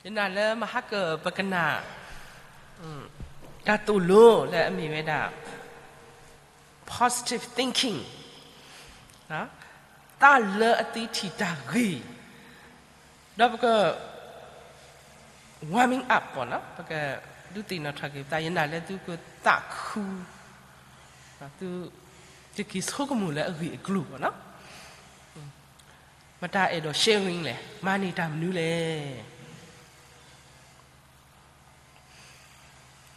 ယနာ်လၢမဟါကၢၣ်ပကနၣ် တၢ်သိၣ်လိလၢအမ့ၢ်ဝဲဒၣ် positive thinking, တၢ်လၢအသ့ထံၣ်တၢ်ဂ့ၤ, ဒီးပက warming up ပကဒုးသ့ၣ်နီၣ်ထီၣ်က့ၤပသး, ယနာ်လၢသုကသးခု, သုကက့ၤဆိကမိၣ်လၢအဂ့ၢ်အကျိၤဘၣ်နီၤ. မတၤအဲၣ်ဒိး sharing လဲၣ်, မၤန့ၢ်တၢ်မနုၤလဲၣ်.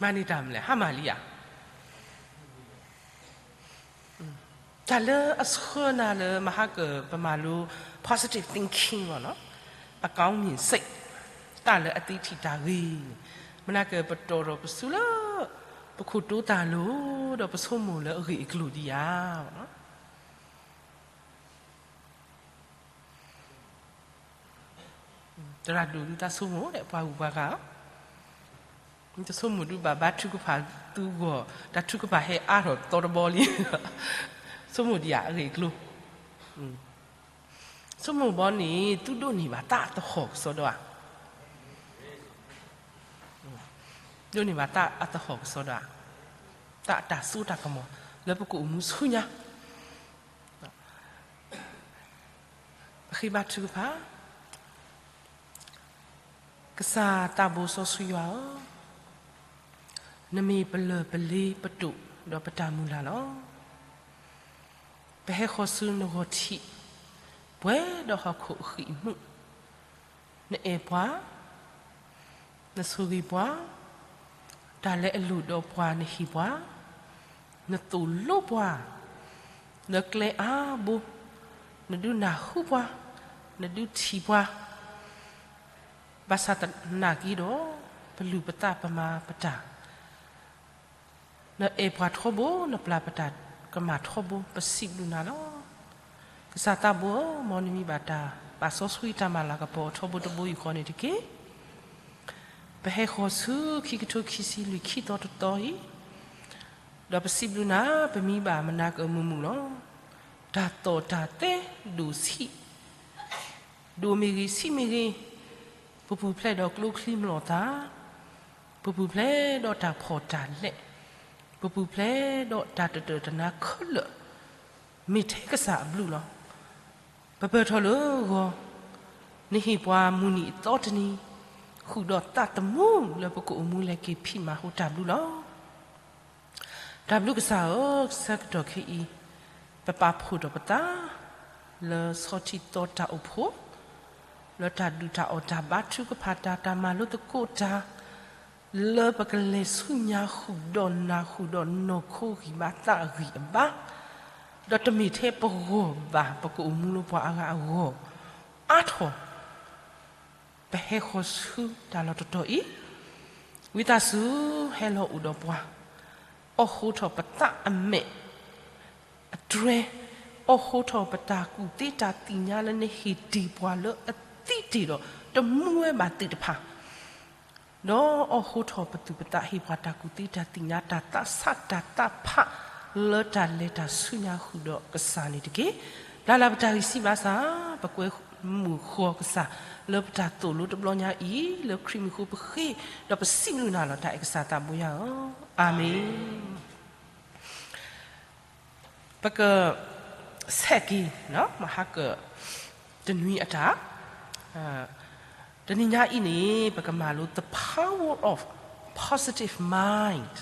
မၤန့ၢ်တၢ်မနုၤလဲၣ်, ဟါမၢ်လံဧါ. တၢ်လၢအဆှၢနၤလၢမဟါကၢၣ်ပမၤလိ positive thinking လီၤနီၤ, အကောင်းမြင်စိတ်, တၢ်လၢအသ့ထံၣ်တၢ်ဂ့ၤ, မနၤကၢၣ်ပတီၢ်ထီၣ်ပစုလၢ ပခိၣ်တိသးလိၤ, ဒီးပဆိကမိၣ်လၢအဂ့ၢ်အကျိၤဒံးဧါ. သရၣ်ဒိၣ်ဒုးသးဆိကမိၣ်ဒီး ပှၤဂုၤပှၤဂၤ, တဆိကမိၣ်ဒုးဘၣ်ဘါထုကဖၣ်သုဂီၢ်, တၢ်ထုကဖၣ်ဟဲအါထီၣ်သီတဘီလံ, ဆိကမိၣ်ဒံးဧါ အဂ့ၢ်အကျိၤ. ဆိကမိၣ်ဘီန့ၣ် သုဒိးန့ၢ်ဘၣ်တၢ်အသဟီၣ်ကစီဒီဧါ. ဒိးန့ၢ်ဘၣ်တၢ်အသဟီၣ်ကစီဒီဧါ, တၢ်အတၢ်စိတၢ်ကမီၤ လၢပကအိၣ်မူဆူညါ. ပဃ့ဘါထုကဖၣ်. ကစၢ်သးဘိစီဆှံယွၤဧၢ, နမ့ၢ်ပလၢၢ်ပလ့ပတိာ်ဒီးပတၢ်မုၢ်လၢ်လီၤ. ပဟဲဃီၤဆူနဂီၤထံး, ပှဲၤဒီးဟီၣ်ခိၣ်အဃံၢ်အမူး, နအဲၣ်ပှၤ, နဆိၣ်ဂ့ၤပှၤ, တၢ်လၢအလိၣ်ဒီးပှၤနဟ့ၣ်ပှၤ, နသိၣ်လိပှၤ, လၢကျဲအါဘိ, နဒုးနၢ်ဟူပှၤ, နဒုးထံၣ်ပှၤ, ဘၣ်ဆၣ်သနာ်က့ဒီး, ပလူၤပသးပမၤပတၢ် နအဲၣ်ပှၤထီဘိ, နပျၢ်ပတၢ်ကမၣ်ထီဘိ, ပစံးဘျုးနၤလီၤ. ကစၢ်သးဘိဧၢ, မ်နမံၤဘၣ်တၢ်ပာ်စီဆှံတၢ်မၤလၤကပီၤအထီဘိတဘိအံၤဃီန့ၣ်တက့ၢ်. ပဟဲဃီၤဆူခံကထိခံဆံလွံၢ်ခံသီတသီအံၤ, ဒီးပစံးဘျုးနၤ, ပမံၤဘၣ်မနၤကမုာ်မုာ်လီၤ. တၢ်သီၣ်တၢ်သဲဒိၣ်ဆံး ဒိၣ်မ့ၢ်ဂ့ၤဆံးမ့ၢ်ဂ့ၤ, ပပူၤဖျဲးဒီးကျိချံမျိာ်သၣ်, ပပူၤဖျဲးဒီးတၢ်ဖှီၣ်တၢ်လဲၢ်, ပပူၤဖျဲးဒီးတၢ်တတၢၢ်တနါခဲလၢာ်, မ့ၢ်ထဲကစၢ်အဘျုးလီၤ. ပပၢၢ်ထီၣ်လၢဂီၤ, နဟ့ၣ်ပှၤမုၢ်နံၤအသီတနံၤ, ဃုာ်ဒီးသးသမူလၢပကအိၣ်မူလဲၤက့ၤဖံးမၤဟူတၢ်ဘျုးလီၤ. တၢ်ဘျုးကစၢ်ဧၢ, ဆၢကတီၢ်ခဲအံၤ, ပပာ်ဖှိၣ်ထီၣ်ပသး လၢဆီထံသီတၢ်အိၣ်ဖှိၣ်, လၢတၢ်ဒုၣ်တၢ်အီၣ်တၢ်ဘါထုကဖၣ်တၢ်, တၢ်မၤလိသကိးတၢ်, လၢပကလဲၤဆူညါဃုာ်ဒီးနၢ်ဃုာ်ဒီးနီၢ်ခိဂံၢ်ဘါသးအဂံၢ်အဘါ, ဒီးတမ့ၢ်ထဲပဂီၢ်ဘၣ် ပကအိၣ်မူလၢပှၤအါဂၤအဂီၢ်, အါထီၣ် ပဟဲဃီၤဆူတၢ်လီၢ်တတီၤအံၤ, ဝံသးစူၤဟဲလီၤအိၣ်ဒီးပှၤ, အိးဃိထီၣ်ပသးအမဲာ်အတြဲၤ, အိးဃိထီၣ်ပတၢ်ကူၣ်သ့တၢ်သ့ၣ်ညါလၢနဟ့ၣ်တ့ၢ်ပှၤလၢအသံတ့ၢ်ဒီး, တမူဝဲဘၣ်သ့ၣ်တဖၣ် ဒီးအိးဃိထီၣ်ပသူၣ်ပသးဟ့ၣ်ပှၤတၢ်ကူၣ်သ့တၢ်သ့ၣ်ညါတၢ်သးဆးတၢ်သးဖးလၢတၢ်လဲၤတၢ်ဆူညါဃုာ်ဒီးကစၢ်န့ၣ်တက့ၢ်. ပျၢ်လၢပတၢ်ဂံၢ်စၢ်ဘါစၢ်, ပကွဲမုာ်ဃီၤကစၢ်လၢပတၢ်သိၣ်လိတဘျီညါအံၤ, လၢခရံာ်မံၤဃိပဃ့, ဒီးပစံးဘျုးနၤလီၤတၢ်အဲၣ်ကစၢ်သးဘိယွၤဧၢ, အၤမ့ၣ်. ပကဆဲးက့ၤ မဟါကၢၣ်တနွံအတၢ်, တနံၤညါအံၤန့ၣ် ပကမၤလိ the power of positive mind,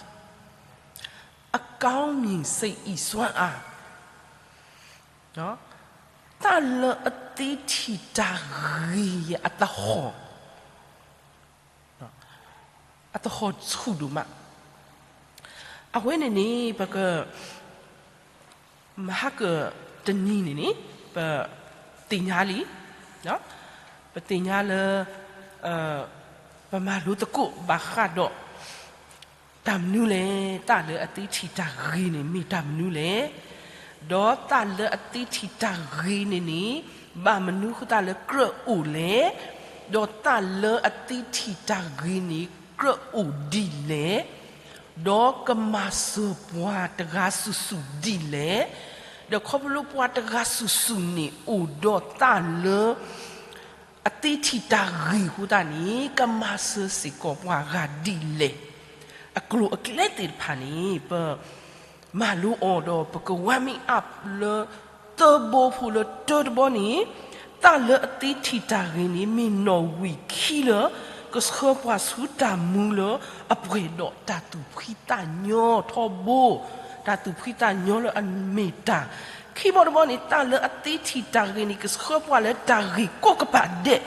အကောင်းမြင်စိတ် အံစွမ်းအါ, တၢ်လၢအသ့ထံၣ်တၢ်ဂ့ၤအသဟီၣ် အသဟီၣ်ဆူၣ်ဒိၣ်မး. အဝဲန့ၣ်န့ၣ် ပက မဟါကၢၣ်တနံၤန့ၣ်န့ၣ် ပသ့ၣ်ညါလံ, ပသ့ၣ်ညါလၢ ပမၤလိသကိးဘၣ်ဃးဒီး တၢ်မနုၤလဲၣ်, တၢ်လၢအသ့ထံၣ်တၢ်ဂ့ၤန့ၣ်မ့ၢ်တၢ်မနုၤလဲၣ်, ဒီးတၢ်လၢအသ့ထံၣ်တၢ်ဂ့ၤန့ၣ်န့ၣ် ဘၣ်မနုၤဃိသတးလၢကြၢးအိၣ်လဲၣ်, ဒီးတၢ်လၢအသ့ထံၣ်တၢ်ဂ့ၤန့ၣ် ကြၢးအိၣ်ဒ်လဲၣ်, ဒီးကမၤစၢၤပှၤတဂၤစုာ်စုာ်ဒ်လဲၣ်, ဒီးခီဖျိပှၤတဂၤစုာ်စုာ်န့ၣ် အိၣ်ဒီးတၢ်လၢ အသ့ထံၣ်တၢ်ဂ့ၤအဃိသတးန့ၣ် ကမၤစၢၤစ့ၢ်ကီးပှၤဂၤဒ်လဲၣ်. အကျိၤအကျဲသ့ၣ်တဖၣ်န့ၣ် ပမၤလိအီၤဒီးပကwarming upလၢသၢဘီဖိလၢတၢတဘီန့ၣ်, သးလၢအသ့ထံၣ်တၢ်ဂ့ၤန့ၣ် မ့ၢ်နီၣ်ဝံာ်ခံလၢ ကဆှၢပှၤဆူတၢ်မူလၢအပှဲၤဒီးတၢ်သူၣ်ဖှံသးညီထီဘိ, တၢ်သူၣ်ဖှံသးညီလၢအမ့ၢ်တၢ် ခံဘီတဘီန့ၣ် သးလၢအသ့ထံၣ်တၢ်ဂ့ၤန့ၣ် ကဆှၢပှၤလၢတၢ်ဂ့ၤကိးကပၤဒဲး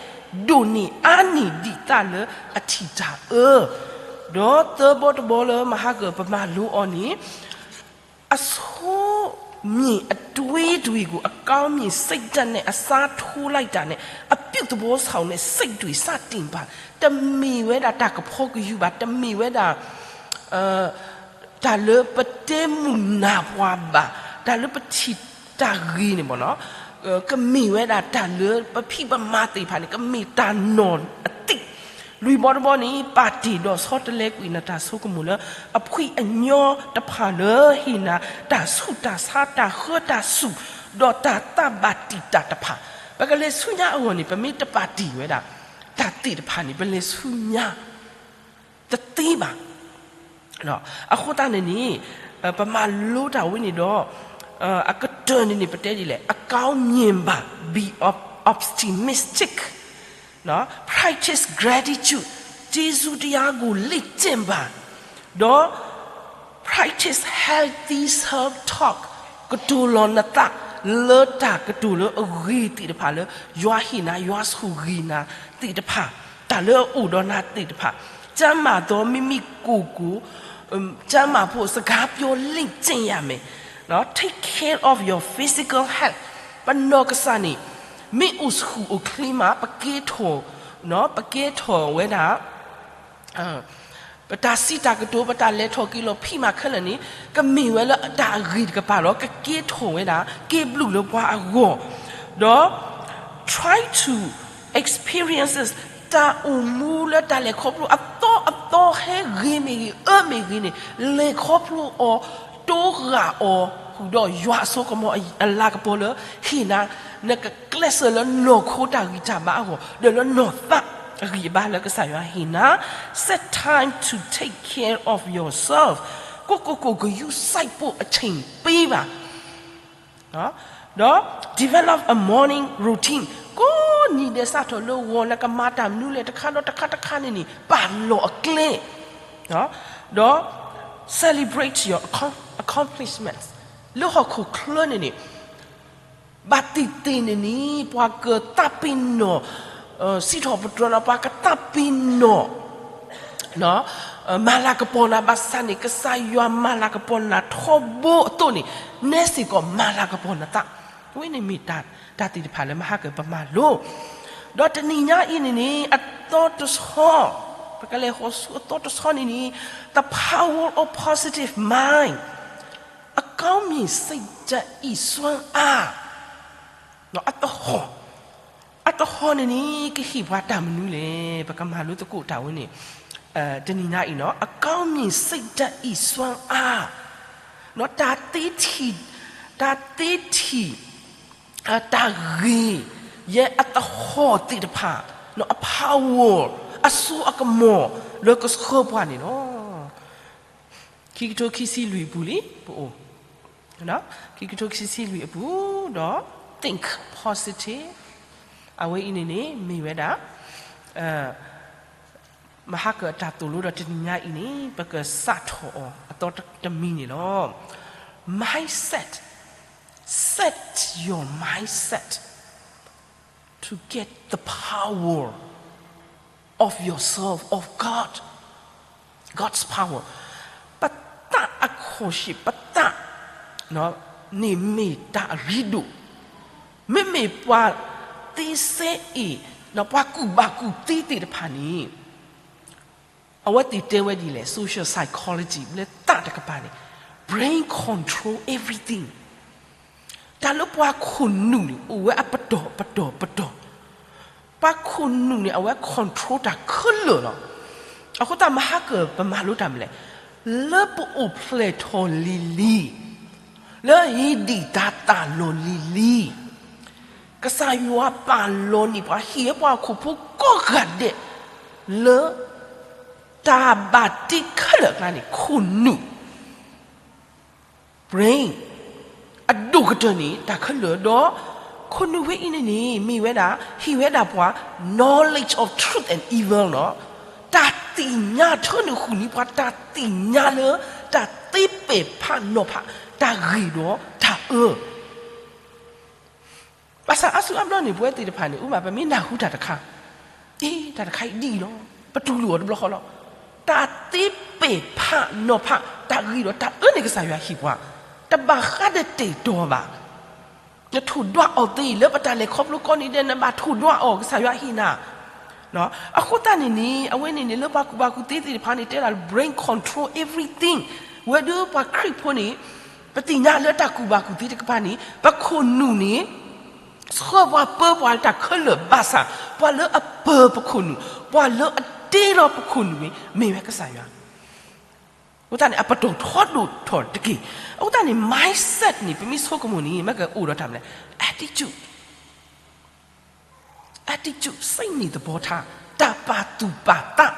ဒိၣ်န့ၢ်အါန့ၢ်ဒံးသးလၢအထံၣ်တၢ်အၢ, ဒီးသၢဘီတဘီလၢမဟါကပမၤလိအီၤန့ၣ် အဆိုးမြင်အတွေးတွေးကို အကောင်းမြင်စိတ်ဓာတ်နဲ့ အစားထိုးလိုက်တာနဲ့ အပြုသဘောဆောင်တဲ့စိတ်တွေ စတင်ပါ. တမ့ၢ်ဝဲဒၣ်တၢ်ကဖီကယူၤဘၣ်, တမ့ၢ်ဝဲဒၣ် တၢ်လၢပတဲမုာ်နၢ်ပှၤဘၣ်, တၢ်လၢပထံၣ်တၢ်ဂ့ၤန့ၣ်ဘၣ်နီၤ, ကမ့ၢ်ဝဲဒၣ်တၢ်လၢပဖံးပမၤသ့ၣ်တဖၣ်န့ၣ် ကမ့ၢ်တၢ်နီၢ်အသံး. လွံၢ်ဘီတဘီန့ၣ် ပာ်တ့ၢ်ဒီးဆီတလဲကွံာ်နတၢ်ဆိကမိၣ်လၢ အဖှံအညီတဖၣ်လၢဟ့ၣ်နၤ တၢ်ဆူးတၢ်ဆါ တၢ်ဃၢတၢ်စူၢ် ဒီးတၢ်သးဘၣ်တံာ်တာ်တဖၣ်. ပကလဲၤဆူညါအဂီၢ်န့ၣ် ပမ့ၢ်တပာ်တ့ၢ်ဝဲဒၣ် တၢ်သ့ၣ်တဖၣ်န့ၣ် ပလဲၤဆူညါ တသ့ဘၣ်. အဃိသတးန့ၣ်န့ၣ် ပမၤလိတၢ်ဝဲန့ၣ်ဒီး အကတၢၢ်န့ၣ်န့ၣ် ပတဲဒ်လဲၣ်, အကောင်းမြင်ပါ, be optimistic, practice gratitude, ကျေးဇူးတရားကို လေ့ကျင့်ပါ, ဒီး practice healthy self talk, ကတိၤလီၤနသးလၢတၢ်ကတိၤလၢအဂ့ၤသ့ၣ်တဖၣ်လၢ ယွၤဟ့ၣ်နၤ ယွၤဆိၣ်ဂ့ၤနၤသ့ၣ်တဖၣ်, တၢ်လၢအအိၣ်ဒီးနၤသ့ၣ်တဖၣ်, ကျန်းမာသော မိမိကိုယ်ကိုယ် ကျန်းမာဖို့ စကားပြော လေ့ကျင့်ရမယ်, take care of your physical health. ပနီၢ်ကစၢ်န့ၣ် မ့ၢ်အိၣ်ဆူၣ်အိၣ်ချ့မး ပကဲထီၣ်, ပကဲထီၣ်ဝဲဒၣ် ပတၢ်စံးတၢ်ကတိၤ ပတၢ်လဲၤထီၣ်က့ၤလီၤဖံးမးခဲလၢာ်န့ၣ် ကမ့ၢ်ဝဲလၢတၢ်အဂ့ၤတကပၤလီၤ. ကကဲထီၣ်ဝဲဒၣ် က့ၤဘျုးလၢပှၤအဂီၢ်, ဒီး try to experiences တၢ်အိၣ်မူလၢတၢ်လဲၤခီဖျိအသီအသီဟဲဂ့ၤမ့ၢ်ဂ့ၤ အၢမ့ၢ်ဂ့ၤန့ၣ် လဲၤခီဖျိအီၤ တိဂာ်အီၤ ဃုာ်ဒီးယွၤအစိကမီၤအလၤကပီၤလၢ ဟ့ၣ်နၤ နကကျဲးစၢးလၢနီၢ်ခိတၢ်ဂံၢ်တၢ်ဘါအဂီၢ် ဒီးလၢနီၢ်သးအဂံၢ်အဘါလၢကစၢ်ယွၤဟ့ၣ်နၤ, set time to take care of yourself. ကိုယ့်ကိုယ်ကို ဂရုစိုက်ဖို့အချိန်ပေးပါ. ဒီး develop a morning routine. ကိးနံၤဒဲးစးထီၣ်လၢဂီၤ နကမၤတၢ်မနုၤလဲၣ် တခါဒီးတခါတခါန့ၣ်န့ၣ် ပာ်လီၤအကျဲ, ဒီး celebrate your accomplishments. လၢဟီၣ်ခိၣ်ချၢန့ၣ်န့ၣ် ဘၣ်သ့ၣ်သ့ၣ်န့ၣ်န့ၣ် ပှၤကသးပ့ၤနီၣ် စံးထီၣ်ပတြၢၤနၤ ပှၤကသးပ့ၤနီၣ် မၤလၤကပီၤနၤဘၣ်ဆၣ်န့ၣ် ကစၢ်ယွၤမၤလၤကပီၤနၤထီဘိအသိးန့ၣ် နဲစ့ၢ်ကီးမၤလၤကပီၤနသး. အဝဲန့ၣ်မ့ၢ်တၢ်သ့ၣ်တဖၣ်လၢမဟါကပမၤလိ, ဒီးတနံၤညါအံၤန့ၣ်န့ၣ် အသီတဆီ, ပကလဲၤဃီၤဆူအသီတဆီန့ၣ်န့ၣ် the power of positive mind, အကောင်းမြင်စိတ်ဓာတ် အံစွမ်းအား အသဟီၣ်, အသဟီၣ်န့ၣ်န့ၣ် ကဟ့ၣ်ပှၤတၢ်မနုၤလဲၣ်. ပကမၤလိသကိးတၢ်ဝဲန့ၣ် တနံၤညါအံၤနီၤ အကောင်းမြင်စိတ်ဓာတ် အံစွမ်းအား, တၢ်သ့ထံၣ်, တၢ်သ့ထံၣ် တၢ်ဂ့ၤ ယဲအသဟီၣ်သ့ၣ်တဖၣ် အpower အစိအကမီၤ လၢကဆှၢပှၤန့ၣ်လီၤ. ခံကထိခံဆံလွံၢ်အပူၤလံ ပအိၣ်, ခံကထိခံဆံလွံၢ်အပူၤ ဒီး think positive အဝဲအံၤန့ၣ်န့ၣ် မ့ၢ်ဝဲဒၣ် မဟါကအတၢ်သိၣ်လိဒီးတနံၤညါအံၤန့ၣ် ပကစးထီၣ်အီၤအသီတမံၤန့ၣ်လီၤ. Mindset, set your mindset to get the power of yourself, of God, God's power. ပသးအခီၣ်ရှ့ၣ် ပသးန့ၣ်မ့ၢ်တၢ်အရ့ဒိၣ်, မ့မ့ၢ်ပှၤသ့စဲအ့ၣ် ပှၤကူၣ်ဘၣ်ကူၣ်သ့သ့ၣ်တဖၣ်န့ၣ် အဝဲသ့ၣ်တဲဝဲဒ်လဲၣ် social psychology လၢသးတကပၤန့ၣ် brain control everything. တၢ်လၢပှၤခိၣ်နူာ်န့ၣ် အိၣ်ဝဲအပတီၢ်ပတီၢ်ပတီၢ်, ပှၤခိၣ်နူာ်န့ၣ် အဝဲ control တၢ်ခဲလၢာ်လီၤ. အဃိသတးမဟါကပမၤလိတၢ်မနုၤလဲၣ်, လၢပအိၣ်ဖျဲၣ်ထီၣ်လံၤလံၤ, လၢဟ့ၣ်ဒံးတၢ်သးလီၢ်လံၤလံၤ ကစၢ်ယွၤပာ်လီၤန့ၢ်ပှၤ ဟ့ၣ်ဝဲပှၤဟီၣ်ခိၣ်ဖိကိးဂၤဒဲး လၢ တၢ်ဘၣ်တ့ခဲလၢာ်အကျါန့ၣ် ခိၣ်နူာ် brain အဒိၣ်ကတၢၢ်န့ၣ် တၢ်ခဲလၢာ်ဒီး ခိၣ်နူာ်ဝဲအံၤန့ၣ်န့ၣ် မ့ၢ်ဝဲဒၣ် ဟ့ၣ်ဝဲဒၣ်ပှၤ knowledge of truth and evil နီၤ, တၢ်သ့ၣ်ညါ ထၢနုာ်ဃုာ်န့ၢ်ပှၤ တၢ်သ့ၣ်ညါလၢ တၢ်သ့ပဲာ်ဖးနီၤဖး တၢ်ဂ့ၤဒီးတၢ်အၢ ဘၣ်ဆၣ်အါစုအါဘျီန့ၣ် ပဝဲသ့ၣ်တဖၣ်န့ၣ် အူမး ပမ့ၢ်နၢ်ဟူတၢ်တခါ, အ့ တၢ်တခါအံၤဒ်အံၤလီၤ, ပတူၢ်လိာ်အီၤတဘျီဃီလီၤ. တၢ်သ့ပဲာ်ဖးနီၤဖး တၢ်ဂ့ၤဒီးတၢ်အၢန့ၣ် ကစၢ်ယွၤဟ့ၣ်ပှၤ, တဘၣ်ဃးဒီးတ့ၢ်တီၤဘၣ်. နထိၣ်ဒွးအီၤသ့ လၢပတၢ်လဲၤခီဖျိကိးနံၤဒဲး နဘၣ်ထိၣ်ဒွးအီၤ ကစၢ်ယွၤဟ့ၣ်နၤ အဃိသတးန့ၣ်န့ၣ် အဝဲန့ၣ်န့ၣ် လၢပှၤကူၣ်ဘၣ်ကူၣ်သ့သ့ၣ်တဖၣ်န့ၣ် တဲဒၣ် brain control everything, ဝဲဒၣ်ပှၤခရံာ်ဖိန့ၣ် ပသ့ၣ်ညါလၢတၢ်ကူၣ်ဘၣ်ကူၣ်သ့တကပၤန့ၣ် ပခိၣ်နူာ်န့ၣ် ဆှၢပှၤပၢပှၤလၢတၢ်ခဲလၢာ်ဘၣ်ဆၣ် ပှၤလၢအပၢပခိၣ်နူာ် ပှၤလၢအတ့လီၤပခိၣ်နူာ်န့ၣ် မ့ၢ်ဝဲကစၢ်ယွၤ အဃိသတးန့ၣ် အပတီၢ်ထီဒိၣ်ထီၣ်တက့ၢ်. အဃိသတးန့ၣ် mindset န့ၣ် ပမ့ၢ်ဆိကမိၣ်န့ၣ် မ့ၢ်ကအိၣ်ဒီးတၢ်မနုၤလဲၣ် attitude, attitude စိတ်နေသဘောထား, တၢ်ပာ်သူၣ်ပာ်သး,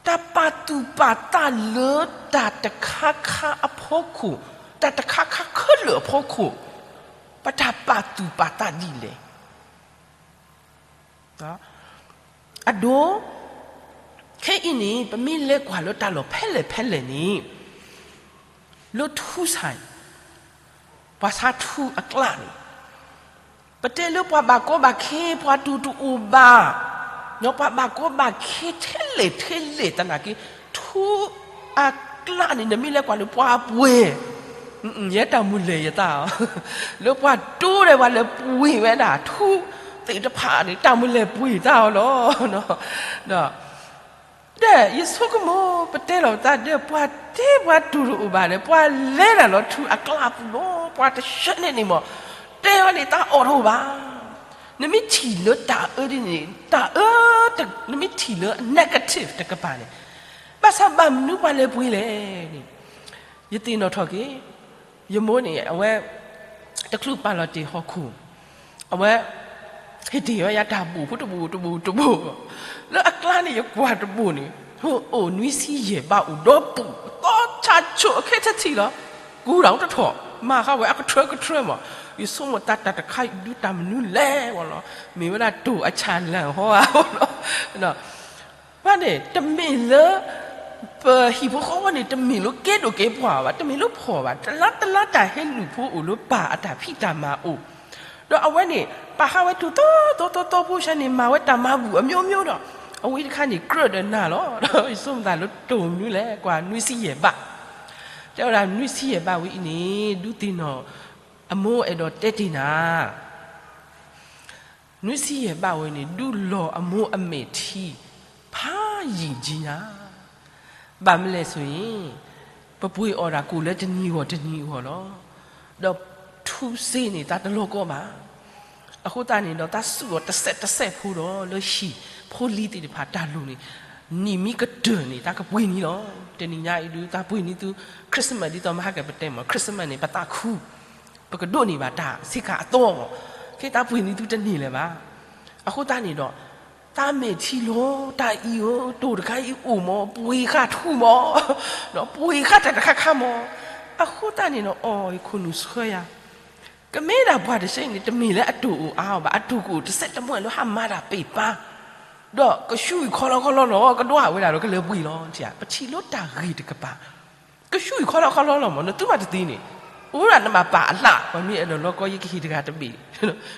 တၢ်ပာ်သူၣ်ပာ်သးလၢတၢ်တခါခါအဖီခိၣ်, တၢ်တခါခါခဲလၢာ်အဖီခိၣ်, ပတၢ်ပာ်သူၣ်ပာ်သးဒ်လဲၣ် အဒိ, ခဲအံၤန့ၣ် ပမ့ၢ်လဲၤကွၢ်လၢတၢ်လီၢ်ဖဲလဲၣ်ဖဲလဲၣ်န့ၣ်, လၢထူစၢ်, ပှၤဆါထူအကျးန့ၣ်, ပတဲလၢပှၤဘၣ်ကီဘၣ်ခဲ ပှၤတူၢ်တအိၣ်ဘၣ်, ဒီးပှၤဘၣ်ကီဘၣ်ခဲထဲလဲၣ်ထဲလဲၣ်သနာ်က့, ထူအကျးန့ၣ် နမ့ၢ်လဲၤကွၢ်လၢပှၤပှဲၤ ယဲတၢ်မုၢ်လဲၤယသးအီၤ, လၢပှၤတူၢ်ဒီးပှၤလဲၤပှ့ၤဝဲဒၣ် ထူသ့ၣ်တဖၣ်န့ၣ် တၢ်မုၢ်လဲၤပှ့ၤသးအီၤလီၤ. ဒီး ဒီးယဆိကမိၣ် ပတဲလီၤပသးဒီး ပှၤတဲပှၤတူၢ်တအိၣ်ဘၣ်ဒီး ပှၤလဲၤနၤလီၤထူအကျးပူၤလီၤ ပှၤတဆှၢန့ၣ်န့ၣ်မး, တဲဝဲန့ၣ် တၢ်အီၣ်တအိၣ်ဘၣ်. နမ့ၢ်ထံၣ်လၢတၢ်အၢဒ်န့ၣ် တၢ်အၢ, နမ့ၢ်ထံၣ်လၢ negative တကပၤန့ၣ်, ဘၣ်ဆၣ်ဘၣ်မနုၤပှၤလဲၤပှ့ၤလဲၣ်န့ၣ်, ယသ့ၣ်နီၣ်ထီၣ်က့ၤ, ယမိၢ်န့ၣ် အဝဲ တချုးပာ်လီၤတ့ၢ်ဟီၣ်ခိၣ်, အဝဲ ဟ့ၣ်တ့ၢ်ဝဲယၤတၢ်ဘိၣ်ဖိတဘိၣ်တဘိၣ်တဘိၣ်, လၢအကျါန့ၣ် ယကွၢ်တဘိၣ်န့ၣ် အိၣ်နွံဆံယဲၢ်ဘးအိၣ်ဒီးပူၤ, သီဆၣ်ဆိၣ်အခဲထၢၣ်ထံၣ်လီၤ, ကူတၢ်အိၣ်တထီၣ်, မၤဃာ်ဝဲအကထၢကထၢမး, ယဆိကမိၣ်တၢ်တခါအံၤဒုးတၢ်မနုၤလဲၣ်ဝဲလီၤ, မ့ၢ်ဝဲဒၣ်တိၢ်အဆၣ်လၢၣ်ဟီဧါလီၤ. ဘၣ်န့ၣ် တမ့ၢ်လၢ ပဟံၣ်ဖိဃီဖိန့ၣ် တမ့ၢ်လၢကဲဒိၣ်ကဲပှၢ်ဘၣ်, တမ့ၢ်လၢဖှီၣ်ဘၣ်, တလါတလါတၢ်ဟဲနုာ်ဖိအိၣ်လၢပၢ်အတၢ်ဖံးတၢ်မၤအိၣ်, ဒီးအဝဲန့ၣ် ပာ်ဃာ်ဝဲတိၢ်သီသီသီသီဖိဆၢန့ၣ် မၤဝဲတၢ်မၤဘူၣ်အမျိုးမျိုးဒီး အဝဲတခါန့ၣ် ကြၢးဒီးနၤလီၤ. ဒီးယဆိကမိၣ်သးလၢတိၢ်မနုၤလဲၣ် ကွၢ်နွံဆံယဲၢ်ဘး, တဲဝဲဒၣ်နွံဆံယဲၢ်ဘးဝဲအံၤန့ၣ် ဒုးသ့ၣ်နီၣ် အမိၢ်အဲၣ်ဒိးတဲတ့ၢ်နၤ နွံဆံယဲၢ်ဘးဝဲန့ၣ် ဒုးလီၤအမိၢ်အမဲာ်ထံ ဖးယံာ်ကံနၤ, ဘၣ်မနုၤလဲၣ်ဆိအံၤ, ပပှ့ၤအီၣ်ဒၣ်ကိၣ်လၢတနံၤဂီၢ်တနံၤဂီၢ်လီၤ. ဒီးထူစ့န့ၣ် သးတလီၤကီဘၣ်. အဃိသတးန့ၣ်ဒီး သးစူးအီၤတစဲးတစဲးဖိဒီး လၢဟံၣ်ဖိလံၤသ့ၣ်တဖၣ်တၢ်လိၣ်န့ၣ်, နံၣ်မံကတၢၢ်န့ၣ် သးကပှ့ၤန့ၢ်လီၤ. တနံၤညါအံၤဒုး သးပှ့ၤန့ၢ်သု Christmas ဒ်သိးမဟါကပတဲမး Christmas န့ၣ် ပသးခု ပကဒိးန့ၢ်ဘၣ်တၢ်ဆ့ကၤအသီမး, ခဲသးပှ့ၤန့ၢ်သုတန့ၢ်လၢၤဘၣ်. အဃိသတးန့ၣ်ဒီး သးမဲာ်ထံလီၤ တၢ်အံၤဧၢ တိၢ်တခါအံၤအိၣ်မး ပှ့ၤဃာ်ထူမး, ဒီးပှ့ၤဃာ်တၢ်တခါခါမး, အဃိသတးန့ၣ်ဒီး အီၣ်ခိၣ်နူာ်ဆှၢယၤ, ကမ့ၢ်ဒၣ်ပှၤတဆဲန့ၣ် တမ့ၢ်လၢအတိၢ်အိၣ်အါအီၤဘၣ်, အတိၢ်ကအိၣ်တစဲးတမှဲၢ်လၢဟးမၤတၢ်ပ့ၢ်ပၢ်, ဒီးကဆူၣ်ခီလီခီလီလီၤ ကဒွးဝဲဒၣ်ဒီးကလဲၤပှ့ၤလီၤ. ပထံၣ်လၢတၢ်ဂ့ၤတကပၤ ကဆူၣ်ခီလီခီလီလီၤမး နသုမၤတသ့န့ၣ်, အိၣ်ဒၣ်နဘၣ်ပာ်အလၢ် ပှၤမ့ၢ်အဲၣ်ဒိးလီကီယကဟ့ၣ်တဂၤတဘ့ၣ်,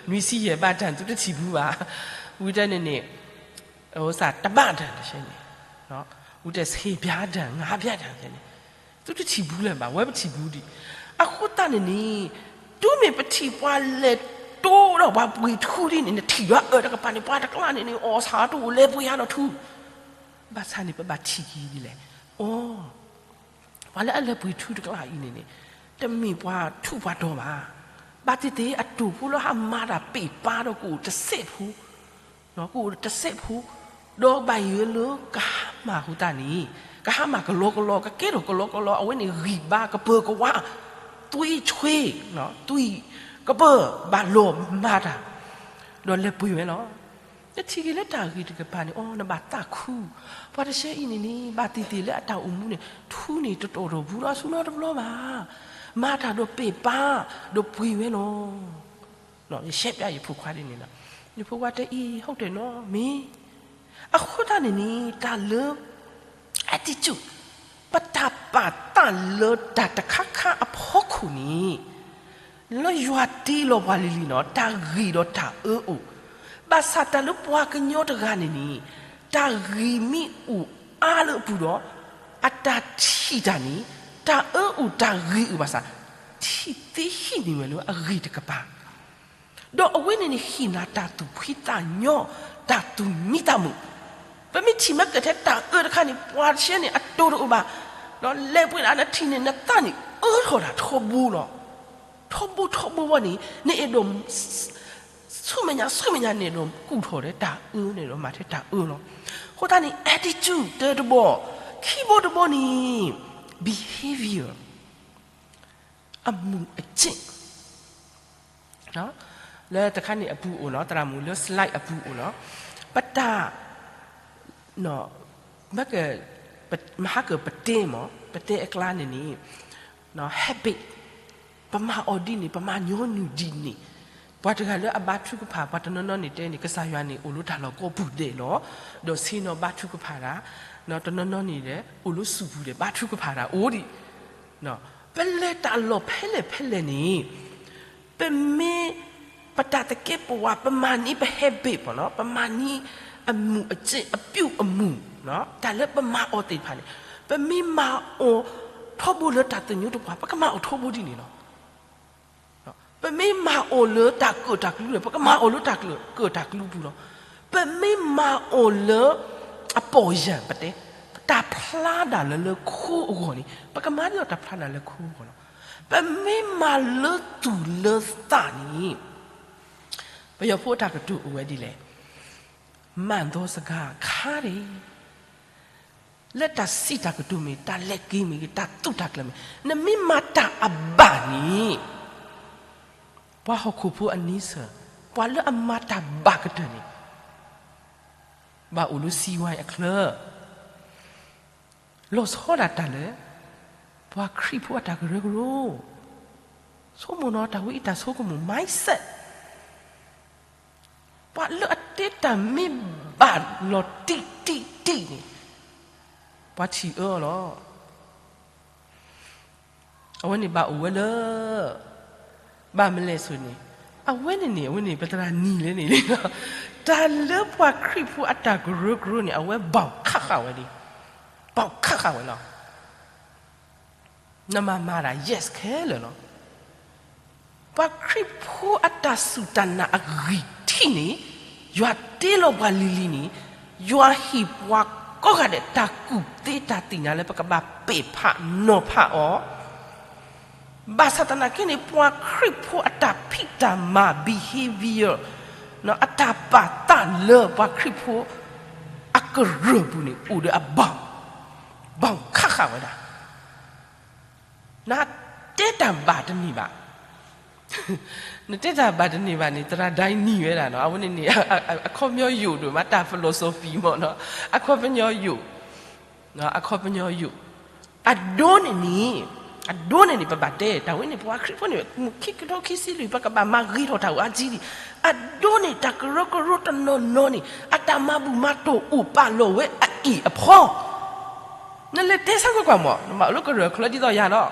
နွံဆံယဲၢ်ဘးတၢ်သုတထံၣ်ဘူးဘၣ်, ဝံၤတဲန့ၣ်န့ၣ်, အိၣ်စၢ်တဘးတၢ်တဆဲန့ၣ်, ဝံၤတဲဆံးဘးတၢ် ငါးဘးတၢ်န့ၣ်, သုတထံၣ်ဘူးလၢၤဘၣ် ဝဲပထံၣ်ဘူးဒံး, အဃိသတးန့ၣ်န့ၣ်, တုၤမ့ၢ်ပထံၣ်ပှၤလဲၤတိဒီးပှၤပှ့ၤထူဒ်န့ၣ် နထံၣ်ယွၤအၢတကပၤန့ၣ် ပှၤတကျါန့ၣ်န့ၣ် အီၣ်ဆၣ်တအိၣ်လဲၤပှ့ၤယါဒီးထူ, ဘၣ်ဆၣ်န့ၣ် ပဘၣ်ထံၣ်က့ၤဒ်လဲၣ်, အိ ပှၤလၢအလဲၤပှ့ၤထူတကျါအံၤန့ၣ်န့ၣ်, တမ့ၢ်ပှၤထူးပှၤတီၤဘၣ်, ဘၣ်သ့ၣ်သ့ၣ်အတိၢ်ဖိလၢဟးမၤတၢ်ပ့ၢ်ပၢ်ဒီးကအိၣ်တစဲးဖိ, ကအိၣ်တစဲးဖိ, ဒီးဘၣ်ယိၣ်လၢကဟါမၢ်ဃိသတးန့ၣ်, ကဟါမၢ်ကလီကလီ ကကဲထီၣ်ကလီကလီ အဝဲန့ၣ်ဂံၢ်ဘါကပၢၤကဝါ, သွေးချွေ, သွေး ကပၢၢ်ဘၣ်လီၤမၤတၢ်, ဒီးလဲၤပှ့ၤဝဲလီၤ. နထံၣ်က့ၤလၢတၢ်ဂ့ၢ်တကပၤန့ၣ် အိ နဘၣ်သးခု, ပှၤတဆၢအံၤန့ၣ်န့ၣ် ဘၣ်သ့ၣ်သ့ၣ်လၢအတၢ်အိၣ်မူန့ၣ် ထူန့ၢ်တတီၢ်ဒီးဘူးဒီးဆူနီတဘျီဘၣ်, မၤတၢ်ဒီးပ့ၢ်ပၢ်, ဒီးပှ့ၤဝဲလီၤ. ယရှဲပျးယဖိခွါဒ်န့ၣ်လီၤ. ယဖိခွါတဲအံၤ ဟုတ်တယ်နော်မ့ၢ်, အဃိသတးန့ၣ်န့ၣ် တၢ်လၢ attitude, ပတၢ်ပာ်သးလၢတၢ်တခါခါအဖီခိၣ်န့ၣ် လၢယွၤတ့လီၤပှၤလံၤလံၤနီၤ တၢ်ဂ့ၤဒီးတၢ်အၢအိၣ်, ဘၣ်ဆၣ်တၢ်လၢပှၤကညီတဂၤန့ၣ်န့ၣ် တၢ်ဂ့ၤမ့ၢ်အိၣ်အါလၢအပူၤဒီး အတၢ်ထံၣ်တၢ်န့ၣ် တၢ်အၢအိၣ်တၢ်ဂ့ၤအိၣ်ဘၣ်ဆၣ် ထံၣ်သ့ဟံးန့ၢ်ဝဲလၢအဂ့ၤတကပၤ ဒီးအဝဲန့ၣ်န့ၣ် ဟ့ၣ်နၤတၢ်သူၣ်ဖှံသးညီ, တၢ်သူၣ်မံသးမုာ်, ပမ့ၢ်ထံၣ်မ့ၢ်ကဲထဲတၢ်အၢတခါန့ၣ် ပှၤတဆၢန့ၣ် အတိၢ်တအိၣ်ဘၣ်, ဒီးလဲၤပှ့ၤဒၣ်နထံၣ်န့ၣ် နသးန့ၣ်အၢထီၣ်တၢ်ထီဘိလီၤ. ထီဘိထီဘိဝဲန့ၣ် နအဲၣ်ဒိး ဆူမဲာ်ညါဆူမဲာ်ညါန့ၣ်ဒီး ကူၣ်ထီၣ်ထဲတၢ်အၢန့ၣ်ဒီး မၤထဲတၢ်အၢလီၤ. အဃိသတးန့ၣ် attitude တၢတဘီ, ခံဘိတဘီန့ၣ် behavior အမူးအကျင့် လၢတခါန့ၣ်အပူၤအိၣ်လီၤ, သရၣ်မုၣ်လၢ slide အပူၤအိၣ်လီၤ. ပတၢ် မဟါကၢၣ်ပတဲမ့ၢ် ပတဲအကျါန့ၣ်န့ၣ် habit, ပမၤအီၤဒ်န့ၣ် ပမၤညီနုၢ်ဒ်န့ၣ်, ပှၤတဂၤလၢအဘါထုကဖၣ် ပှၤတနီၤနီၤန့ၣ်တဲန့ၣ် ကစၢ်ယွၤန့ၣ် အိၣ်လၢတၢ်လီၢ်ကိးပူၤဒဲးလီၤ, ဒီးဆ့ၣ်နီၤဘါထုကဖၣ်တၢ်, တနီၤနီၤန့ၣ်ဒီး အိၣ်လၢဆူၣ်ပူၤဒီး ဘါထုကဖၣ်တၢ်အိၣ်ဒံး ပလဲၤတၢ်လီၢ်ဖဲလဲၣ်ဖဲလဲၣ်န့ၣ် ပမ့ၢ် ပတၢ်သကဲးပဝး ပမၤန့ၢ်ပ habit ပနီၤ ပမၤန့ၢ်အမူးအကျင့် အပြုအမူး, တၢ်လၢပမၤအီၤသ့ၣ်တဖၣ်န့ၣ် ပမ့ၢ်မၤအီၤထီဘိလၢတၢ်သညူတပှၤ ပကမၤအီၤထီဘိဒ်န့ၣ်လီၤ. ပမ့ၢ်မၤအီၤလၢတၢ်ကၢၣ်တၢ်ကျူဒီး ပကမၤအီၤလၢတၢ်ကၢၣ်တၢ်ကျူပူၤလီၤ. ပမ့ၢ်မၤအီၤလၢ အပီၢ်ယၢ် ပတဲ တၢ်ဖျါဒၣ်လၢလၢခိအဂီၢ်န့ၣ် ပကမၤဒ်သိးတၢ်ဖျါဒၣ်လၢခိအဂီၢ်လီၤ. ပမ့ၢ်မၤလၢသူၣ်လၢသးန့ၣ် ပယီၤဖိအတၢ်ကတိၤအိၣ်ဝဲဒ်လဲၣ်, မၤဒီးစဂၤခါန့ၣ် လၢတၢ်စံးတၢ်ကတိၤမ့ၢ်ဂ့ၤ တၢ်လဲၤက့ၤမ့ၢ်ဂ့ၤ တၢ်သူၣ်တၢ်ကျၢၤမ့ၢ်ဂ့ၤ နမ့ၢ်မၤတၢ်အဘၣ်န့ၣ် ပှၤဟီၣ်ခိၣ်ဖိအန့ဆၢၣ် ပှၤလၢအမၤတၢ်ဘၣ်ကတၢၢ်န့ၣ် ဘၣ်အိၣ်လၢစံဝဲအချၢ လီၤဆီဒၣ်တၢ်လၢ ပှၤခရံာ်ဖိအတၢ်ကရၢကရိ, ဆိကမိၣ်နီၤ တၢ်ဝဲအံၤတၢ်ဆိကမိၣ် mindset, ပှၤလၢအတဲတၢ်မ့ၢ်ဘၣ်လီၤတံၢ်တံၢ်တံၢ်န့ၣ် ပှၤထံၣ်အၢအီၤလီၤ. အဝဲန့ၣ်ဘၣ်အိၣ်ဝဲလၢ ဘၣ်မလဲၣ်ဆိန့ၣ်, အဝဲန့ၣ်န့ၣ် အဝဲန့ၣ် ပသရၣ်နံၤလဲၣ်န့ၣ်လီၤ. တၢ်လၢပှၤခရံာ်ဖိအတၢ်ကရၢကရိန့ၣ် အဝဲဘၣ်ခးဃာ်ဝဲလံ, ဘၣ်ခးဃာ်ဝဲလီၤ. နမၤမၤတၢ် yes ခဲလၢာ်လီၤ. ပှၤခရံာ်ဖိအတၢ်စူၢ်တၢ်နာ်အဂံၢ်ထံးန့ၣ် ယွၤတ့လီၤပှၤလံၤလံၤန့ၣ် ယွၤဟ့ၣ်ပှၤကိးဂၤဒဲးတၢ်ကူၣ်သ့တၢ်သ့ၣ်ညါလၢပကဘၣ်ပဲာ်ဖးနီၤဖးအီၤ ဘၣ်ဆၣ်သနာ်က့န့ၣ် ပှၤခရံာ်ဖိအတၢ်ဖံးတၢ်မၤ behavior အတၢ်ပာ်သးလၢပှၤခရံာ်ဖိအကရၢၢ်ပူၤန့ၣ် အိၣ်ဒီးအဘၣ်, ဘၣ်ခးဃာ်ဝဲဒၣ်. နတဲတၢ်ဘၣ်တန့ၢ်ဘၣ်, နတဲတၢ်ဘၣ်တန့ၢ်ဘၣ်န့ၣ် သရၣ်ဒိုင်းနံၤဝဲဒၣ်နီၤ, အဝဲန့ၣ်န့ၣ် အခီပညီယိာ်ဒိၣ်မး တၢ် philosophy မ့ၢ်နီၤ, အခီပညီယိာ် အခီပညီယိာ်, အဒိန့ၣ်န့ၣ်, အဒိန့ၣ်န့ၣ် ပဘၣ်တဲ တၢ်ဝဲန့ၣ် ပှၤခရံာ်ဖိန့ၣ် မုၢ်ခံကထိခံဆံလွံၢ် ပကဘၣ်မၤဂ့ၤထီၣ်တၢ်အိၣ်အါကံဒံး, အဒိန့ၣ် တၢ်ကရၢကရိတနီၤနီၤန့ၣ် အတၢ်မၤဘူၣ်မၤတီၢ်အိၣ်ပာ်လီၤဝဲအအံၤအဖီ, နလဲၤတဲဆၢကွၢ်ကွၢ်မ့ၢ် နဘၣ်အိၣ်လၢကရၢၢ်ချၢဒ်သိးယၤလီၤ.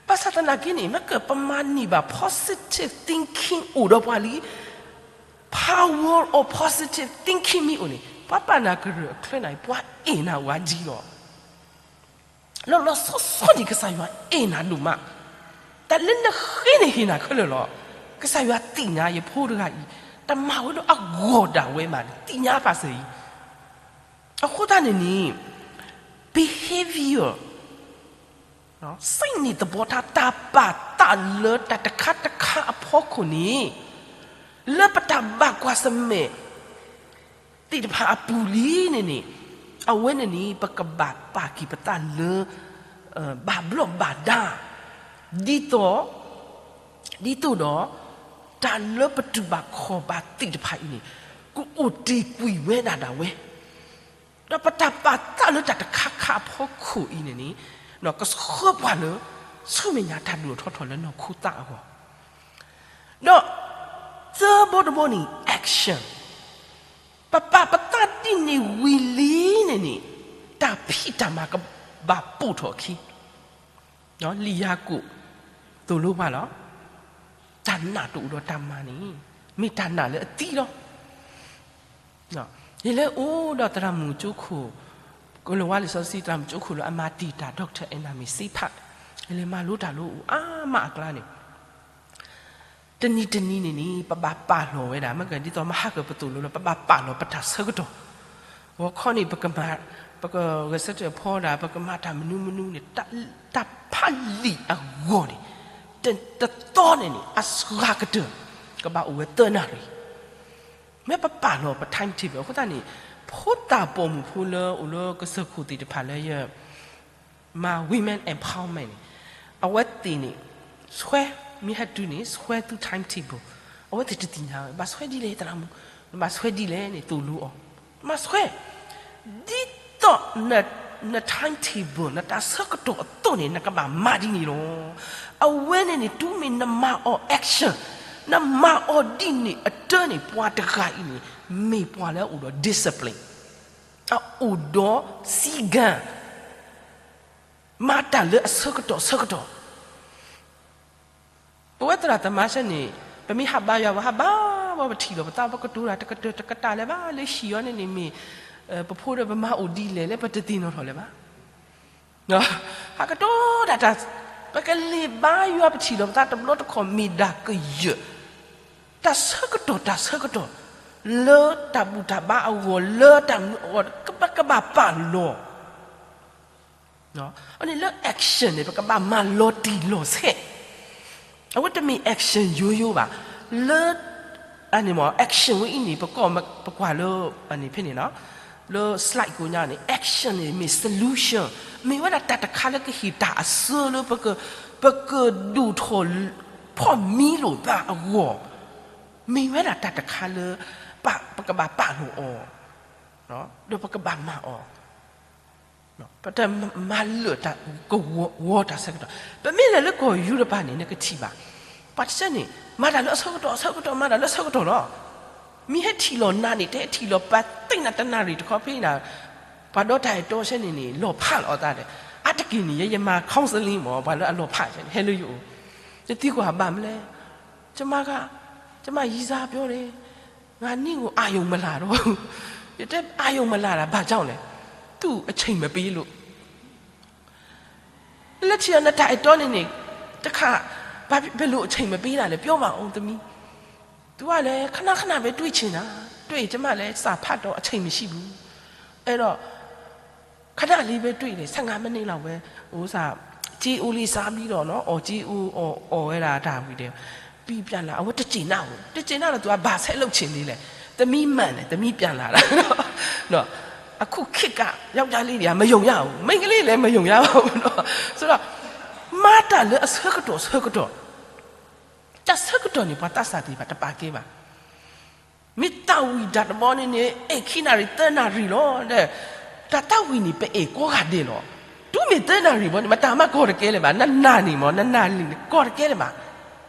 ဘၣ်ဆၣ်သနာ်က့န့ၣ် မ့ၢ်ကပမၤန့ၢ်ဘၣ် positive thinking အိၣ်ဒီးပှၤလံ power of positive thinking မ့ၢ်အိၣ်န့ၣ် ပှၤပာ်နၤကရၢၢ်အချၢန့ၣ် ပှၤအဲၣ်နၤဝဲဒ်လီၤ. လီၤလီၤဆီဆီဒံး ကစၢ်ယွၤအဲၣ်နၤဒိၣ်မး, တၢ်လၢနဃ့န့ၣ်ဟ့ၣ်နၤခဲလၢာ်လီၤ. ကစၢ်ယွၤသ့ၣ်ညါယဖိတဂၤအံၤ တမၤဝဲဒၣ်အဂီၢ်ဒၣ်ဝဲဘၣ်န့ၣ် သ့ၣ်ညါပာ်စၢၤအံၤ အဃိသတးန့ၣ်န့ၣ် behavior စံးန့ၢ်သဘီတၢ် တၢ်ပာ်သးလၢတၢ်တခါတခါအဖီခိၣ်န့ၣ် လၢပတၢ်ဘၣ်ကွၢ်ဆၢၣ်မဲာ်သ့ၣ်တဖၣ်အပူၤလံန့ၣ်န့ၣ် အဝဲန့ၣ်န့ၣ် ပကဘၣ်ပာ်က့ၤပသးလၢ ဘၣ်ဘျီၣ်ဘၣ်ဒါ ဒ်သိး ဒ်သိးဒီး တၢ်လၢပတူၢ်ဘၣ်ခီၣ်ဘၣ်သ့ၣ်တဖၣ်အံၤန့ၣ် ကအိၣ်တ့ၢ်ကွံာ်ဝဲဒၣ်ဒၣ်ဝဲ, ဒီးပတၢ်ပာ်သးလၢတၢ်တခါခါအဖီခိၣ်အံၤန့ၣ်န့ၣ် ကဆှၢပှၤလၢ ဆူမဲာ်ညါတၢ်ဒိၣ်ထီၣ်ထီထီၣ်လၢနီၢ်ခိသးအဂီၢ်, ဒီး သၢဘီတဘီန့ၣ် action, ပပာ်ပသးဒ်န့ၣ်ဝံၤလံန့ၣ်န့ၣ် တၢ်ဖံးတၢ်မၤကဘၣ်ပိာ်ထီၣ်အခံ လံာ်ယၤကိာ် သိၣ်လိပှၤလီၤ. တၢ်နာ်တအိၣ်ဒီးတၢ်မၤန့ၣ် မ့ၢ်တၢ်နာ်လၢအသံလီၤ. ယလဲၤအိၣ်ဒီးသရၣ်မုၣ်ကၠိခိၣ်, ကလၤဝါလံာ်စီဆှံ သရၣ်မုၣ်ကၠိခိၣ်လၢအမၤတံာ်တာ် Doctor Anna Mae Saint-Pat, ယလဲၤမၤလိတၢ်လၢအအိၣ်အါမးအကျါန့ၣ် တနံၤတနံၤန့ၣ်န့ၣ် ပဘၣ်ပာ်လီၤဝဲဒၣ် မ့ၢ်ကဒ်သိးမဟါကပသိၣ်လိလၢ ပဘၣ်ပာ်လီၤပတၢ်ဆၢကတီၢ်, ဂီၤခီန့ၣ် ပကမၤ, ပကဂဲၤဆၢထၢၣ်ဖီဒၣ် ပကမၤတၢ်မနုၤမနုၤန့ၣ် တၢ်ဖးလံာ်အဂီၢ်န့ၣ် တသီန့ၣ်န့ၣ် အစှၤကတၢၢ် ကဘၣ်အိၣ်ဝဲသၢနၣ်ရံၣ်, မ့ၢ်ပပာ်လီၤပ timetable အဃိသတးန့ၣ် ဖိသၣ်ပိာ်မုၣ်ဖိလၢအိၣ်လၢကစၢၢ်ခိၣ်သ့ၣ်တဖၣ်လၢယ မၤ women empowerment န့ၣ် အဝဲသ့ၣ်န့ၣ် ဆွဲ, မ့ၢ်ဟဲတုၤန့ၣ် ဆွဲသု timetable, အဝဲသ့ၣ်တသ့ၣ်ညါဝဲ ဘၣ်ဆွဲဒ်လဲၣ်သရၣ်မုၣ်, နဘၣ်ဆွဲဒ်လဲၣ်န့ၣ် သိၣ်လိအီၤ, မၤဆွဲ, ဒ်သိး န timetable နတၢ်ဆၢကတီၢ်အသိးန့ၣ် နကဘၣ်မၤဒ်န့ၣ်လီၤ. အဝဲန့ၣ်န့ၣ် တုၤမ့ၢ်နမၤအီၤ action, နမၤအီၤဒ်န့ၣ်အတၢ်န့ၣ် ပှၤတဂၤအံၤန့ၣ် မ့ၢ်ပှၤလၢအအိၣ်ဒီး discipline, အအိၣ်ဒီးစည်းကမ်း, မၤတၢ်လၢအဆၢကတီၢ်ဆၢကတီၢ်, ပဝဲသရၣ်သမါဆဲန့ၣ် ပမ့ၢ်ဟးဘါယွၤ ပဟးဘါဝဲ ပထံၣ်လိာ်ပသး ပကတိၤတၢ်တကတၢၢ်တကတၢၢ်လၢၤဘၣ်, လၢဟံၣ်အီၤန့ၣ်န့ၣ်မ့ၢ် ပဖိဒီးပမၤအိၣ်ဒ်လဲၣ်လၢပတသ့ၣ်နီၣ်ထီၣ်လၢၤဘၣ်. ဟးကတိၤတၢ်တၢ်, ပကလဲၤဘါယွၤ ပထံၣ်လိာ်ပသးတဘျီတခီၣ်မ့ၢ်ဒၣ်ကယၢၢ်, တၢ်ဆၢကတီၢ်တၢ်ဆၢကတီၢ်, လၢတၢ်ဘူၣ်တၢ်ဘါအဂီၢ် လၢတၢ်မနုၤအဂီၢ် ပကဘၣ်ပာ်လီၤ အန့ၣ်လၢ action န့ၣ် ပကဘၣ်မၤလီၤတံၢ်လီၤဆဲး, အဝဲတမ့ၢ် action ယိယိဘၣ်, လၢ အန့ၣ်မ့ၢ် action ဝဲအံၤန့ၣ် ပကီၢ် ပကွၢ်လၢ အန့ၣ်ဖဲန့ၣ် လၢ slide ကိးညါန့ၣ် action န့ၣ်မ့ၢ် solution, မ့ၢ်ဝဲဒၣ်တၢ်တခါလၢကဟ့ၣ်တၢ်အစၢလၢ ပကဒိၣ်ထီၣ် ဖီၣ်မံလိာ်သးအဂီၢ်, မ့ၢ်ဝဲဒၣ်တၢ်တခါလၢ ပကဘၣ်ပာ်လီၤအီၤ, ဒီးပကဘၣ်မၤအီၤ ပတမၤလၢာ်တၢ်ကဝီၤတၢ်ဆၢကတီၢ်, ပမ့ၢ်လဲၤလၢကီၢ်ယူရပၤန့ၣ် နကထံၣ်ဘၣ်, ပှၤတဆၢန့ၣ် မၤတၢ်လၢအဆၢကတီၢ် အဆၢကတီၢ် မၤတၢ်လၢအဆၢကတီၢ်လီၤ. မ့ၢ်ဟဲထံၣ်လီၤနၤန့ၣ် တဟဲထံၣ်လီၤပှၤသ့ၣ်နၤတနၣ်ရံၣ်တခီဖဲနၤ, ပှၤဒီတၢ်အဲၣ်တီဆဲန့ၣ်န့ၣ် လီၤဖးလီၤအသးဒီး, အါတက့ၢ်န့ၣ် ယဲယမၤ counseling မ့ၢ် ပှၤလၢအလီၤဖးဆဲန့ၣ် ဟဲလၢယအိၣ်, ယသံကွၢ်ဘၣ်မနုၤလဲၣ်, ကျမက, ကျမရံစၢ်ပျီန့ၣ် ငါနံၣ်ဧိၤ အာရုံမလာတော့ဘူး, ယတဲ အာရုံမလာတာ ဘာကြောင့်လဲ, သူ့အချိန်မပေးလို့, လၢထံၣ်အီၤနတၢ်အဲၣ်တီန့ၣ်န့ၣ်, တခါ, ဘာဖြစ်, ဘယ်လိုအချိန်မပေးတာလဲ, ပြောပါဦးသမီး, သူကလည်း ခဏခဏပဲတွေ့ချင်တာ, တွေ့ရင် ကျမလည်းစာဖတ်တော့ အချိန်မရှိဘူး, အဲ့တော့ ခဏလေးပဲတွေ့တယ် ဆယ့်ငါးမိနစ်လောက်ပဲ, ဥစ္စာ, ကြေးအိုးလေးစားပြီးတော့နော်, အော်ကြေးအိုး, အော်, အော်ဝဲဒၣ်တၢ်ဝံၤဒီး, ပြီးပြန်လာ, အဝဲတကျေနပ်ဘူး, တကျေနပ်တော့ သူက ဘာဆက်လုပ်ချင်သေးလဲ, သမီးမှန်တယ်, သမီးပြန်လာတာ, နော်, အခုခေတ်က ယောက်ျားလေးတွေက မယုံရဘူး, မိန်းကလေးလည်း မယုံရဘူးနော်, ဆိုတော့, မၤတၢ်လၢအဆၢကတီၢ်ဆၢကတီၢ်, တၢ်ဆၢကတီၢ်န့ၣ် ပှၤသးစၢ်သ့ၣ်တဖၣ် တပာ်ကဲဘၣ် မ့ၢ်သးဝံၣ်တၢ်တဘီန့ၣ်န့ၣ် အဲၣ်ခံနၣ်ရံၣ်သၢနၣ်ရံၣ်လီၤ, ဒီး တၢ်သးဝံၣ်န့ၣ် ပအဲၣ်ကိးဂၤဒဲးလီၤ, တုၤမ့ၢ်သၢနၣ်ရံၣ်ဘီန့ၣ် မတၤမးကီၢ်တကဲလၢၤဘၣ်, နနၢ်န့ၣ်မ့ၢ် နနၢ်လံန့ၣ် ကီၢ်တကဲလၢၤဘၣ်,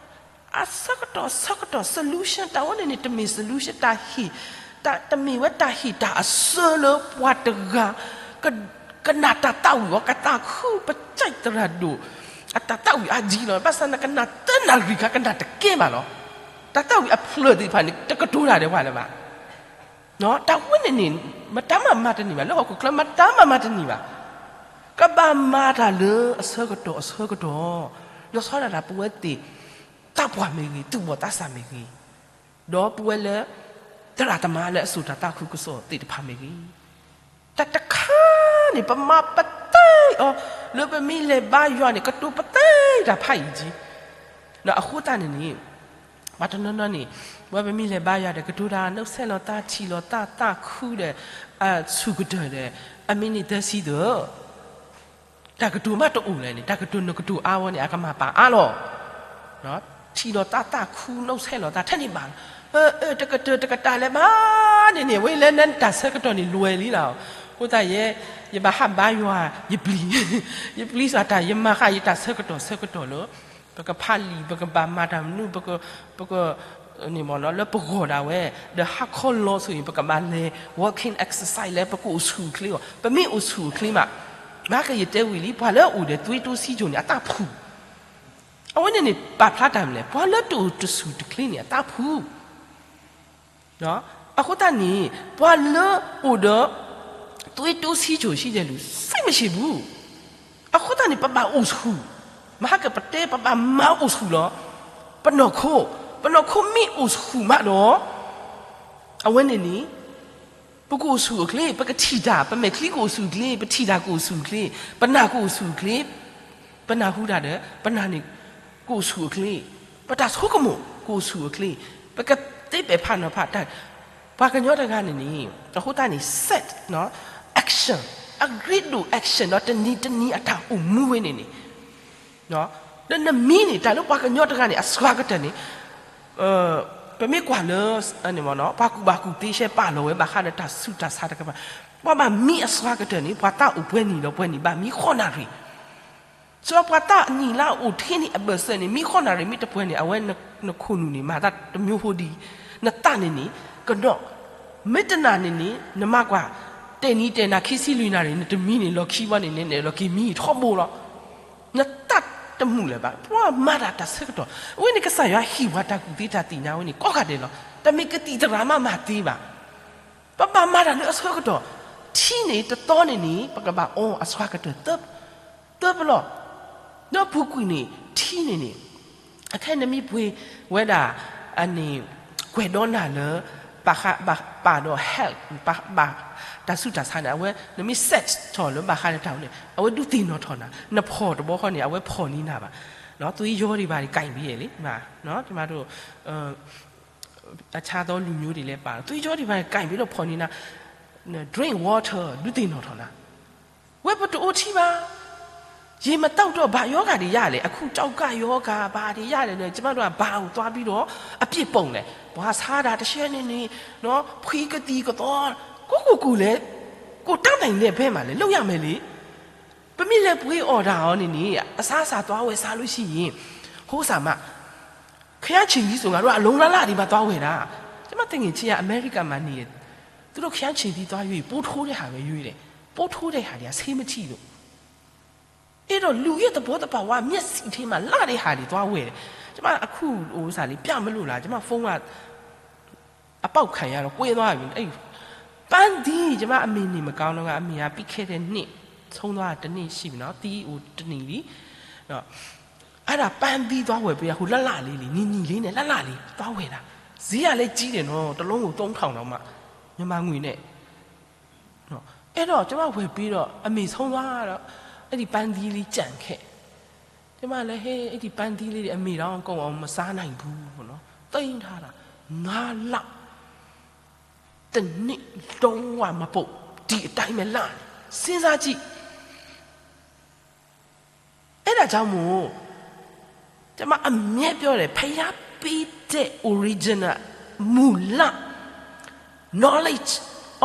အဆၢကတီၢ်ဆၢကတီၢ် solution တၢ်ဝဲန့ၣ်န့ၣ် တမ့ၢ် solution တၢ်ဟ့ၣ်, တၢ်တမ့ၢ်ဝဲတၢ်ဟ့ၣ်တၢ်အစၢလၢပှၤတဂၤ က, ကနၣ်တၢ်သးဝံၣ်အီၤ ကသးခု ပကြိုက်သရၣ်ဒိၣ်, အတၢ်သးဝံၣ်အါကံလီၤ, ဘၣ်ဆၣ်နကနၣ်သၢနၣ်ရံၣ်ခါ ကနၣ်တကဲဘၣ်လီၤ, တၢ်သးဝံၣ်အဖျၢၣ်သ့ၣ်တဖၣ်န့ၣ် တကတိၤတၢ်ဒီးပှၤလၢၤဘၣ်, တၢ်ဝဲန့ၣ်န့ၣ် မတၤမးမၤတန့ၢ်ဘၣ်, လၢဟီၣ်ခိၣ်ချၢမတၤမးမၤတန့ၢ်ဘၣ်, ကဘၣ်မၤတၢ်လၢအဆၢကတီၢ်အဆၢကတီၢ်, လီၤဆီဒၣ်တၢ်ပဝဲသ့ၣ် သးပှၢ်မ့ၢ်ဂ့ၤ, သူၣ်ဘီၣ်သးစၢ်မ့ၢ်ဂ့ၤ, ဒီးပဝဲလၢ သရၣ်သမါလၢအစိာ်တၢ်သးခုကစီၣ်သ့ၣ်တဖၣ်မ့ၢ်ဂ့ၤ, တၢ်တခါန့ၣ် ပမၤပသ့အီၤ, လၢပမ့ၢ်လဲၤဘါယွၤန့ၣ် ကတိၤပသ့တၢ်ဖးအံၤက့, အဃိသတးန့ၣ်န့ၣ် ပှၤတနီၤနီၤန့ၣ် ပဝဲပမ့ၢ်လဲၤဘါယွၤဒီး ကတိၤတၢ် နုတ်ဆက်လီၤသးထံၣ်လီၤသးသးခုဒီး ဆူၣ်ကတၢၢ်ဒီး အမ့ၢ်န့ၢ်သၢဆံသၢ တၢ်ကတိၤမးတအိၣ်လဲၣ်န့ၣ် တၢ်ကတိၤနကတိၤအါဝဲန့ၣ် အကမၤပာ်အါလီၤ. ထံၣ်လီၤတၢ်သးခု နီၣ်ဆဲးလီၤတၢ်ထဲန့ၣ်ဘၣ်လီၤ. တကတၢၢ်တကတၢၢ်လၢၤဘၣ်န့ၣ်န့ၣ် အဝဲလၢနတၢ်ဆၢကတီၢ်န့ၣ်လွဲၤလံလီၤ. အဃိသတးယဲ ယဘၣ်ဟးဘါယွၤ ယပျံၤ, ယပျံၤစှၤတၢ် ယမၤဃာ်ယတၢ်ဆၢကတီၢ်ဆၢကတီၢ်လၢ ပကဖးလံာ် ပကဘၣ်မၤတၢ်မနုၤ ပက ပက လၢပဂီၢ်ဒၣ်ဝဲ ဒီးဟါခီလီၤဆိၣ်အံၤ ပကဘၣ်လဲၤ walking exercise လၢပကအိၣ်ဆူၣ်အိၣ်ချ့အီၤ ပမ့ၢ်အိၣ်ဆူၣ်အိၣ်ချ့မး, ဘၣ်ကယတဲဝံၤလံ ပှၤလၢအအိၣ်ဒီးသွေးတိုးဆီးချိုန့ၣ် အတၢ်ဖုၣ် အဝဲန့ၣ်န့ၣ် ပာ်ဖျါတၢ်မနုၤလဲၣ်, ပှၤလၢတအိၣ်တဆူၣ်တချ့န့ၣ် အတၢ်ဖုၣ် အဃိသတးန့ၣ် ပှၤလၢအိၣ်ဒီး သွေးတိုးဆီးချို ရှိတယ်လူ စိတ်မရှိဘူး. အဃိသတးန့ၣ် ပဘၣ်အိၣ်ဆူၣ်, မဟါကပတဲ ပဘၣ်မၤအိၣ်ဆူၣ်လီၤ. ပနီၢ်ခိ, ပနီၢ်ခိမ့ၢ်အိၣ်ဆူၣ်မးဒီး အဝဲန့ၣ်န့ၣ် ပကအိၣ်ဆူၣ်အိၣ်ချ့, ပကထံၣ်တၢ်, ပမဲာ်ချံကအိၣ်ဆူၣ်အိၣ်ချ့, ပထံၣ်တၢ်ကအိၣ်ဆူၣ်အိၣ်ချ့, ပနၢ်ကအိၣ်ဆူၣ်အိၣ်ချ့, ပနၢ်ဟူတၢ်ဒီး ပနၢ်န့ၣ် ကအိၣ်ဆူၣ်အိၣ်ချ့, ပတၢ်ဆိကမိၣ်ကအိၣ်ဆူၣ်အိၣ်ချ့, ပကသ့ပဲာ်ဖးနီၤဖးတၢ်, ပှၤကညီတဂၤန့ၣ်န့ၣ် အဃိသတးန့ၣ် set နီၤ action, အဂ့ၢ်ဒိၣ် action ဒီးတနံၤတနံၤအတၢ်အိၣ်မူဝဲန့ၣ်န့ၣ် ဒီးနမံၤန့ၣ် တၢ်လၢပှၤကညီတဂၤန့ၣ် အစှၤကတၢၢ်န့ၣ် ပမ့ၢ်ကွၢ်လၢ ပှၤကူၣ်ဘၣ်ကူၣ်သ့ရှဲပာ်လီၤဝဲဘၣ်ဃးဒီးတၢ်ဆူးတၢ်ဆါတကပၤ, ပှၤဘၣ်မံအစှၤကတၢၢ်န့ၣ် ပှၤသးအိၣ်ပှဲၤနံၣ်ဒီးပှဲၤနံၣ်ဘၣ်မံဃိးနၣ်ရံၣ်, စးပှၤသးအနံၣ်လါအိၣ်ထဲန့ၣ်အဘၢၣ်စၢၤန့ၣ် မံဃိးနၣ်ရံၣ်မ့ၢ်တပှဲၤန့ၣ် အဝဲနခိၣ်နူာ်န့ၣ် မၤသးတမျိုးဟိဒံး, နသးန့ၣ်န့ၣ် ကဒီး မ့ၢ်တနၤန့ၣ်န့ၣ် နမၤကွၢ် တဲာ်နံၤတဲာ်နၤခံဆံလွံၢ်နၣ်ရံၣ် နတမံန့ၣ် လီၢ်ခံဘီန့ၣ် နလီၢ်ခံမံထီဘိလီၤ. နသးတမုာ်လၢၤဘၣ်, ပှၤမၤတၢ်တၢ်ဆၢကတီၢ်, အဝဲန့ၣ်ကစၢ်ယွၤဟ့ၣ်ပှၤတၢ်ကူၣ်သ့တၢ်သ့ၣ်ညါဝဲန့ၣ် ကိးဂၤဒဲးလီၤ. တမ့ၢ်ကသံၣ်သရၣ်မးမၤသ့ဘၣ်. ပဘၣ်မၤတၢ်လၢအဆၢကတီၢ်, ထံန့ၣ်တသီန့ၣ်န့ၣ် ပကဘၣ်အီအစှၤကတၢၢ် သၢပလီၢ်, ဒီးပူၤကွံာ်န့ၣ် ထံန့ၣ်န့ၣ် အခဲနမ့ၢ်ပှ့ၤဝဲဒၣ် အန့ၣ် ကွဲးဒီးနၤလၢ ဘၣ်ဃး ဘၣ်ပာ်ဒီး health ဘၣ် ဘၣ်တၢ်ဆူးတၢ်ဆါန့ၣ် အဝဲ နမ့ၢ် set ထီၣ်လၢဘၣ်ဃးဒီးတၢ်ဝဲန့ၣ် အဝဲဒုးသ့ၣ်နီၣ်ထီၣ်နၤ, နဖီၣ်တဘျီဃီန့ၣ် အဝဲဖီၣ်န့ၢ်နၤဘၣ်, သွေးကြောတွေဘာတွေ ကိုင်ပြီလေ, မး, ကျမတို့ အခြားသောလူမျိုးတွေလည်းပါတော့ သွေးကြောတွေဘာတွေ ကိုင်ပြီလို့ ဖီၣ်န့ၢ်နၤ, drink water ဒုးသ့ၣ်နီၣ်ထီၣ်နၤ ဝဲပတအိၣ်ထံဘၣ်, ရေမသောက်တော့ ဘာရောဂါတွေရတယ်လဲ, အခု ကျောက်ကပ်ရောဂါ ဘာတွေရတယ်လဲ, ကျမတို့က ဘာကိုသွားပြီးတော့ အပြစ်ပုံလဲ, ဘၣ်ဆၣ်ဒၣ်တရှဲန့ၣ်န့ၣ်, ဖှံကသံၣ်ကသီ, ကိုယ့်ကိုယ်ကိုယ်လဲ, ကိုယ်တတ်နိုင်တဲ့ဘက်မှာလဲ လုပ်ရမယ်လေ. ပမ့ၢ်လဲၤပှ့ၤအီၣ်တၢ်အီၤန့ၣ်န့ၣ် အစားအစာသွားဝယ်စားလို့ရှိရင်, ဟိုးစမး, ခရမ်းချဉ်သီးဆို ငါတို့က အလုံးလၢ်လၢ်ဒီး မသွားဝယ်တာ. ကျမသူငယ်ချင်းက အမေရိကမှာနေတယ်, သူတို့ ခရမ်းချဉ်သီးသွားရွေး, ပိုးထိုးတဲ့ဟာပဲရွေးတယ်, ပိုးထိုးတဲ့ဟာတွေက ဆေးမထိလို့. အဲ့တော့ လူရဲ့သဘောသဘာဝ မျက်စိထဲမှာ လှတဲ့ဟာတွေ သွားဝယ်တယ်. ကျမ အခု ဥစ္စာလေး ပြမလို့လား, ကျမ ဖုန်းက အပေါက်ခံရတော့ ကွဲသွားပြီ. အဲ့ ပန်းသီး, ကျမအမေ နေမကောင်းတော့ အမေက ပြီးခဲ့တဲ့နှစ် ဆုံးသွားတာ တစ်နှစ်ရှိပြီနော်, သီးအို တစ်နှစ်လီ. အဲ့ဒါ ပန်းသီး သွားဝယ်ပေးတာ, ဟို လှလှလေးလေ, နီနီလေးနဲ့ လှလှလေး သွားဝယ်တာ. ဈေးကလည်းကြီးတယ်နော်, တစ်လုံးကို သုံးထောင်တောင်မှ မြန်မာငွေနဲ့. အဲ့တော့ ကျမ ဝယ်ပေးတော့ အမေ ဆုံးသွားတော့ အဲ့ဒီ ပန်းသီးလေး ကျန်ခဲ့. ကျမလည်း ဟဲ အဲ့ဒီ ပန်းသီးလေးတွေ အမေတော့ ကုန်အောင် မစားနိုင်ဘူးပေါ့နော်, သိမ်းထားတာ ငါးလ တစ်နှစ် လုံးဝမပုပ်, ဒီအတိုင်းပဲ လှနေ. စဉ်းစားကြည့်. အဲ့ဒါကြောင့်မို့ ကျမ အမြဲပြောတယ်, ဘုရားပေးတဲ့ original မူလ knowledge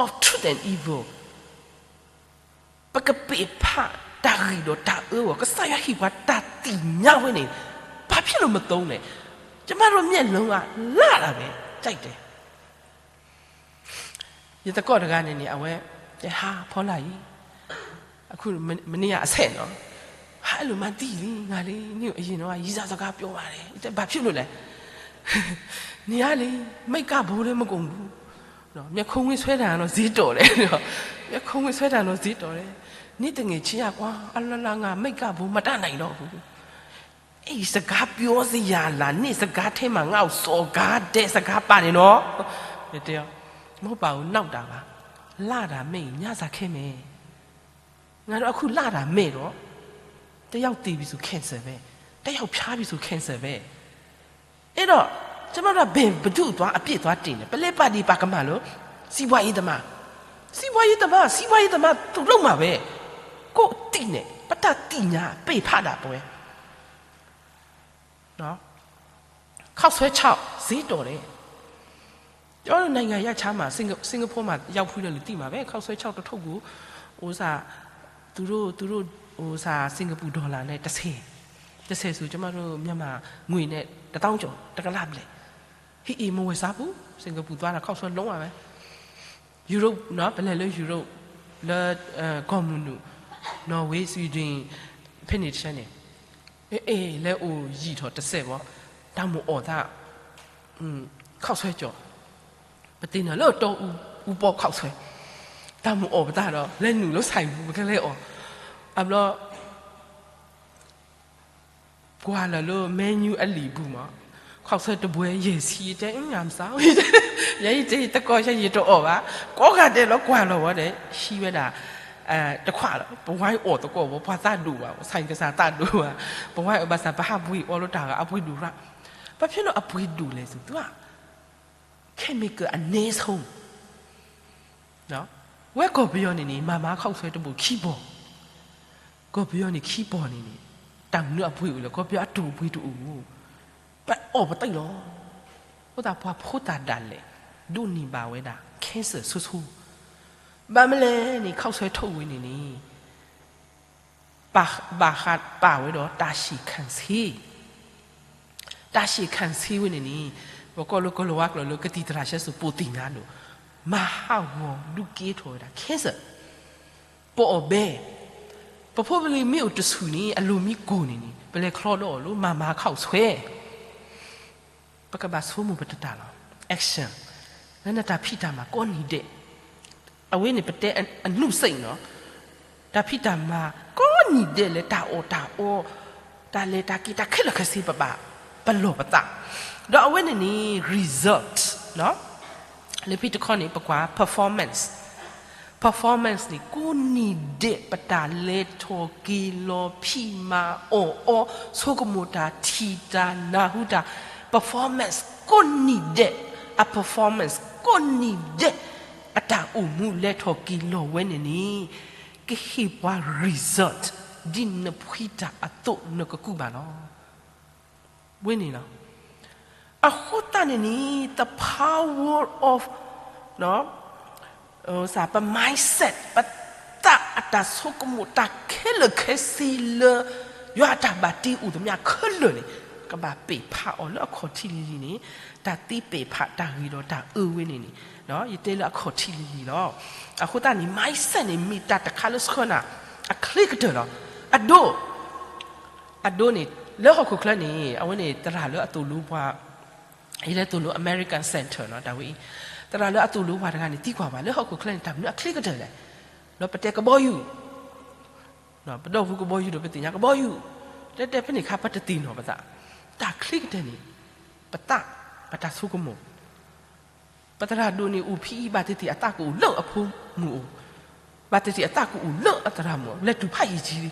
of truth and evil ပကပ့ၤဖး တၢ်ဂ့ၤဒီးတၢ်အၢအီၤ, ကစၢ်ယွၤဟ့ၣ်ပှၤတၢ်သ့ၣ်ညါဝဲန့ၣ် ဘာဖြစ်လို့မသုံးလဲ? ကျမတို့ မျက်လုံးက လှတာပဲ ကြိုက်တယ်. ယသကိးတဂၤန့ၣ်န့ၣ် အဝဲ တဲ ဟာ ဖော်လာကြီး, အခု မ- မနေ့ကအဆက်နော်, ဟာ အဲ့လိုမှန်းသိလေ ငါလေ, နင့်ကို အရင်တုန်းက ရည်းစားစကားပြောပါတယ်, ဘာဖြစ်လို့လဲ, နေရလေ, မိတ်ကပ်ဘိုးလည်း မကုန်ဘူး, မျက်ခုံးငွေ့ဆွဲတံတော့ ဈေးတော်တယ်, မျက်ခုံးငွေ့ဆွဲတံတော့ ဈေးတော်တယ်, နေ့တငယ်ချင်းရကွာ, အလလငါ မိတ်ကပ်ဘိုး မတတ်နိုင်တော့ဘူး. အဲ့ စကားပြောစရာလား, နေ့စကားထဲမှာ ငါ့ကို စော်ကားတဲ့ စကားပါတယ်နော်. တဲရော, မဟုတ်ပါဘူး, နောက်တာပါ, လှတာမဲ့ရင် ညစာခဲမယ်. ငါတို့ အခု လှတာမဲ့တော့ တစ်ယောက်သေပြီဆို cancer ပဲ, တစ်ယောက်ဖျားပြီဆို cancer ပဲ. အဲ့တော့ ကျမတို့က ဘယ် ဘယ်သူ့အသွား အပြစ်သွားတင်လဲ? ပလဲၤပာ်ဒံးပာ်ကမၣ်လၢ စီးပွားရေးသမား, စီးပွားရေးသမား, စီးပွားရေးသမား သူလုပ်မှာပဲ, ကိုယ့်အသိနဲ့ ပတတ်သိညာ ပ့ဖတာပဲ. ခီၣ်ဆွဲဆီၣ် စ့တီၣ်လဲၣ်. ကျီန့ၣ် နိုင်ငံခြားမှာ စင်ကာပူမှာ ရောက်ဖူးတဲ့လူသိမှာပဲ ခီၣ်ဆွဲဆီၣ်တထုပ်ကို ဥစား သူတို့ သူတို့ ဥစား စင်ကာပူဒေါ်လာနဲ့ တစ်ဆယ်, တစ်ဆယ်ဆို ကျမတို့ မြန်မာငွေနဲ့ တစ်သောင်းကျော် တစ်ကလပ်လဲၣ်. ဟ့ၣ်အံၤ မဝယ်စားဘူး စင်ကာပူသွားတာ ခီၣ်ဆွဲလုံးဝပဲ ယူရပ ပလဲၤလၢယူရပ လၢ ကီၢ်မုၢ်နုာ် Norway Sweden ဖဲန့ၣ်တဆဲန့ၣ် အဲ လဲၤအိၣ်ယံာ်ထီၣ်တစဲးဘီ တၢ်မိၣ်အီၣ်သး ခီၣ်ဆွဲကၠီၤ ပသ့ၣ်နီၣ်လၢတီအူပီခီၣ်ဆွဲ တၢ်မိၣ်အီၣ်ပသးဒီး လဲၤနုာ်လၢ ဆိုင်ပူၤ ပကလဲၤအီၣ် အဘျီ ကွၢ်လၢာ်လၢ menu အလံာ်ပူၤမး ခီၣ်ဆွဲတဘှဲယဲၢ်ဆံ တဲ ငါမစား ယဲအံၤတဲ ယတကိး ယဲယတအီၣ်ဘၣ် ကိးဂၤဒဲးလီၤ ကွၢ်လီၤဝဲဒီး ဟံးဝဲဒၣ် တခွးလီၤ ပဝဲအီၣ်သကိးဘၣ် ပှၤသးဒိၣ်ဘၣ် ဆိုင်ကစားသးဒိၣ်ဘၣ် ပဝဲအီၣ်ဘၣ်ဆၣ် ပဟးဘှ့ၣ်အီၤလၢတၢ်ဂၤအပှ့ၤဒိၣ်ရၣ် ပဖဲလၢအပှ့ၤဒိၣ်လဲၣ်သု သူက chemical အနည်းဆုံး ဝဲကီၢ်ပယီၤန့ၣ်န့ၣ် မၤမၤခီၣ်ဆွဲတဘိၣ်ခံဘီၣ် ကီၢ်ပယီၤန့ၣ်ခံဘီၣ်န့ၣ်န့ၣ် တၢ်မနုၤအပှ့ၤအိၣ်လဲၣ် ကီၢ်ပယီၤအတူၢ်အပှ့ၤတအိၣ် ပအီၣ်ပသ့ၣ်လီၤ အဃိသတးပှၤဖိသၣ်ဒၣ်လဲာ် ဒိးန့ၢ်ဘၣ်ဝဲဒၣ် cancer ဆိဆိ ဘၣ်မနုၤလဲၣ်န့ၣ် ခီၣ်ဆွဲထုပ်ဝဲန့ၣ်န့ၣ် ဘၣ်ဃးပာ်ဝဲဒီး တာရှည်ခံဆေး တာရှည်ခံဆေးဝဲန့ၣ်န့ၣ် ပကိးလၢကီၢ်လၤဝါကျိာ်လၢကသံၣ်သရၣ်ဆဲစိၤပိာ်သ့ၣ်ညါဒိၣ် မၤဟးဂီၤဒုးကဲထီၣ်ဝဲဒၣ် cancer ပအီၣ်ဘဲ ပဖိပလံၤမ့ၢ်အိၣ်တဆူၣ်န့ၣ် အလိၤမံကိၢ်န့ၣ်န့ၣ် ပလဲၤချီဒီးအီၤလၢ မၤမၤခီၣ်ဆွဲ ပကဘၣ်ဆိကမိၣ်ပတၢ်လီၤ action လၢနတၢ်ဖံးတၢ်မၤကိးနံၤဒဲး အဝဲန့ၣ်ပတဲအနုစိတ်နီၤ တၢ်ဖံးတၢ်မၤကိးနံၤဒဲးလၢတၢ်အီၣ်တၢ်အီ တၢ်လဲၤတၢ်က့ၤတၢ်ခဲလၢာ်ခဲဆ့ပဘၣ် ပလီၢ်ပသး ဒီးအဝဲန့ၣ်န့ၣ် result လၢဖဲတခီန့ၣ် ပကွၢ် performance performance န့ၣ် ကိးနံၤဒဲး ပတၢ်လဲၤထီၣ်က့ၤလီၤ ဖံးမၤအီၣ်အီ ဆိကမိၣ်တၢ် ထံၣ်တၢ် နၢ်ဟူတၢ် performance ကိးနံၤဒဲး အ performance ကိးနံၤဒဲး အတၢ်အိၣ်မူလဲၤထီၣ်က့ၤလီၤဝဲန့ၣ်န့ၣ် ကဟ့ၣ်ပှၤ result ဒ်နဖှံတၢ်အသိးနကကူးဘၣ်လီၤ. ဝဲန့ၣ်လီၤ. အဃိသတးန့ၣ်န့ၣ် the power of ပ mindset ပသးအတၢ်ဆိကမိၣ် တၢ်ခဲလၢာ်ခဲဆ့လၢ ယွၤအတၢ်ဘၣ်တ့အိၣ်သမျှခဲလၢာ်န့ၣ် ကဘၣ်ပဲာ်ဖးအီၤလၢအခီၣ်ထံးလံၤလံၤန့ၣ် တၢ်သ့ပဲာ်ဖးတၢ်ဂ့ၤဒီးတၢ်အၢဝဲန့ၣ်န့ၣ် ယတဲလၢအခီၣ်ထံးလံၤလံၤလီၤ. အဃိသတးန့ၣ် mindset န့ၣ် မ့ၢ်တၢ်တခါလၢဆှၢနၤ အချ့ကတၢၢ်လီၤ. အဒိ အဒိန့ၣ် လၢဟီၣ်ခိၣ်ချၢန့ၣ် အဝဲန့ၣ် သရၣ်လၢအသိၣ်လိပှၤ ယလဲၤသိၣ်လိ American Center နီၤ တၢ်ဝဲအံၤ သရၣ်လၢအသိၣ်လိပှၤတဂၤန့ၣ် သံကွၢ်ပှၤ လၢဟီၣ်ခိၣ်ချၢန့ၣ် တၢ်မနုၤအချ့ကတၢၢ်လဲၣ်. ဒီးပတဲကဘီယူၤ ပဒီပုၢ်ကဘီယူၤဒီး ပသ့ၣ်ညါကဘီယူၤ တဲတဲဖဲန့ၣ်ခါ ပတသ့ၣ်နီၣ်ပသး တၢ်ချ့ကတၢၢ်န့ၣ် ပသး ပတၢ်ဆိကမိၣ် ပသရၣ်ဒိၣ်န့ၣ်အိၣ်ဖံအံၤ ဘၣ်သ့ၣ်သ့ၣ်အသးကအိၣ်လၢအဖိမုၣ်အိၣ်, ဘၣ်သ့ၣ်သ့ၣ်အသးကအိၣ်လၢအသရၣ်မုၣ် လဲၤတုၤဖးယံာ်ကံလံ.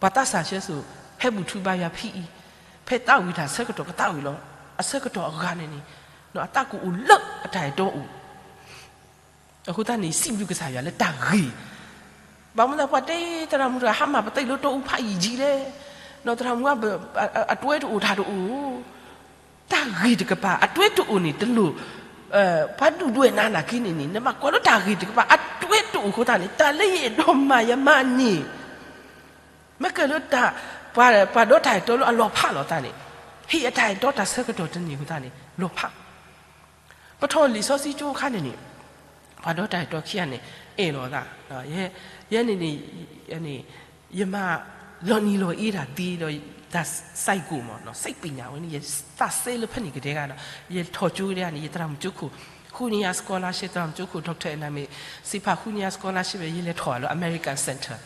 ပှၤသးစၢ်ဆဲစိၤ ဟဲဘူၣ်ထူဘါယွၤဖံအံၤ, ဖဲသးဝံၣ်တၢ်ဆၢကတီၢ် ကသးဝံၣ်လီၤ. အဆၢကတီၢ်အဂၤန့ၣ်န့ၣ် အသးကအိၣ်လၢအတၢ်အဲၣ်တီအိၣ် အဃိသတးန့ၣ် စံးဘျုးကစၢ်ယွၤလၢတၢ်ဂ့ၤ, ဘၣ်မနုၤသးပှၤတဲ သရၣ်မုၣ်တဂၤ ဟါမၢ်ပသးလၢတီအူဖးယံာ်ကံလဲၣ်, ဒီးသရၣ်မုၣ် အတွဲတအိၣ်တၢ်တအိၣ်, တၢ်ဂ့ၤတကပၤ အတွဲတအိၣ်န့ၣ် တလိၣ် ပှၤဒုၣ်ဒွဲၣ်နၤနာ်က့န့ၣ်န့ၣ် နဘၣ်ကွၢ်လၢတၢ်ဂ့ၤတကပၤ အတွဲတအိၣ်အဃိသတးန့ၣ် တၢ်လၢယအဲၣ်ဒိးမၤယမၤန့ၣ် မ့ၢ်ကဲလၢ ပှၤဒီးတၢ်အဲၣ်တီလၢအလီၤဖးလိာ်သးန့ၣ် ဟ့ၣ်အတၢ်အဲၣ်တီတၢ်ဆၢကတီၢ်တန့ၢ်အဃိသတးန့ၣ် လီၤဖး ပထီၣ်လံာ်စီဆှံကၠိအခါန့ၣ်န့ၣ် ပှၤဒီးတၢ်အဲၣ်တီခံဂၤန့ၣ် အဲၣ်လိာ်သး, ယဲန့ၣ်န့ၣ် ယမၤလီၤနံၤလီၤအ့တၢ်သ့ဒီး တၢ်စဲးကိၣ်မး စဲးပညးဝဲန့ၣ် ယသးစဲလၢဖဲန့ၣ်ကတဲဂၤဒီး ယထီၣ်ကၠိကတဲဂၤန့ၣ် ယသရၣ်မုၣ်ကၠိခိၣ် ဃုကညါ scholarship သရၣ်မုၣ်ကၠိခိၣ် doctor အနၢ်မ့ၢ် စံးဖးဃုကညါ scholarship ယလဲၤထီၣ်လၢ American Center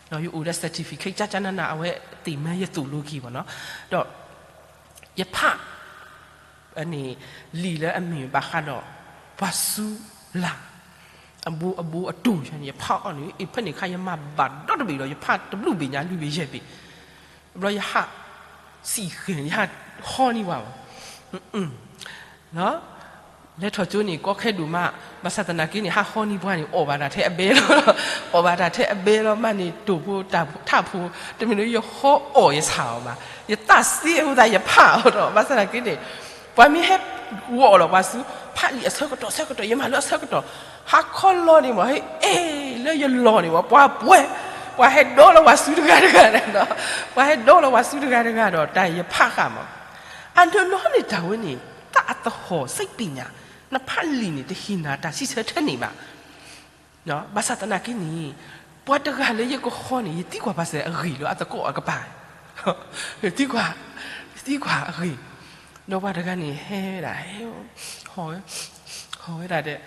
ဒီးယအိၣ်ဒီး certificate ကကနန အဝဲသ့ၣ်မၢယသိၣ်လိက့ၤမးနီၤ, ဒီး ယဖး န့ၣ် လံာ်လၢအမ့ၢ်ဘၣ်ဃးဒီး ပှၤစူၤလၢ် အဘိအဘိအတိၢ်န့ၣ် ယဖးအီၤန့ၣ် အ့ၣ် ဖဲန့ၣ်ခါ ယမၤဘၣ်ဒီတဘ့ၣ်ဒီး ယဖးတဘျုးဘ့ၣ်ညါလွံၢ်ဘ့ၣ်ယဲၢ်ဘ့ၣ်, ဘျီယဟး စံၣ်ဃဲၤ ယဟးဟီန့ၢ်ဝဲဘၣ် လဲၤထီၣ်ကၠိန့ၣ် ကီခဲဒိၣ်မး, ဘၣ်ဆၣ်သနာ်က့န့ၣ် ဟးဟီန့ၢ်ပှၤန့ၣ် အီၣ်ဘၣ်တၢ်ထဲအဘဲလီၤ, အီၣ်ဘၣ်တၢ်ထဲအဘဲလီၤ, မၤန့ၢ်တိာ်ဖိတၢ်ထးဖိ, တမ့ၢ်လၢယဟီအီၣ်ယဆၣ်အီၤဘၣ်, ယသးစ့အဃိသတးယဖးအီၤဒီး ဘၣ်ဆၣ်သနာ်က့န့ၣ် ပှၤမ့ၢ်ဟဲဂီၤလီၤပှၤဆူ ဖးလံာ်အဆၢကတီၢ်ဆၢကတီၢ် ယမၤလၢအဆၢကတီၢ်, ဟါခီလီၤန့ၣ်မး ဟဲလၢယလီၢ်န့ၣ်မး ပှၤပှဲၤ, ပှၤဟဲဒီလီၤပှၤဆူတဂၤတဂၤဒီး, ပှၤဟဲဒီလီၤပှၤဆူတဂၤတဂၤဒီး တၢ်ယဖးဃာ်မး, အနီၢ်နီၢ်န့ၣ်တၢ်ဝဲန့ၣ် တၢ်အသဟီၣ်စံးပညၣ်, နဖးလံာ်န့ၣ် တဟ့ၣ်နၤတၢ်စံးဆၢထဲန့ၣ်ဘၣ်. ဘၣ်ဆၣ်သနာ်က့န့ၣ် ပှၤတဂၤလၢယကဟီန့ၣ် ယသံကွၢ်ဘၣ်စဲးအဂ့ၢ်လၢအသကိးအကပၤ, ယသံကွၢ်, ယသံကွၢ်အဂ့ၢ်, ဒီးပှၤတဂၤန့ၣ် ဟဲဝဲဒၣ်, ဟဲ, ဟီၣ်ဝဲ, ဟီၣ်ဝဲဒၣ်ဒီး,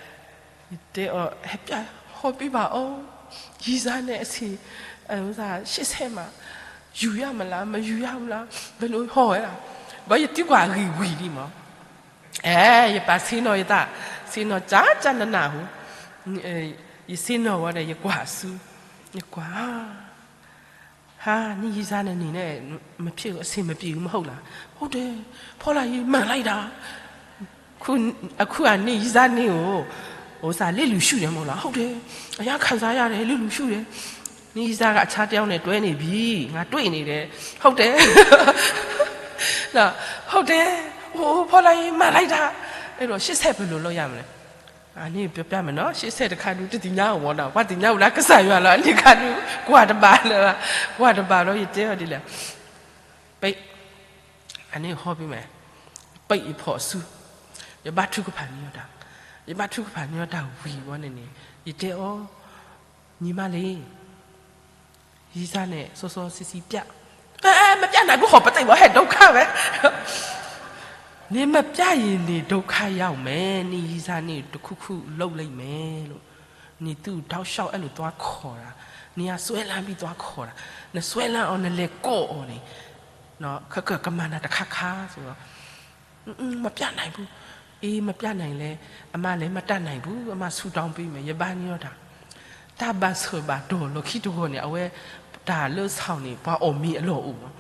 ယတဲအီၤ ဟဲပျၢ်, ဟီၣ်ပ့ၤဘၣ်အီၤ, ယံစါနဲအဆ့, ရှေ့ဆက်မှာ, ယူရမလား, မယူရဘူးလား, ဘယ်လိုဟီၣ်ဝဲဒၣ်, ဘၣ်ယသံကွၢ်အဂ့ၢ်ဝံၤလံမး အဲ ယပာ်ဆ့ၣ်နီၤယသး, ဆ့ၣ်နီၤကၠၢ်ကၠၢ်နးနးဟူ, ယဆ့ၣ်နီၤဝဲဒီး ယကွၢ်အစု, ယကွၢ်, ဟာ, နံၣ်ယံစါနနံၤန့ၣ် မဖြစ်ဘူး, အဆင်မပြေဘူး, မဟုတ်လား, ဟုတ်တယ်, ဖီလာ်ယံမၤလိုက်တာ, အခုအနံၣ်ယံစါန့ၣ်အိၣ်, အိၣ်စးလ့လူရှုတယ်မဟုတ်လား, ဟုတ်တယ်, အရမ်းခံစားရတယ်, လ့လူရှုတယ်, နံၣ်ယံစါကအဆါတယောက်နဲ့တွဲနေပြီ, ငါတွေ့နေတယ်, ဟုတ်တယ်, ဟုတ်တယ်, အိုး ဖီလာ်ယံမၤလိုက်တာ, အဲ့တော့ ရှေ့ဆက်ဘယ်လိုလုပ်ရမလဲ, အန့ၣ်ပြောပြမယ်နော်, ရှေ့ဆက်တခါဒုးတသ့ၣ်ညါအီၤမ့ၢ်နီၤ, ပှၤသ့ၣ်ညါဝဲလၢကစၢ်ယွၤလီၤ, အန့ၣ်ခါဒုး ကွၢ်တဘၣ်လၢၤဘၣ်, ကွၢ်တဘၣ်ဒီး ယတဲအီၤဒ်လဲၣ်, ပ, အန့ၣ်ဟီၣ်ပ့ၤမဲာ်, ပယဖီၣ်အစု, ယဘါထုကဖၣ်န့ၢ်အီၤတၢ်, ယဘါထုကဖၣ်န့ၢ်အီၤတၢ်ဝံၤဝဲန့ၣ်န့ၣ်, ယတဲအီၤ, ညီမလေး, ယံစါနဲ စောစောစီးစီးပြ, အဲ မပြနိုင်ဘူး, ဟီၣ်ပသံၣ်ဘၣ် ဟဲဒုက္ခပဲ, နမပြရင်န့ၣ် ဒုက္ခရောက်မယ်, နံၣ်ယံစါန့ၣ် တစ်ခုခုလုပ်လိမ့်မယ်လို့, နသူ့တောက်လျှောက်အဲ့လိုသွားခေါ်တာ, နကစွဲလမ်းပြီးသွားခေါ်တာ, နစွဲလမ်းအီၤ နလဲၤကိးအီၤန့ၣ်, ခကမၤနၤတခါခါဆိုတော့, မပြနိုင်ဘူး, အေး မပြနိုင်လဲ, အမလည်းမတတ်နိုင်ဘူး, အမဆုတောင်းပေးမယ်, ယဘါန့ၢ်အီၤတၢ်, တၢ်ဘၣ်ဆၢဘၣ်တီၢ်လီၢ်ခံတဂီၤန့ၣ် အဝဲတၢ်လၢဆီၣ်န့ၣ် ပှၤအီၣ်မ့ၤအလီၢ်အိၣ်မး,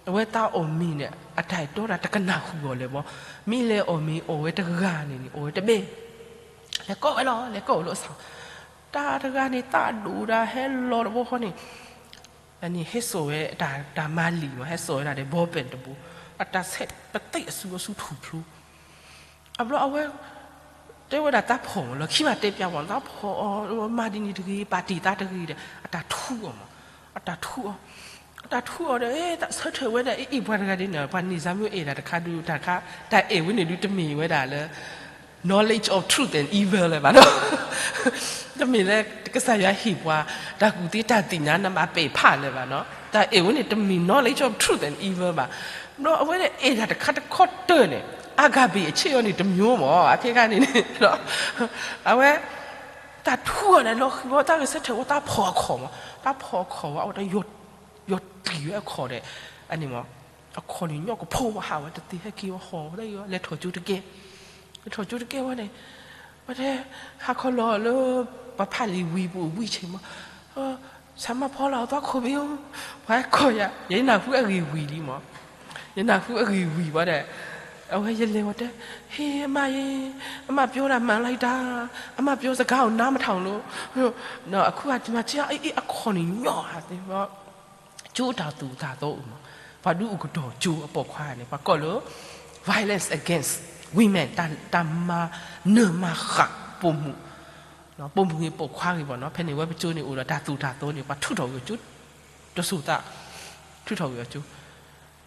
အဝဲတၢ်အီၣ်မ့ၤန့ၣ် အတၢ်အဲၣ်တီတၢ်တကနၣ်ဃုာ်အီၤလၢၤဘၣ်, မ့ၢ်လဲၤအီၣ်မ့ၤအီၣ်ဝဲတဂၤန့ၣ်န့ၣ် အီၣ်ဝဲတဘ့ၣ်, လဲၤကိးဝဲလီၤ, လဲၤကိးဝဲလၢအဆီၣ်, တၢ်တဂၤန့ၣ် သးဒိၣ်ဒၣ်ဟဲလီၤတဘျီဃီန့ၣ် အန့ၣ်ဟဲစိာ်ဝဲတၢ်မၤလံာ်မး, ဟဲစိာ်ဝဲဒၣ်ဒီး ball pen တဘိ, အတၢ်ဆဲးပသံၣ်အစုအစုထူၣ်ဖျိ, အဘျီအဝဲ တဲဝဲဒၣ်တၢ်ဖီၣ်မးလီၤ, ခံဘၣ်တဲပျးဝဲ တၢ်ဖီၣ်အီၤ, မၤဒ်န့ၣ်တဂ့ၤ, ပာ်တ့ၢ်သးတဂ့ၤဒီး အတၢ်ထူအီၤမး, အတၢ်ထူအီၤ, အတၢ်ထူအီၤဒီး သးဆၢထၢၣ်ဝဲဒၣ် အ့ၣ် ပှၤတဂၤဒ်န့ၣ် ပှၤန့ၢ်စၢ်မ့ၢ်အဲၣ်ဒၣ်တခါဒုး တၢ်တခါ တၢ်အဲၣ်ဝဲန့ၣ်ဒုးတမ့ၢ်ဝဲဒၣ်လၢ knowledge of truth and evil လၢၤဘၣ်နီၤ, တမ့ၢ်လၢကစၢ်ယွၤဟ့ၣ်ပှၤ တၢ်ကူၣ်သ့တၢ်သ့ၣ်ညါ နဘၣ်ပဲာ်ဖးလၢၤဘၣ်နီၤ, တၢ်အဲၣ်ဝဲန့ၣ်တမ့ၢ် knowledge of truth and evil ဘၣ်, ဒီးအဝဲန့ၣ်အဲၣ်ဒၣ်တခါတခီတၢၢ်န့ၣ် အဂၤဘ့ၣ်အဆ့ၣ်အီၤန့ၣ်တမျိုးမး, အခဲခါန့ၣ်န့ၣ် အဝဲ တၢ်ထူအီၤန့ၣ် လီၤဃံၤဝဲ တၢ်ဂဲၤဆၢထၢၣ်ဝဲ တၢ်ဖီၣ်အခီၣ်မး, တၢ်ဖီၣ်အခီၣ်ဝဲ အဝဲတၢ် ယီၤတံၢ်ဝဲအခီၣ်ဒီး အန့ၣ်မး, အခီၣ်န့ၣ် ညီကဖိမး ဟးဝဲတသ့ ဟဲက့ၤဝဲဟီၣ်ဝဲဒၣ် လဲၤထီၣ်ကၠိတကဲ, လဲၤထီၣ်ကၠိတကဲဝဲန့ၣ်, ဝဲတဲ ဟါခီလီၤလၢ ပှၤဖးလံာ်ဝံၤ ပအိၣ်ဝံၤဆ့ၣ်မး, ဆၣ်မါဖီလာ် အသီခိၣ်ဘ့ၣ်ဧၢ, ပှၤဟဲကိးယၤ ယနၢ်ဟူအဂ့ၢ်ဝံၤလံမး, ယနၢ်ဟူအဂ့ၢ်ဝံၤဝဲဒီး အဝဲယလဲၤဝဲတဲ ဟ့ အမါယ့, အမါပြောတာမှန်လိုက်တာ, အမါပြောစကားကိုနားမထောင်လို့, အခုကဒီး အခီၣ်န့ၣ်ညီဧါ, ကၠိတၢ်သူၣ်တၢ်သီအိၣ်မး, ပှၤဒုးအိၣ်ကတီၢ်ကၠိအပိာ်ခွါန့ၣ် ပှၤကိးလၢ violence against women တၢ်မၤနၢၤမၤဃၣ်ပိာ်မုၣ်, ပိာ်မုၣ်ဂ့ၤပိာ်ခွါဂ့ၤဘၣ်နီၤ, ဖဲန့ၣ်ဝဲပကၠိန့ၣ်အိၣ်ဒီးတၢ်သူၣ်တၢ်သီန့ၣ် ပှၤထုးထီၣ်ဂ့ၤကၠိ, တစိၤသး, ထုးထီၣ်ဂ့ၤကၠိ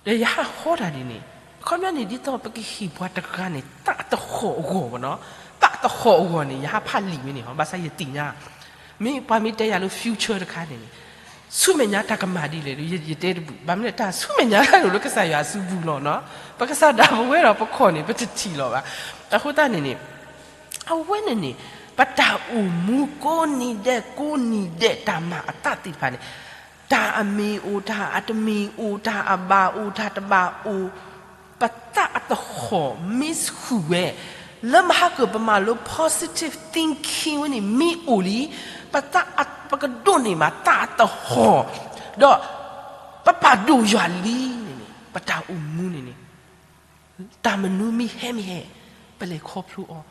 ဒီးယဟးဟီတၢ်ဒ်န့ၣ်, အခီပညီန့ၣ် ဒ်သိးပကဟ့ၣ်ပှၤတဂၤန့ၣ် သးသဟီၣ်အဂီၢ်မးနီၤ, သးသဟီၣ်အဂီၢ်န့ၣ် ယဟးဖးလံာ်ဝဲန့ၣ်ဟီ ဘၣ်ဆၣ်ယသ့ၣ်ညါ, မ့ၢ်ပှၤမ့ၢ်တဲယၤလၢ future တခါန့ၣ်န့ၣ်, ဆူမဲာ်ညါတၢ်ကမၤဒ်လဲၣ်ဒီး ယတဲတဘူၣ်, ဘၣ်မနုၤလဲၣ် တၢ်ဆူမဲာ်ညါတၢ်ဒိၣ်လၢကစၢ်ယွၤအစုပူၤလီၤနီၤ, ပကစၢ်ဒၣ်ပဝဲဒီးပခီၣ်န့ၣ် ပတထံၣ်လီၤဘၣ်, အဃိသတးန့ၣ်န့ၣ် အဝဲန့ၣ်န့ၣ် ပတၢ်အိၣ်မူကိးနံၤဒဲးကိးနံၤဒဲး တၢ်မၤအသးသ့ၣ်တဖၣ်န့ၣ် တၢ်အမ့ၢ်အိၣ် တၢ်အတမ့ၢ်အိၣ် တၢ်အဘၣ်အိၣ် တၢ်တဘၣ်အိၣ်, ပသးအသဟီၣ်မ့ၢ်ဆူၣ်ဝဲ, လၢမဟါကၢၣ်ပမၤလိ positive thinking ဝဲန့ၣ် မ့ၢ်အိၣ်လံ, ပသး ပကဒိးန့ၢ်ဘၣ်သးအသဟီၣ်, ဒီးပပာ်ဒိၣ်ယွၤလံန့ၣ်န့ၣ် ပတၢ်အိၣ်မူန့ၣ်န့ၣ် တၢ်မနုၤမ့ၢ်ဟဲမ့ၢ်ဟဲ ပလဲၤခီဖျိအီၤ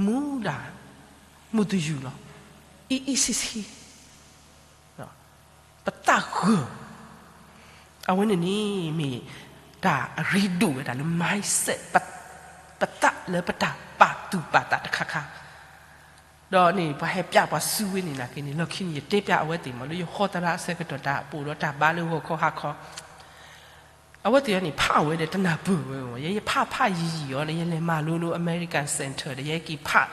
မူဒၣ်, မူတယူၢ်လီၤ, အံအံဆံဆံ, ပသးဂၢၢ်, အဝဲန့ၣ်န့ၣ် မ့ၢ်တၢ်အရ့ဒိၣ်ဝဲဒၣ်လၢ mindset ပသးလၢပတၢ်ပာ်သူၣ်ပာ်သးတခါခါ ဒီးန့ၣ် ပှၤဟဲပျးပှၤစုဝဲန့ၣ်နာ်က့န့ၣ် လီၢ်ခံန့ၣ် ယတဲပျးအဝဲသ့ၣ်မး လၢယဟီသရၣ်အဆၢကတီၢ် တၢ်ပအိၣ်ဒီးတၢ်ဘါလၢဂီၤခီဟါခီ အဝဲသ့ၣ်အံၤန့ၣ် ဖးဝဲဒီးတနၢ်ပၢၢ်ဝဲ, ယဲယဖးဖးယံာ်ယံာ်အီၤဒီး ယလဲၤမၤလိလၢ American Center ဒီး ယဟဲက့ၤဖး,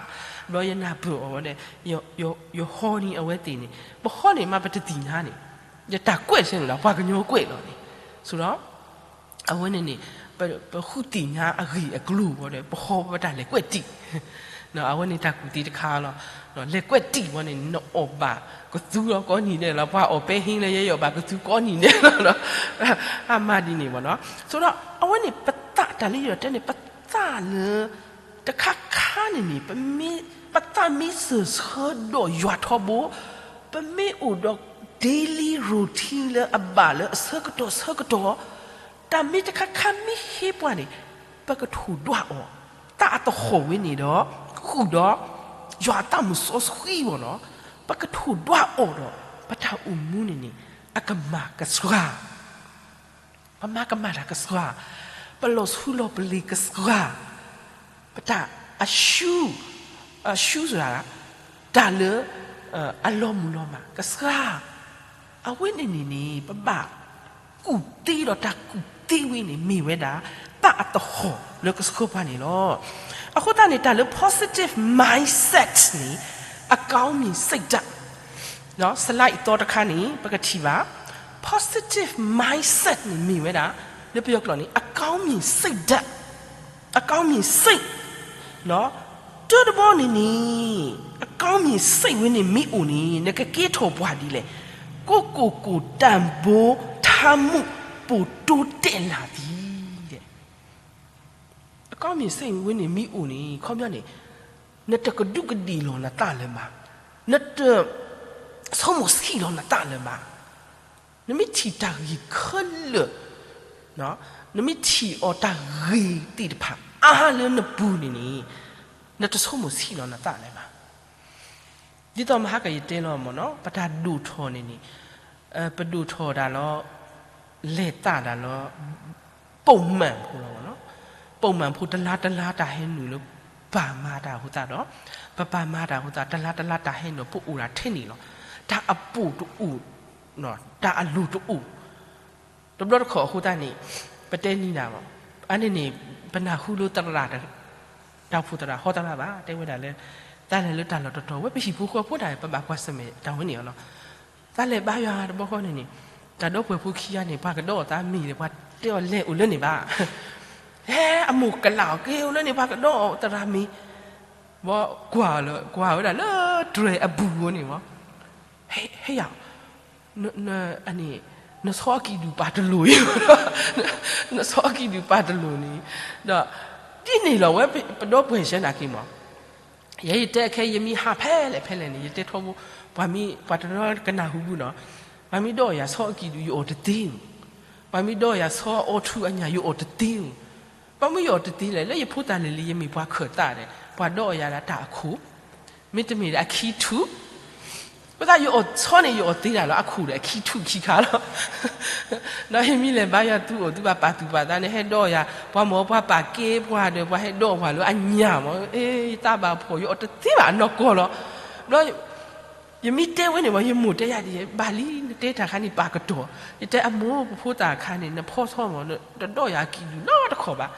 ဘျီယနၢ်ပၢၢ်အီၤဝဲဒီး ယဟီန့ၣ်အဝဲသ့ၣ်န့ၣ် ပဟီန့ၣ်မးပတသ့ၣ်ညါန့ၣ်, ယတၢ်ကွဲးဆၢန့ၣ်ဒီး ပှၤကညီကွဲးလီၤန့ၣ်, ဆိဒီး အဝဲန့ၣ်န့ၣ် ပဃုသ့ၣ်ညါအဂ့ၢ်အကျိၤဝဲဒီး ပဟီဝဲတၢ်လဲၤကွဲးတံၢ် အဝဲန့ၣ်တၢ်ကူၣ်သ့တခါလီၤ. လဲၤကွဲးတံၢ်ဝဲန့ၣ် နအီၣ်ဘၣ်ကသူလီၤကိးနံၤဒဲးလီၤ, ပှၤအီၣ်ပဲဟ့လၢယဲယအီၣ်ဘၣ်ကသူကိးနံၤဒဲးလီၤ, အမၤဒ်န့ၣ်မးနီၤ. ဆိဒီး အဝဲန့ၣ်ပသးတၢ်လၢယတဲန့ၣ် ပသးလၢ တခါခါန့ၣ်န့ၣ် ပသးမ့ၢ်စၢၢ်ဆၢဒီးယွၤထီဘိ, ပမ့ၢ်အိၣ်ဒီး daily routine လၢအဘၣ်လၢအဆၢကတီၢ်ဆၢကတီၢ် တၢ်မ့ၢ်တခါခါမ့ၢ်ဟ့ပှၤန့ၣ် ပကထိၣ်ဒွးအီၤ, သးအသဟီၣ်ဝဲန့ၣ်ဒီး ဃုာ်ဒီး ယွၤအသးမုၣ်စီဆှံအဂီၢ်နီၤ, ပကထိၣ်ဒွးအီၤဒီး ပတၢ်အိၣ်မူန့ၣ်န့ၣ် အကမၣ်ကစှၤ ပမၤကမၣ်တၢ်ကစှၤ, ပလီၤဆူလီၤပလ့ၤကစှၤ, ပတၢ်အရှု, အရှု ဆိုတာ တၢ်လၢ အလီၤမုၢ်လီၤမၢ်ကစှၤ, အဝဲန့ၣ်န့ၣ်န့ၣ် ပဘၣ်ကူၣ်သ့ဒီးတၢ်ကူၣ်သ့ဝဲန့ၣ် မ့ၢ်ဝဲဒၣ် သးအသဟီၣ်လၢကဆှၢပှၤန့ၣ်လီၤ. အဃိသတးန့ၣ် တၢ်လၢ positive mindset န့ၣ် အကောင်းမြင်စိတ်ဓာတ် စလၢအံၤသီတခါန့ၣ် ပကထံၣ်ဘၣ် positive mindset န့ၣ်မ့ၢ်ဝဲဒၣ် လၢပယီၤကျိာ်န့ၣ် အကောင်းမြင်စိတ်ဓာတ်, အကောင်းမြင်စိတ်, တၢတဘီန့ၣ်န့ၣ် အကောင်းမြင်စိတ် ဝဲန့ၣ်မ့ၢ်အိၣ်န့ၣ် နကကဲထီၣ်ပှၤဒ်လဲၣ်, ကိုယ့်ကိုယ်ကိုတန်ဖိုးထားမှု ပိုတိုးတက်လာသည် အကောင်းမြင်စိတ် ဝဲန့ၣ်မ့ၢ်အိၣ်န့ၣ် ခီပညီန့ၣ် နတကဒူးကဒ့ၣ်လီၤနသးလၢၤဘၣ်, နတဆိကမိၣ်ဆံးလီၤနသးလၢၤဘၣ်, နမ့ၢ်ထံၣ်တၢ်ဂ့ၢ်ခဲလၢာ်, နမ့ၢ်ထံၣ်အီၤတၢ်ဂ့ၢ်သ့ၣ်တဖၣ်အါလၢနပူၤန့ၣ်န့ၣ် နတဆိကမိၣ်ဆံးလီၤနသးလၢၤဘၣ်. ဒ်သိးမဟါကယတဲလီၤမ့ၢ်နီၤ ပတၢ်ဒိၣ်ထီၣ်န့ၣ်န့ၣ် ပဒိၣ်ထီၣ်တၢ်လီၤ, လဲၤသးတၢ်လီၤ, ပိာ်မၣ်ဖိလီၤမ့ၢ်နီၤ, ပိာ်မၣ်ဖိတလါတလါတၢ်ဟဲနုာ်လၢ ပပာ်မၤတၢ်အဃိသတးဒီး, ပပာ်မၤတၢ်အဃိသတး တလါတလါတၢ်ဟဲနုာ် ပအိၣ်ဒၣ်ထဲန့ၣ်လီၤ. တၢ်အပိာ်တအိၣ်, တၢ်အလိၤတအိၣ်, တဘျီတခီၣ်အဃိသတးန့ၣ် ပတဲနံၤဒၣ်မး, အန့ၣ်န့ၣ် ပနၢ်ဟူလၢသရၣ် တၢ်အိၣ်ဖှိၣ်သရၣ် ဟီသရၣ်ဘၣ် တဲဝဲဒၣ်လၢ တၢ်လဲၤလၢတၢ်လီၢ်တတီၤဝဲ ပဟံၣ်ဖိဃီဖိတၢ် ပဘၣ်ကွၢ်ဆၢၣ်မဲာ်တၢ်ဝဲန့ၣ်လီၤ. တၢ်လဲၤဘါယွၤတဘျီဃီန့ၣ်န့ၣ် တၢ်ဒီပုၢ်ဝဲၢ်ဖိခံဂၤန့ၣ် ပှၤကဒီးအီၤသးမံၤဒီး ပှၤတဲအီၤလဲၤအိၣ်လၢန့ၣ်ဘၣ်. ဟဲအမိၢ်ကလာ်အီၤက့ၤအိၣ်လၢန့ၣ် ပှၤကဒီးအီၤသရၣ်မံၤ, ဘီကွၢ်လၢ ကွၢ်ဝဲဒၣ်လၢတြဲၤအဘူးဧိၤန့ၣ်မး, ဟဲယၤ န နဆီအကံၢ်ဒုၣ်ပာ်တလိၣ်အံၤ, နဆီအကံၢ်ဒုၣ်ပာ်တလိၣ်န့ၣ်, ဒီး ဒ်န့ၣ်လီၤဝဲ ပဒီပုၢ်ဝဲၢ်ဆဲနာ်က့မး, ယဲယတဲခဲ ယမ့ၢ်ဟးဖဲလဲၣ်ဖဲလဲၣ်န့ၣ် ယတဲထီဘိ ပှၤမ့ၢ် ပှၤတနီၤကနၢ်ဟူဘၣ်နီၤ, ပှၤမ့ၢ်ဒီးယၤဆီအကံၢ်ဒုၣ် ယအီၣ်တသ့ဧိၤ, ပှၤမ့ၢ်ဒီးယၤဆီအီထူအညၣ် ယအီၣ်တသ့ဧိၤ, ဘၣ်မနုၤယအီၣ်တသ့လဲၣ်, လၢယဖိသၣ်လံၤလံၤ ယမ့ၢ်ပှၤခၢၣ်သးဒီး ပှၤဒီးယၤဒၣ်တၢ်အခိၣ် မ့တမ့ၢ်ဒီးအခံထူၣ်, အဃိသတးယအီၣ်ဆီန့ၣ် ယအီၣ်သ့ဒၣ်လီၤ အခိၣ်ဒီးအခံထူၣ်ခံခါလီၤ. ဒီးယမ့ၢ်လဲၤဘါယွၤသုအိၣ် သုဘၣ်ပာ်သူၣ်ပာ်သးန့ၣ် ဟဲဒီးယၤ ပှၤမ့ၢ်ပှၤပာ်ကဲပှၤဒီး ပှၤဟဲဒီးပှၤလၢအညၣ်မး ယသးဘၣ်ဖှီၣ် ယအီၣ်တသ့ဘၣ်အနီၢ်ကီၢ်လီၤ. ဒီး ယမ့ၢ်တဲဝဲန့ၣ်မး ယမိၢ်တဲယၤဒ်အံၤ ဘၣ်လံ နတဲတၢ်ခါန့ၣ် ပာ်ကတီၢ်, ယတဲအမိၢ် ပဖိသၣ်ခါန့ၣ် နဖီဆီမး တဒီးယၤအကံၢ်ဒုၣ်နီတခီၣ်ဘၣ်.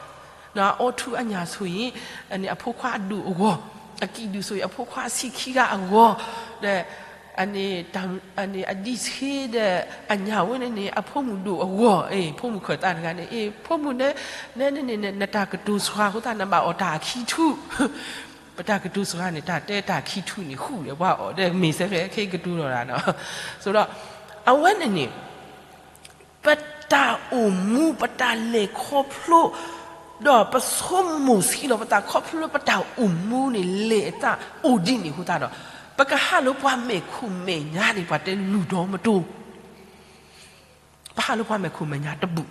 အီထူအညၣ်ဆိၣ်အံၤ အဖိခွါအဒိၣ်အဂီၢ်, အကံၢ်ဒုၣ်ဆိၣ်အံၤ အဖိခွါအဆံးခံဂၤအဂီၢ်, ဒီး အဒံၣ်ဆ့ဒီး အညၣ်ဝဲန့ၣ်န့ၣ် အဖိမုၣ်ဒိၣ်အဂီၢ်, အ့ ဖိမုၣ်ခၢၣ်သးတဂၤန့ၣ် အ့ ဖိမုၣ်နဲ နဲန့ၣ်န့ၣ် နတၢ်ကတိၤစှၤအဃိသတး နဘၣ်အီၣ်တၢ်အခံထူၣ် ပတၢ်ကတိၤစှၤန့ၣ် တၢ်တဲတၢ်ခံထူၣ်န့ၣ် ဃုာ်ဒီးပှၤအီၣ်ဒီး မ့ၢ်စဲဖဲခဲကတိၤလီၤဒၣ်နီၤ. ဆိဒီး အဝဲန့ၣ်န့ၣ် ပတၢ်အိၣ်မူ ပတၢ်လဲၤခီဖျိ ဒီးပဆိကမိၣ်ဆံးလီၤပသးခီဖျိလၢပတၢ်အိၣ်မူန့ၣ် လဲၤအသးအိၣ်ဒ်န့ၣ်အဃိသတးဒီး ပကဟးလၢပှၤမဲာ်ခိၣ်မဲာ်ညါန့ၣ် ပှၤတဲလုၢ်ဒီမတိၤ ပဟးလၢပှၤမဲာ်ခိၣ်မဲာ်ညါတဘူၣ်,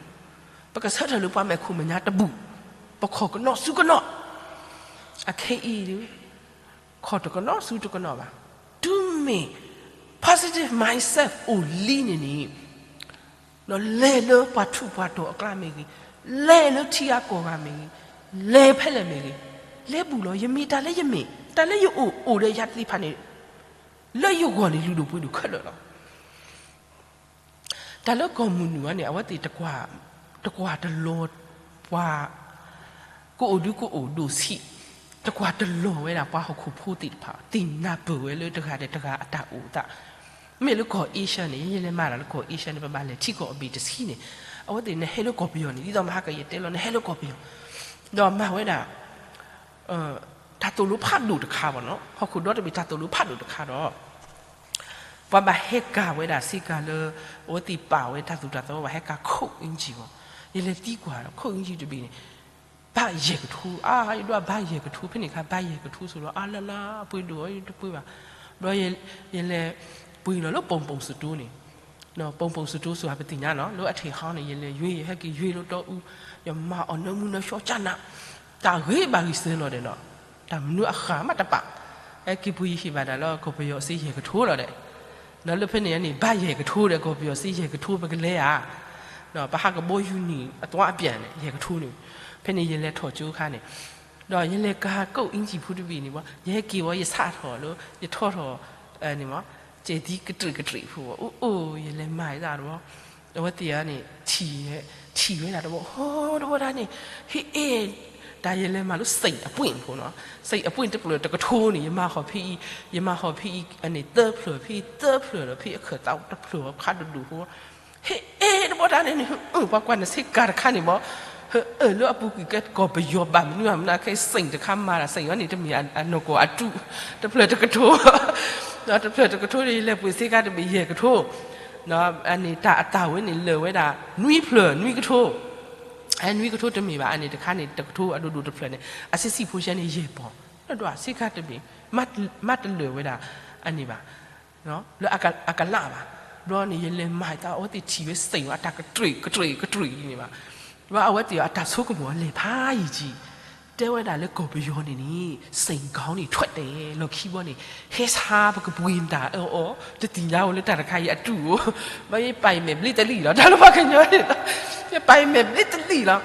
ပကဆၢထၢၣ်လၢပှၤမဲာ်ခိၣ်မဲာ်ညါတဘူၣ်, ပခိၣ်ကနီၣ်စုကနီၣ်, အခဲအံၤဒုး ခီၣ်တကနီၣ်ဆူတကနီၣ်ဘၣ်. တုၤမ့ၢ် positive mindset အိၣ်လံန့ၣ်န့ၣ် ဒီးလဲၤလၢပှၤထူးပှၤတီၤအကျါမ့ၢ်ဂ့ၤ, လဲၤလၢထံဂၤကီၢ်ဂၤမ့ၢ်ဂ့ၤ, လဲၤဖဲလဲၣ်မ့ၢ်ဂ့ၤ, လဲၤဘူးလီၤ. ယမ့ၢ်တၢ်လၢယမ့ၢ်, တၢ်လၢယအိၣ်အိၣ်ဒီးယၤသ့ၣ်တဖၣ်န့ၣ် လၢယဂီၢ်န့ၣ် လုၢ်ဒိၣ်ပှ့ၤဒိၣ်ခဲလၢာ်လီၤ. တၢ်လၢကီၢ်မုၢ်နုာ်အံၤန့ၣ် အဝဲသ့ၣ်တကွၢ်တလီၤပှၤ ကအိၣ်ဒုကအိၣ်ဒိၣ်ဆံး, တကွၢ်တလီၤဝဲဒၣ်ပှၤဟီၣ်ခိၣ်ဖိသ့ၣ်တဖၣ် သ့ၣ်နၢ်ပၢၢ်ဝဲလၢတဂၤဒီးတဂၤအတၢ်အိၣ်အသး. မ့ၢ်လၢကီၢ်အ့ရှၢၣ်န့ၣ် ယလဲၤမၤတၢ်လၢကီၢ်အ့ရှၢၣ်န့ၣ် ပဘၣ်လဲၤထံကီၢ်အဘ့ၣ်တဆံန့ၣ် အဝဲသ့ၣ်နဟဲလၢကီၢ်ပယီၤန့ၣ် ဒ်သိးမဟါကယတဲလီၤ နဟဲလၢကီၢ်ပယီၤ ဒီးမၤဝဲဒၣ် တၢ်သိၣ်လိဖးဒိၣ်တခါဘၣ်နီၤ, ဟီၣ်ခိၣ်ဒီတဘ့ၣ်တၢ်သိၣ်လိဖးဒိၣ်တခါဒီး ပှၤဘၣ်ဟဲကၤဝဲဒၣ်စ့ကၤလၢ အဝဲသ့ၣ်ပာ်ဝဲတၢ်သိၣ်တၢ်သီ ဘၣ်ဟဲကၤခိၣ်အ့ၣ်ကၠံၣ်ဘၣ်. ယလဲၤသံကွၢ်ဒီး ခိၣ်အ့ၣ်ကၠံၣ်တဘ့ၣ်န့ၣ် ဘၣ်ယဲၢ်ကထိ, အါ ယဒွးဘၣ်ယဲၢ်ကထိ ဖဲန့ၣ်အခါ ဘၣ်ယဲၢ်ကထိဆိဒီး အါလၢ်လၢ် ပှ့ၤဒိၣ်အီၤ ယတပှ့ၤဘၣ်. ဘျီယလဲၤပှ့ၤလီၤလၢပိာ်ပိာ်စတိၤန့ၣ် ပိာ်ပိာ်စတိၤဆိ ပသ့ၣ်ညါနီၤ လၢအထံးဟီန့ၣ် ယလဲၤယွ့ ယဟဲက့ၤယွ့လၢတီအူ, ယမၤအီၣ်နၢမူနၢဆှီကၢ်နး, တၢ်ဂ့ၤဘၣ်ဂံၢ်စၢၤလီၤဒီးနီၤ, တၢ်မနုၤအဃၢ်မးတပာ်, ဟဲက့ၤပှ့ၤယဟ့ၣ်ဘၣ်တၢ်လၢကီၢ်ပယီၤစ့ ယဲၢ်ကထိလီၤဒီး, ဒီးလၢဖဲန့ၣ်န့ၣ် ဘၣ်ယဲၢ်ကထိဒီး ကီၢ်ပယီၤစ့ယဲၢ်ကထိ ပကလဲၤဧါ, ပဟးကဘီယူၤနံၣ်အသွါအပျၢ်န့ၣ် ယဲၢ်ကထိန့ၣ်, ဖဲန့ၣ်ယလဲၤထီၣ်ကၠိအခါန့ၣ် ဒီးယလဲၤကၤကိၣ်အ့ၣ်ကၠံၣ်ဖိတဘ့ၣ်န့ၣ်ဘၣ်, ယဟဲက့ၤဝဲ ယဆးထီၣ်လၢ ယထီထီၣ် န့ၣ်မး, စဲၤသံကတြံးကတြံးဖိဘၣ်, အိၣ်အိၣ် ယလဲၤမၤသးတဘျီ, အဝဲသ့ၣ်အံၤန့ၣ် ထံၣ်, ထံၣ်ဝဲဒၣ်တဘျီ, ဟိ တဝဲဒၣ်န့ၣ်, ဟ့ၣ်အ့ၣ်, တၢ်ယလဲၤမၤလၢစံာ်အပှ့ၢ်ဖိနီၤ, စံာ်အပှ့ၢ်တဖျၢၣ်တကထိန့ၣ် ယမၤဟီၣ်ဖဲအံၤ, ယမၤဟီၣ်ဖဲအံၤန့ၣ် သၢဖျၢၣ် ဖဲအံၤသၢဖျၢၣ်ဒီး ဖဲအခၢၣ်သးတဖျၢၣ် ခးဒိၣ်ဒိၣ်ဖိ ဟ့ၣ်အ့ၣ်တဘျီတၢ်န့ၣ်န့ၣ်, ပှၤကွၢ်နဆ့ကၤတခါန့ၣ်မး, ဟ့ၣ်အ့ၣ်လၢအပူၤကွံာ်ကဲကီၢ်ပယီၤဘၣ်မနုၤမနုၤ ခဲစံာ်တခါမၤတၢ်စံာ်ဝဲန့ၣ် တမ့ၢ်အနီၢ်ကီၢ်အတူး, တဖျၢၣ်တကထိ, တဖျၢၣ်တကထိန့ၣ် ယလဲၤပှ့ၤစ့ကၤတဘ့ၣ်ယဲၢ်ကထိ, န့ၣ်တၢ်အတၢ်ဝဲန့ၣ်လၢာ်ဝဲဒၣ် နွံဖျၢၣ်နွံကထိ နွံကထိတမ့ၢ်ဘၣ်, အန့ၣ်တခါန့ၣ် တကထိအဒိၣ်ဒိၣ်တဖျၢၣ်န့ၣ် အဆံးဆံးဖိဆဲန့ၣ် ယဲၢ်ပီၢ်, လၢဒွးစ့ကၤတဘ့ၣ်, မ့ၢ်တလၢာ်ဝဲဒၣ် အန့ၣ်ဘၣ်, လၢအကလးဘၣ်, ဘျီန့ၣ် ယလဲၤမၤသးအဝဲသ့ၣ်ထံၣ်ဝဲစံာ်ဝဲအတၢ်ကတြံးကတြံးကတြံးန့ၣ်ဘၣ်, ဘျီအဝဲသ့ၣ်အတၢ်ဆိကမိၣ်အလဲၤဖးယံာ်ကံ, တဲဝဲဒၣ်လၢကီၢ်ပယီၤန့ၣ်န့ၣ် စံာ်ကီန့ၣ် ထွဲးတဲာ် လီၢ်ခံဘီန့ၣ် ဟဲဆါပကပှ့ၤတၢ်အီၤအီၤ တသ့ၣ်ညါဝဲလၢတၢ်တခါအံၤအတူးဧိၤ, ဘၣ်ယပာ်အံၤမဲာ်ဘျ့တလံၣ်လီၤ တၢ်လၢပှၤကညီန့ၣ်, ယပာ်အံၤမဲာ်ဘျ့တလံၣ်လီၤ,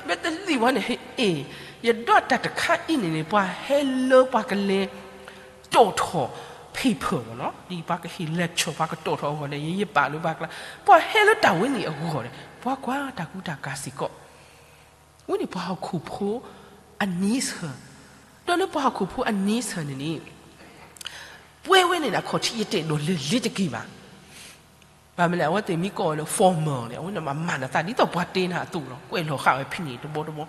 ဘျ့တလံၣ်ဝဲန့ၣ် ဟ့ၣ်အ့ၣ်, ယဒွးတၢ်တခါအံၤန့ၣ်န့ၣ် ပှၤဟဲလၢပှၤကလဲၤ တီၣ်ထီၣ် paper မ့ၢ်နီၤ, ဒ်ပှၤကဟ့ၣ် lecture ပှၤကတီၣ်ထီၣ်အဂီၢ်န့ၣ် ယယပာ်လၢပှၤကျါ, ပှၤဟဲလၢတၢ်ဝဲန့ၣ်အဂီၢ်န့ၣ် ပှၤကွၢ်တၢ်ကူတၢ်ကၤစ့ၢ်ကီး, ဝဲန့ၣ်ပှၤဟီၣ်ခိၣ်ဖိ အနံဆၢၣ်, ဒီးလၢပှၤဟီၣ်ခိၣ်ဖိအနံဆၢၣ်န့ၣ်န့ၣ် ပှဲၤဝဲန့ၣ်န့ၣ် အခီၣ်ထံးယတဲာ်ဒိၣ်လဲၢ်လ့တက့ၢ်ဘၣ် ဘၣ်မနုၤလဲၣ် အဝဲသ့ၣ်မ့ၢ်ကိးဝဲလၢ formal န့ၣ် အဝဲန့ၣ်မၤမၤနသးဒ်သိးပှၤတဲနၤအသိးလီၤ, ကွဲးလီၤဃာ်ဝဲဖဲန့ၣ်တဘီတဘီ,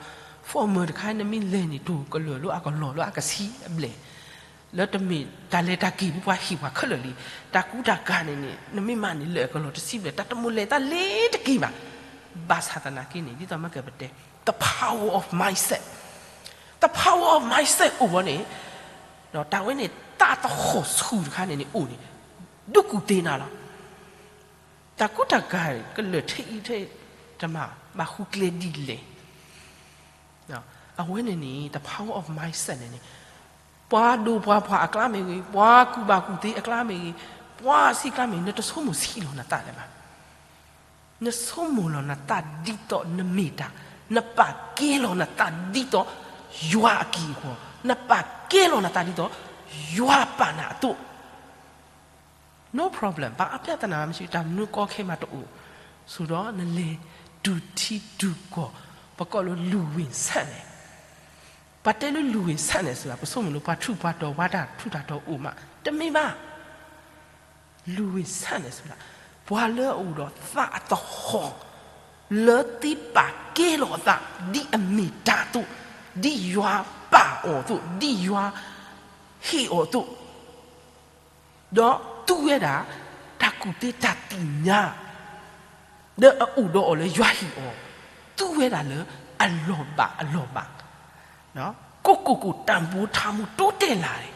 formal တခါ နမ့ၢ်လဲၤန့ၣ် တိၢ်ကလၢာ်လၢအကလီၢ်လၢအကဆံအဘျဲၣ်, လၢတမ့ၢ်တၢ်လဲၤတၢ်က့ၤလၢပှၤဟ့ၣ်ပှၤခဲလၢာ်လံ, တၢ်ကူတၢ်ကၤန့ၣ်န့ၣ် နမ့ၢ်မၤန့ၣ်လၢအကလီၢ်တဆံဘျဲၣ် တၢ်တမိၣ်လဲၤသးလ့တက့ၢ်ဘၣ်, ဘၣ်ဆၣ်သနာ်က့န့ၣ် ဒ်သိးမ့ၢ်ကပတဲ the power of mindset, the power of mindset အိၣ်ဝဲန့ၣ် ဒီးတၢ်ဝဲန့ၣ် သးသဟီၣ်ဆူၣ်တခါန့ၣ်န့ၣ်အိၣ်န့ၣ် ဒုးကူၣ်သ့နၤလီၤ. တၢ်ကူတၢ်ကၤ ကလၢာ်ထဲအံၤထဲတမး ဘၣ်ဃုကျဲဒ်လဲၣ်. အဝဲန့ၣ်န့ၣ် the power of mindset န့ၣ်န့ၣ် ပှၤဒိၣ်ပှၤဖှီၣ်အကျါမ့ၢ်ဂ့ၤ, ပှၤကူၣ်ဘၣ်ကူၣ်သ့အကျါမ့ၢ်ဂ့ၤ, ပှၤဆံးကျါမ့ၢ်ဂ့ၤ နတဆိကမိၣ်ဆံးလီၤနသးလၢၤဘၣ်. နဆိကမိၣ်လီၤနသးဒ်သိးနမ့ၢ်တၢ်, နပာ်ကဲလီၤနသးဒ်သိး ယွၤအက့ၢ်အဂီၤ, နပာ်ကဲလီၤနသးဒ်သိး ယွၤပာ်နၤအသိး no problem, ဘၣ်အပြဿနာမရှိ, တၢ်မနုၤကီခဲမးတအိၣ်, ဆိဒီးနလဲၤတုၤထံတုၤကီၢ်, ပကိးလၢလူၢ်ဝ့ၢ်ဆၣ်န့ၣ်, ပှၤတဲလၢလူၢ်ဝ့ၢ်ဆၣ်န့ၣ်စ့ၢ်ကီး ပဆိကမိၣ်လၢပှၤထူးပှၤတီၤ ပှၤတၢ်ထူးတၢ်တီၤအိၣ်မး, တမ့ၢ်ဘၣ်. လူၢ်ဝ့ၢ်ဆၣ်န့ၣ်စ့ၢ်ကီး ပှၤလၢအအိၣ်ဒီးသးအသဟီၣ် လၢသ့ပာ်ကဲလီၤအသး ဒ်အမ့ၢ်တၢ်အသိး, ဒ်ယွၤပာ်အီၤအသိး, ဒ်ယွၤဟ့ၣ်အီၤအသိး, ဒီးသူဝဲဒၣ် တၢ်ကူၣ်သ့တၢ်သ့ၣ်ညါ လၢအအိၣ်ဒီးအီၤလၢယွၤဟ့ၣ်အီၤ, သူဝဲဒၣ်လၢအလီၢ်ဘၣ်အလီၢ်ဘၣ်, ကိုယ့်ကိုယ်ကိုယ် တန်ဖိုးထားမှု တိုးတက်လာတယ်,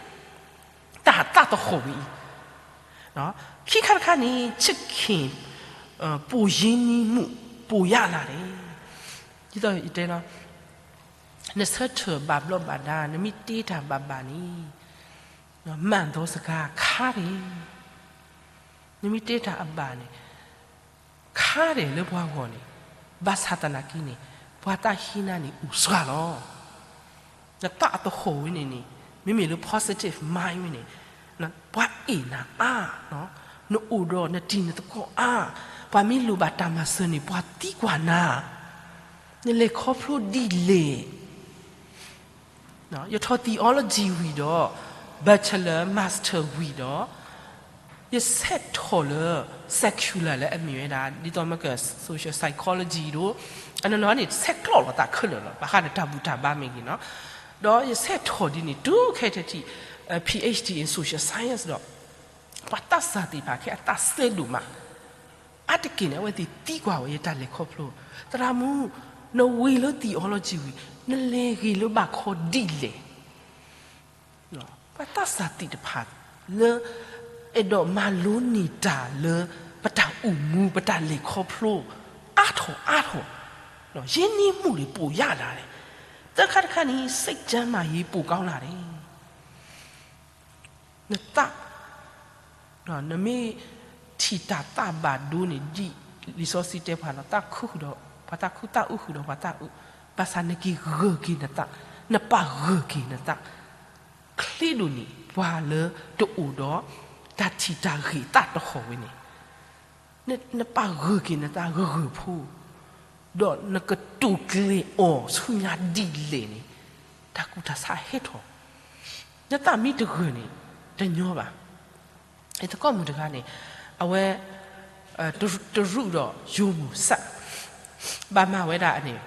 တၢ်သးသဟီၣ်ဝဲအံၤ, ခံခါတခါန့ၣ် ချစ်ခင် ပိုရင်းနှီးမှု ပိုရလာတယ်, ဒ်သိးယတဲလီၤ နဆၢထၢၣ်ဘၣ်ဘျီးဘၣ်ဒါ နမ့ၢ်တဲတၢ်ဘၣ်ဘၣ်န့ၣ် မၤသီစကားခါန့ၣ်, နမ့ၢ်တဲတၢ်အဘၣ်န့ၣ် ခါဒဲးလၢပှၤဂီၢ်န့ၣ်, ဘၣ်ဆၣ်သနာ်က့န့ၣ် ပှၤတၢ်ဟ့နၤန့ၣ် အိၣ်စှၤလီၤ. နသးအသဟီၣ်ဝဲန့ၣ်န့ၣ် မ့မ့ၢ်လၢ positive mind ဝဲန့ၣ်, ပှၤအဲၣ်နၤအါ, နအိၣ်ဒီးနတံၤနသကိးအါ, ပှၤမ့ၢ်လိၣ်ဘၣ်တၢ်မၤစၢၤန့ၣ် ပှၤသံကွၢ်နၤ, နလဲၤခီဖျိဒ်လဲၣ် ယထီၣ် theology ဝံၤဒီး bachelor master ဝံၤဒီး ယဆဲးထီၣ်လၢ secular လၢအမ့ၢ်ဝဲဒၣ် ဒ်သိးမ့ၢ်က social psychology ဒီး အနီၢ်နီၢ်န့ၣ် ဆဲးကျိးလီၤသးခဲလၢာ်လီၤ ဘၣ်ဃးဒီးတၢ်ဘူၣ်တၢ်ဘါမ့ၢ်ဂ့ၤနီၤ, ဒီးယဆဲးထီၣ်ဒ်န့ၣ် တုၤခဲအံၤထံး PhD in social science ဒီး ပှၤသးစၢ်သ့ၣ်တဖၣ်ခဲအံၤအသးစဲဒိၣ်မး အါတက့ၢ်န့ၣ် အဝဲသ့ၣ်သံကွၢ်ဝဲယတၢ်လဲၤခီဖျိ, သရၣ်မုၣ်, နဝံၤလၢ theology ဝံၤ နလဲၤဂ့ၤလၢဘၣ်ခီဒ်လဲၣ်. ပှၤသးစၢ်သ့ၣ်တဖၣ်လၢ အဲၣ်ဒိးမၤလိန့ၢ်တၢ်လၢ ပတၢ်အိၣ်မူ ပတၢ်လဲၤခီဖျိ အါထီၣ်အါထီၣ်, ရင်းနှီးမှုတွေပိုရလာတယ်, သၢခါတခါန့ၣ် စိတ်ကျန်းမာရေးပိုကောင်းလာတယ်. နသး, နမ့ၢ်ထံၣ်တၢ်သးဘၣ်ဒိန့ၣ် ဒ်လံာ်စီဆှံတဲပှၤလီၤ, သးခုဃုာ်ဒီးပှၤသးခု, သးအုးဃုာ်ဒီးပှၤသးအုး, ဘၣ်ဆၣ်နက့ၤဂၢၢ်က့ၤနသး, နပာ်ဂၢၢ်က့ၤနသး, ချ့ဒိၣ်န့ၣ် ပှၤလၢတအိၣ်ဒီးတၢ်ထံၣ်တၢ်ဂ့ၤသးတဟီၣ်ဝဲန့ၣ် နပာ်ဂၢၢ်က့ၤနသးဂၢၢ်ဂၢၢ်ဖိ, ဒီးနကတိၤကျဲၤအီၤဆူညါဒ်လဲၣ်န့ၣ်, တၢ်ကူၣ်တၢ်ဆးဟဲထီၣ်, နသးမ့ၢ်တဂၢၢ်န့ၣ် တညီဘၣ်. ယသကိးမုၣ်တဂၤန့ၣ် အဝဲ တရူးဒီးယိၤမုၢ်စၢ် ဘၣ်မၤဝဲဒၣ်န့ၣ်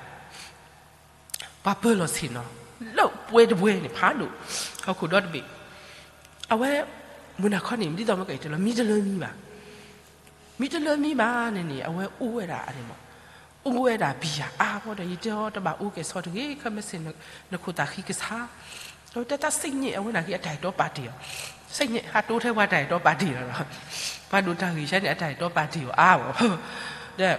ပှၤပၢၤလီၢ်ဆ့ၣ်နီၤ လၢပှဲၤတပှဲၤန့ၣ် ဖးဒိၣ် ဟီၣ်ခိၣ်ဒီတဘ့ၣ်, အဝဲ မုၢ်နၤခီန့ၣ် ဒ်သိးမ့ၢ်ကတဲလီၤ မံတလၢမံဘၣ်, မံတလၢမံဘၣ်န့ၣ်န့ၣ် အဝဲအိၣ်ဝဲဒၣ်န့ၣ်မး, အိၣ်ဝဲဒၣ်ဘံယၤအါဘီဒီး ယတဲအီၤတဘၣ်အိၣ်ကဲၣ်ဆိးတဂ့ၤ ခဲမုၢ်ဆ့ၣ် နခိၣ်သးဃံကဆါ, အဝဲတဲတၢ်စံၣ်ညီၣ် အဝဲန့ၣ်က့ၤအတၢ်အဲၣ်တီပာ်တ့ၢ်အီၤ, စံၣ်ညီၣ် ဟးတိထဲပှၤတၢ်အဲၣ်တီပာ်တ့ၢ်အီၤလီၤ, ပှၤဒိၣ်တၢ်ဂ့ၢ်ဆၢန့ၣ် အတၢ်အဲၣ်တီပာ်တ့ၢ်အီၤအါဘီ, ဒီး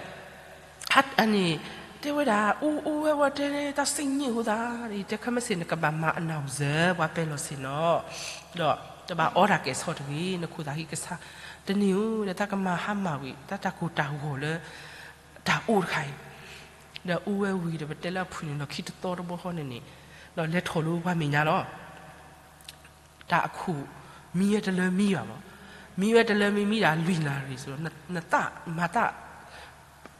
အန့ၣ် တဲဝဲဒၣ် အိၣ်အိၣ်ဝဲဝဲတဲ တၢ်စံၣ်ညီၣ်အဃိသတး ယတဲခဲမုၢ်ဆ့ၣ် နကဘၣ်မၤအနီၢ်စၢၤ ပှၤပၢၤလီၢ်ဆ့ၣ်နီၤ, ဒီးတဘၣ်အီတၢ်ကဲၣ်ဆိးတဂ့ၤ နခိၣ်သးဃံကဆါ, တန့ၢ်ဧိၤဒီး တၢ်ကမၤဟါမၢ်ဝံၤ တၢ်တၢ်ကိၢ်တၢ်ဂီၤလၢ တၢ်အိၣ်တခါအံၤ, ဒီးအိၣ်ဝဲဝံၤဒီး ပတဲလၢအဖုၣ်န့ၣ် လီၢ်ခံတသီတဘီဃီန့ၣ်န့ၣ်, ဒီးလဲၤထီၣ်လၢပှၤမဲာ်ညါလီၤ တၢ်အခိၣ် မံဝဲတလၢမံဘၣ်မး, မံဝဲတလၢမံမံဒၣ်လွံၢ်နၣ်ရံၣ်စ့ၢ်ကီး, နသးမၤသး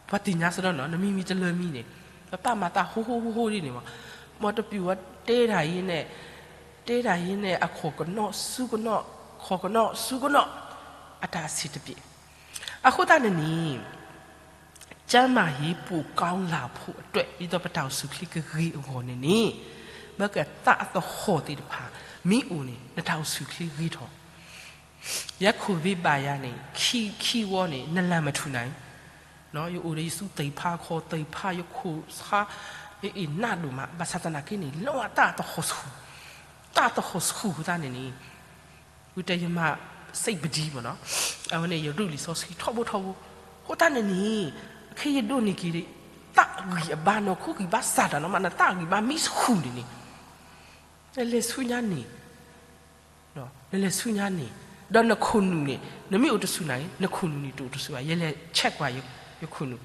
ပှၤသ့ၣ်ညါစ့ၢ်ကီးနီၤ နမံမံတလၢမံန့ၣ်, နသးမၤသးဟိဟိဟိဟိဒ်န့ၣ်မး, မ်တပျုၤဝဲတဲတၢ်အံၤန့ၣ်, တဲတၢ်အံၤန့ၣ် အခိၣ်ကနီၣ်ဆူကနီၣ်, ခိၣ်ကနီၣ်ဆူကနီၣ်, အတၢ်အဆံးတပျဲၢ်, အဃိသတးန့ၣ်န့ၣ် ကျန်းမာရေးပိုကောင်းလာဖို့အတွက် ဒ်သိးပတၢ်အိၣ်ဆူၣ်ချ့ကဂ့ၤအဂီၢ်န့ၣ်န့ၣ်, မ့ၢ်ကသးအသဟီၣ်သ့ၣ်တဖၣ် မ့ၢ်အိၣ်န့ၣ် နတၢ်အိၣ်ဆူၣ်ချ့ဂ့ၤထီၣ်, ယဲခိၣ်သ့ဘၣ်ယၤန့ၣ် ခံဝီန့ၣ် နလၢ်မထူၣ်နၤအံၤ, ယအိၣ်ဒီးယစုသ့ၣ်ဖးခီၣ်သ့ၣ်ဖး ယခိၣ်ဆါ, ယအ့ၣ်နးဒိၣ်မး ဘၣ်ဆၣ်သနာ်က့န့ၣ် လၢအသးသဟီၣ်ဆူၣ်, သးသဟီၣ်ဆူၣ်အဃိသတးန့ၣ်န့ၣ် ဝံၤတဲယမၤ စိတ်ပဒံ မ့ၢ်နီၤ, အဝဲန့ၣ် ယရူးလံာ်စီဆှံထီဘိထီဘိ, အဃိသတးန့ၣ်န့ၣ် ခဲယဒိးန့ၢ်က့ၤ သးဂံၢ်အဘါနီၢ်ခိဂံၢ်ဘါစၢ်တၢ်နီၤမး နသးဂံၢ်ဘါမ့ၢ်ဆူၣ်န့ၣ်န့ၣ်, နလဲၤဆူညါန့ၣ်, နလဲၤဆူညါန့ၣ်, ဒီးနခိၣ်နူာ်န့ၣ် နမ့ၢ်အိၣ်တဆူၣ်နၤန့ၣ် နခိၣ်နူာ်န့ၣ်တအိၣ်တဆူၣ်ဘၣ်, ယလဲၤ check ကွၢ် ယခိၣ်နူာ်,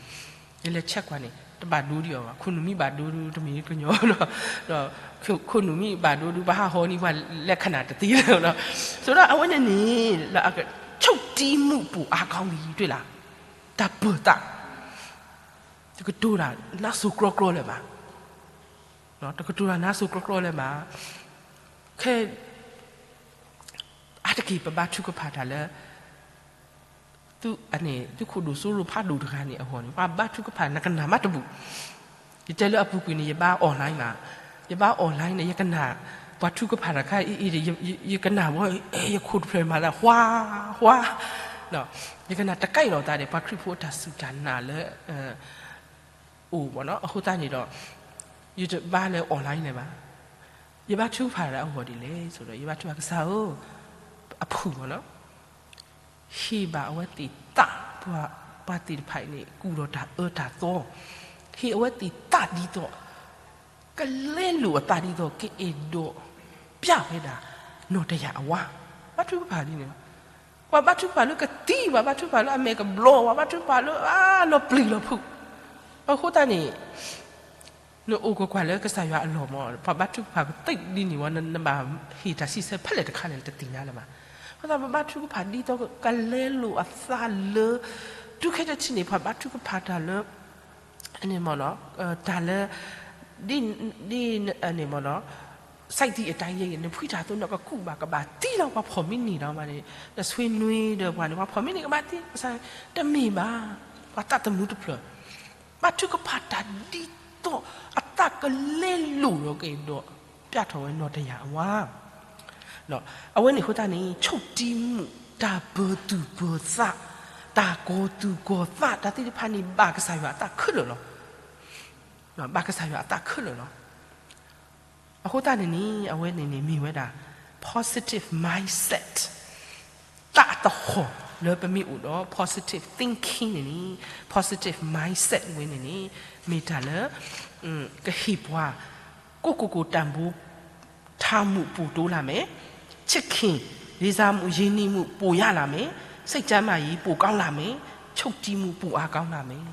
ယလဲၤ check ကွၢ်န့ၣ် တဘၣ်ဒိဒံးအီၤဘၣ်, ခိၣ်နူာ်မ့ၢ်ဘၣ်ဒိဒု တမ့ၢ်ကညီနီၤ, ဒီးခိၣ်နူာ်မ့ၢ်ဘၣ်ဒိဒု ပှၤဟးဟီန့ၣ် ပှၤလဲၤခနၣ်တသ့လၢၤနီၤ, ဆိုတော့ အဝဲန့ၣ်န့ၣ် လၢအက ချုပ်တည်းမှု ပိုအားကောင်းပြီ တွေ့လား, တၢ်ပၢၢ်သး တကတိၤတၢ်နါစိၤကြီကြီလၢၤဘၣ်, တကတိၤတၢ်နါစိၤကြီကြီလၢၤဘၣ်, ခဲ အါတက့ၢ်ပဘါထုကဖၣ်တၢ်လၢ သုးန့ၣ် သုးခိၣ်ဒိၣ်စိရိၤဖးဒိၣ်တဂၤန့ၣ်အဂီၢ်န့ၣ် ပှၤဘါထုကဖၣ်နကနၣ်မးတဘူၣ်, ယတဲလၢအပူၤကွံာ်န့ၣ် ယဘါ online ဘၣ်, ယဘါ online န့ၣ် ယကနၣ် ပှၤထုကဖၣ်တၢ်ခါအံၤအံၤဒီး ယကနၣ်ဝဲ ယခိၣ်တဖျၢၣ်မၤသး ဟှါ ဟှါ, ယကနၣ်တကဲလီၤသးဒီး ပှၤခရံာ်ဖိအတၢ်စူၢ်တၢ်နာ်လၢ အိၣ်ဘၣ်နီၤ, အဃိသတးန့ၣ်ဒီး ယတဘါလၢ online လၢၤဘၣ်, ယဘါထုကဖၣ်တၢ်အဂီၢ်ဒ်လဲၣ်, ဆိုတော့ ယဘါထုကဖၣ်ကစၢ်ဧၢ, အဖုၣ်ဘၣ်နီၤ, ဟ့ၣ်ဘၣ်အဝဲသ့ၣ်သး ပှၤသ့ၣ်တဖၣ်အံၤန့ၣ် ကူၣ်ဒီးတၢ်အၢတၢ်သီ, ဟ့ၣ်အဝဲသ့ၣ်သးဒ်သိး ကလဲလိာ်အသးဒ်သိးကအဲၣ်ဒိးပျးဝဲဒၣ် နီၢ်တယၢ်အဝါ, ဘါထုကဖၣ်ဒ်န့ၣ်လီၤ. ပှၤဘါထုကဖၣ်လၢကသံ, ပှၤဘါထုကဖၣ်လၢအမဲာ်ကဘျီၣ်, ပှၤဘါထုကဖၣ်လၢအလီၤပျံၤလီၤဖုး, အဃိသတးန့ၣ် နအိၣ်ကကွၢ်လၢကစၢ်ယွၤအလီၢ်မး, ပှၤဘါထုကဖၣ်ကသံဒ်န့ၣ်ဝဲ, နဘၣ်ဟ့ၣ်တၢ်စံးဆၢဖဲလဲၣ်တခါန့ၣ် တသ့ၣ်ညါလၢၤဘၣ်. အဃိသတး ပဘါထုကဖၣ်ဒ်သိးကလဲလိာ်အသးလၢ တုၤခဲတထံၣ်န့ၣ် ပှၤဘါထုကဖၣ်တၢ်လၢ န့ၣ်မ့ၢ်နီၤ, တၢ်လၢ ဒ် ဒ်န့ၣ်မ့ၢ်နီၤ, စဲးသံအတၢ်ယဲၢ် နဖှံတၢ်အသိး နကကူးဘၣ်ကဘၣ်သံလီၤ, ပှၤဖီၣ်မံန့ၢ်ဒီးမးန့ၣ် နဆွေနွေဒီးပှၤန့ၣ် ပှၤဖီၣ်မံန့ၢ်ကဘၣ်သံ, တမ့ၢ်ဘၣ်, ပှၤသးသမူတဖျၢၣ် ဘါထုကဖၣ်တၢ်ဒ်သိး အသးကလဲလိာ်ဒီးကအဲၣ်ဒိး ပျးထီၣ်ဝဲနီၢ်တယၢ်အဝါ အဝဲန့ၣ်အဃိသတးန့ၣ် ဆိၣ်တံၤမူး တၢ်ပၢၤသူၣ်ပၢၤသး, တၢ်ကီၤသူၣ်ကီၤသး တၢ်သ့ၣ်တဖၣ်န့ၣ် ဘၣ်ကစၢ်ယွၤအသးခဲလၢာ်လီၤ. ဘၣ်ကစၢ်ယွၤအသးခဲလၢာ်လီၤ. အဃိသတးန့ၣ်န့ၣ် အဝဲန့ၣ်န့ၣ်မ့ၢ်ဝဲဒၣ် positive mindset သးသဟီၣ်လၢပမ့ၢ်အိၣ်ဒီး positive thinking န့ၣ်န့ၣ် positive mindset ဝဲန့ၣ်န့ၣ် မ့ၢ်တၢ်လၢ ကဟ့ၣ်ပှၤ ကိုယ့်ကိုယ်ကိုတန်ဖိုးထားမှု ပိုတိုးလာမယ်, ချစ်ခင်လေးစားမှု ရင်းနှီးမှု ပိုရလာမယ်, စိတ်ကျန်းမာရေး ပိုကောင်းလာမယ်, ချုပ်တည်မှု ပိုအားကောင်းလာမယ်.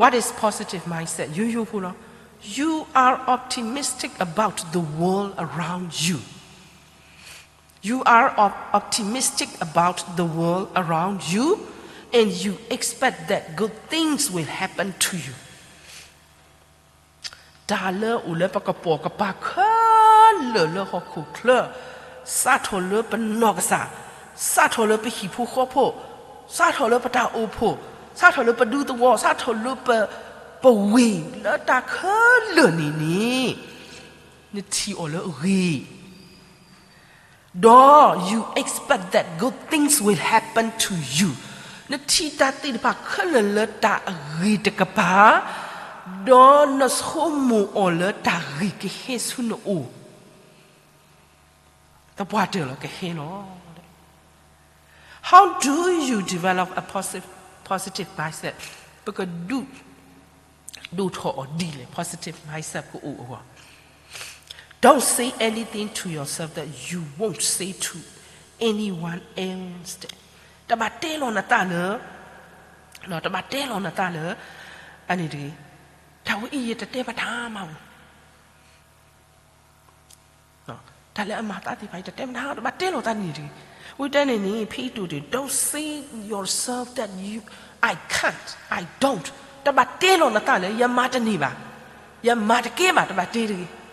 What is positive mindset? ရိုးရိုးဖိလီၤ. You are optimistic about the world around you. You are op- optimistic about the world around you, and you expect that good things will happen to you. တၢ်လၢအိၣ်လၢပကပိာ်ကပၤခဲလၢာ်လၢဟီၣ်ခိၣ်ချၢ, စးထီၣ်လၢပနီၢ်ကစၢ်, စးထီၣ်လၢပဟံၣ်ဖိဃီဖိ, စးထီၣ်လၢပတၢ်အိၣ်ဖှိၣ်, စးထီၣ်လၢပဒူသဝီ, စးထီၣ်လၢပ, ပဝ့ၢ်လၢတၢ်ခဲလၢာ်န့ၣ်န့ၣ်, နထံၣ်အီၤလၢအဂ့ၤ ဒီး you expect that good things will happen to you. နထံၣ်တၢ်သ့ၣ်တဖၣ်ခဲလၢာ်လၢတၢ်အဂ့ၤတကပၤ, ဒီးနဆိကမိၣ်အီၤလၢတၢ်ဂ့ၤကဟဲဆူနအိၣ်, သပှၢ်တၢၢ်လီၤကဟဲလီၤ. How do you develop a positive, positive mindset? ပကဒုး ဒိၣ်ထီၣ်အီၤဒ်လဲၣ်, positive mindset ကအိၣ်အဂီၢ်, Don't say anything to yourself that you won't say to anyone else. တဘၣ်တဲလီၤနသးလၢ, တဘၣ်တဲလီၤနသးလၢ, အန့ၣ်တဂ့ၤ, တၢ်ဝဲအံၤယတတဲပတၢ်မးဧိၤ တၢ်လၢအမၤသးသ့ၣ်တဖၣ်အံၤ တတဲမတၤ တဘၣ်တဲလီၤသးန့ၣ်တဂ့ၤ. ဝံတဲန့ၣ်န့ၣ် ဖဲအံၤတိၢ်တ့ၢ် don't say yourself that you, I can't, I don't. တဘၣ်တဲလီၤနသးလၢ ယမၤတန့ၢ်ဘၣ်, ယမၤတကဲဘၣ် တဘၣ်တဲတဂ့ၤ.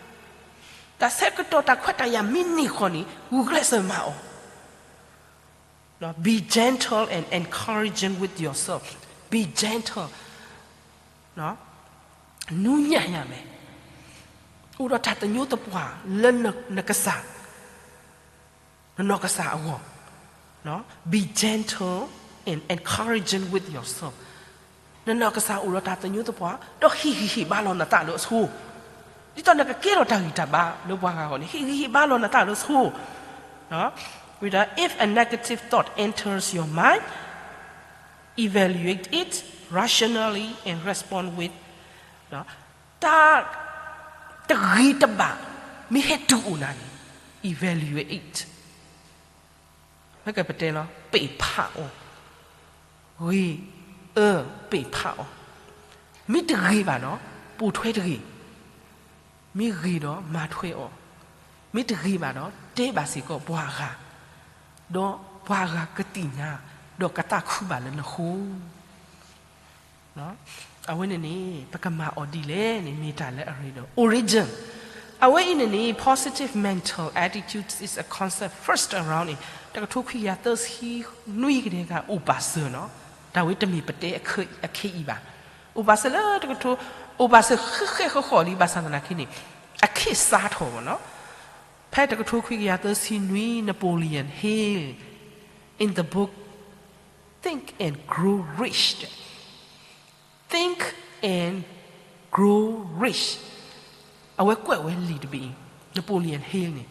တၢ်ဆၢကတီၢ်တၢ်ခွဲးတၢ်ယာ်မ့ၢ်န့ၢ်ဃီန့ၣ် ဂုာ်ကျဲးစၢးမၤအီၤ Be gentle and encouraging with yourself. Be gentle. နူညံ့ယၤမဲာ်, အိၣ်ဒီးတၢ်သညိသပှၢ်လၢနကစၢ်, နနီၢ်ကစၢ်အဂီၢ်. Be gentle and encouraging with yourself. နနီၢ်ကစၢ်အိၣ်ဒီးတၢ်သညိသပှၢ် ဒီးဟ့ၣ်ဂံၢ်ဟ့ၣ်ဘါလီၤနသးလၢအဆိ ဒ်သိးနကကဲထီၣ်တၢ်ဂံၢ်တၢ်ဘါလၢပှၤဂၤအဂီၢ်န့ၣ် ဟ့ၣ်ဂံၢ်ဟ့ၣ်ဘါလီၤနသးလၢအဆိ. If a negative thought enters your mind, evaluate it rationally and respond with, တၢ်တဂ့ၤတဘၣ် မ့ၢ်ဟဲတုၤအိၣ်နၤန့ၣ် evaluate it. မ့ၢ်ကပတဲလီၤ ပ့ၢ်ဖးအီၤ, ဂ့ၤအၢ ပ့ၢ်ဖးအီၤ, မ့ၢ်တဂ့ၤဘၣ်ဒီး ပိာ်ထွဲတဂ့ၤ, မ့ၢ်ဂ့ၤဒီးမၤထွဲအီၤ, မ့ၢ်တဂ့ၤဘၣ်ဒီး တဲဘၣ်စ့ၢ်ကီးပှၤဂၤ, ဒီးပှၤဂၤကသ့ၣ်ညါ ဒီးကသးခုဘၣ်လၢနဃိ အဝဲန့ၣ်န့ၣ် ပကမၤအီၤဒ်လဲၣ်န့ၣ် မ့ၢ်တၢ်လၢအရ့ဒိၣ် origin. အဝဲအံၤန့ၣ်န့ၣ် positive mental attitude is a concept first around in တကထိခွံကယၤသၢဆံနွံကဒဲက အိၣ်ဘၣ်စၢၤနီၤ, တၢ်ဝဲတမ့ၢ်ပတဲအခ့အံၤဘၣ်. အိၣ်ဘၣ်စၢၤလၢတကထိ, အိၣ်ဘၣ်စၢၤဃဲဃဲဃီဃီလံ ဘၣ်ဆၣ်သနာ်က့န့ၣ် အခ့စးထီၣ်ဘၣ်နီၤ. ဖဲတကထိခွံကယၤသၢဆံနွံ Napoleon Hill in the book Think and Grow Rich, Think and Grow Rich, အဝဲကွဲးဝဲလံာ်တဘ့ၣ်အံၤ Napoleon Hill န့ၣ်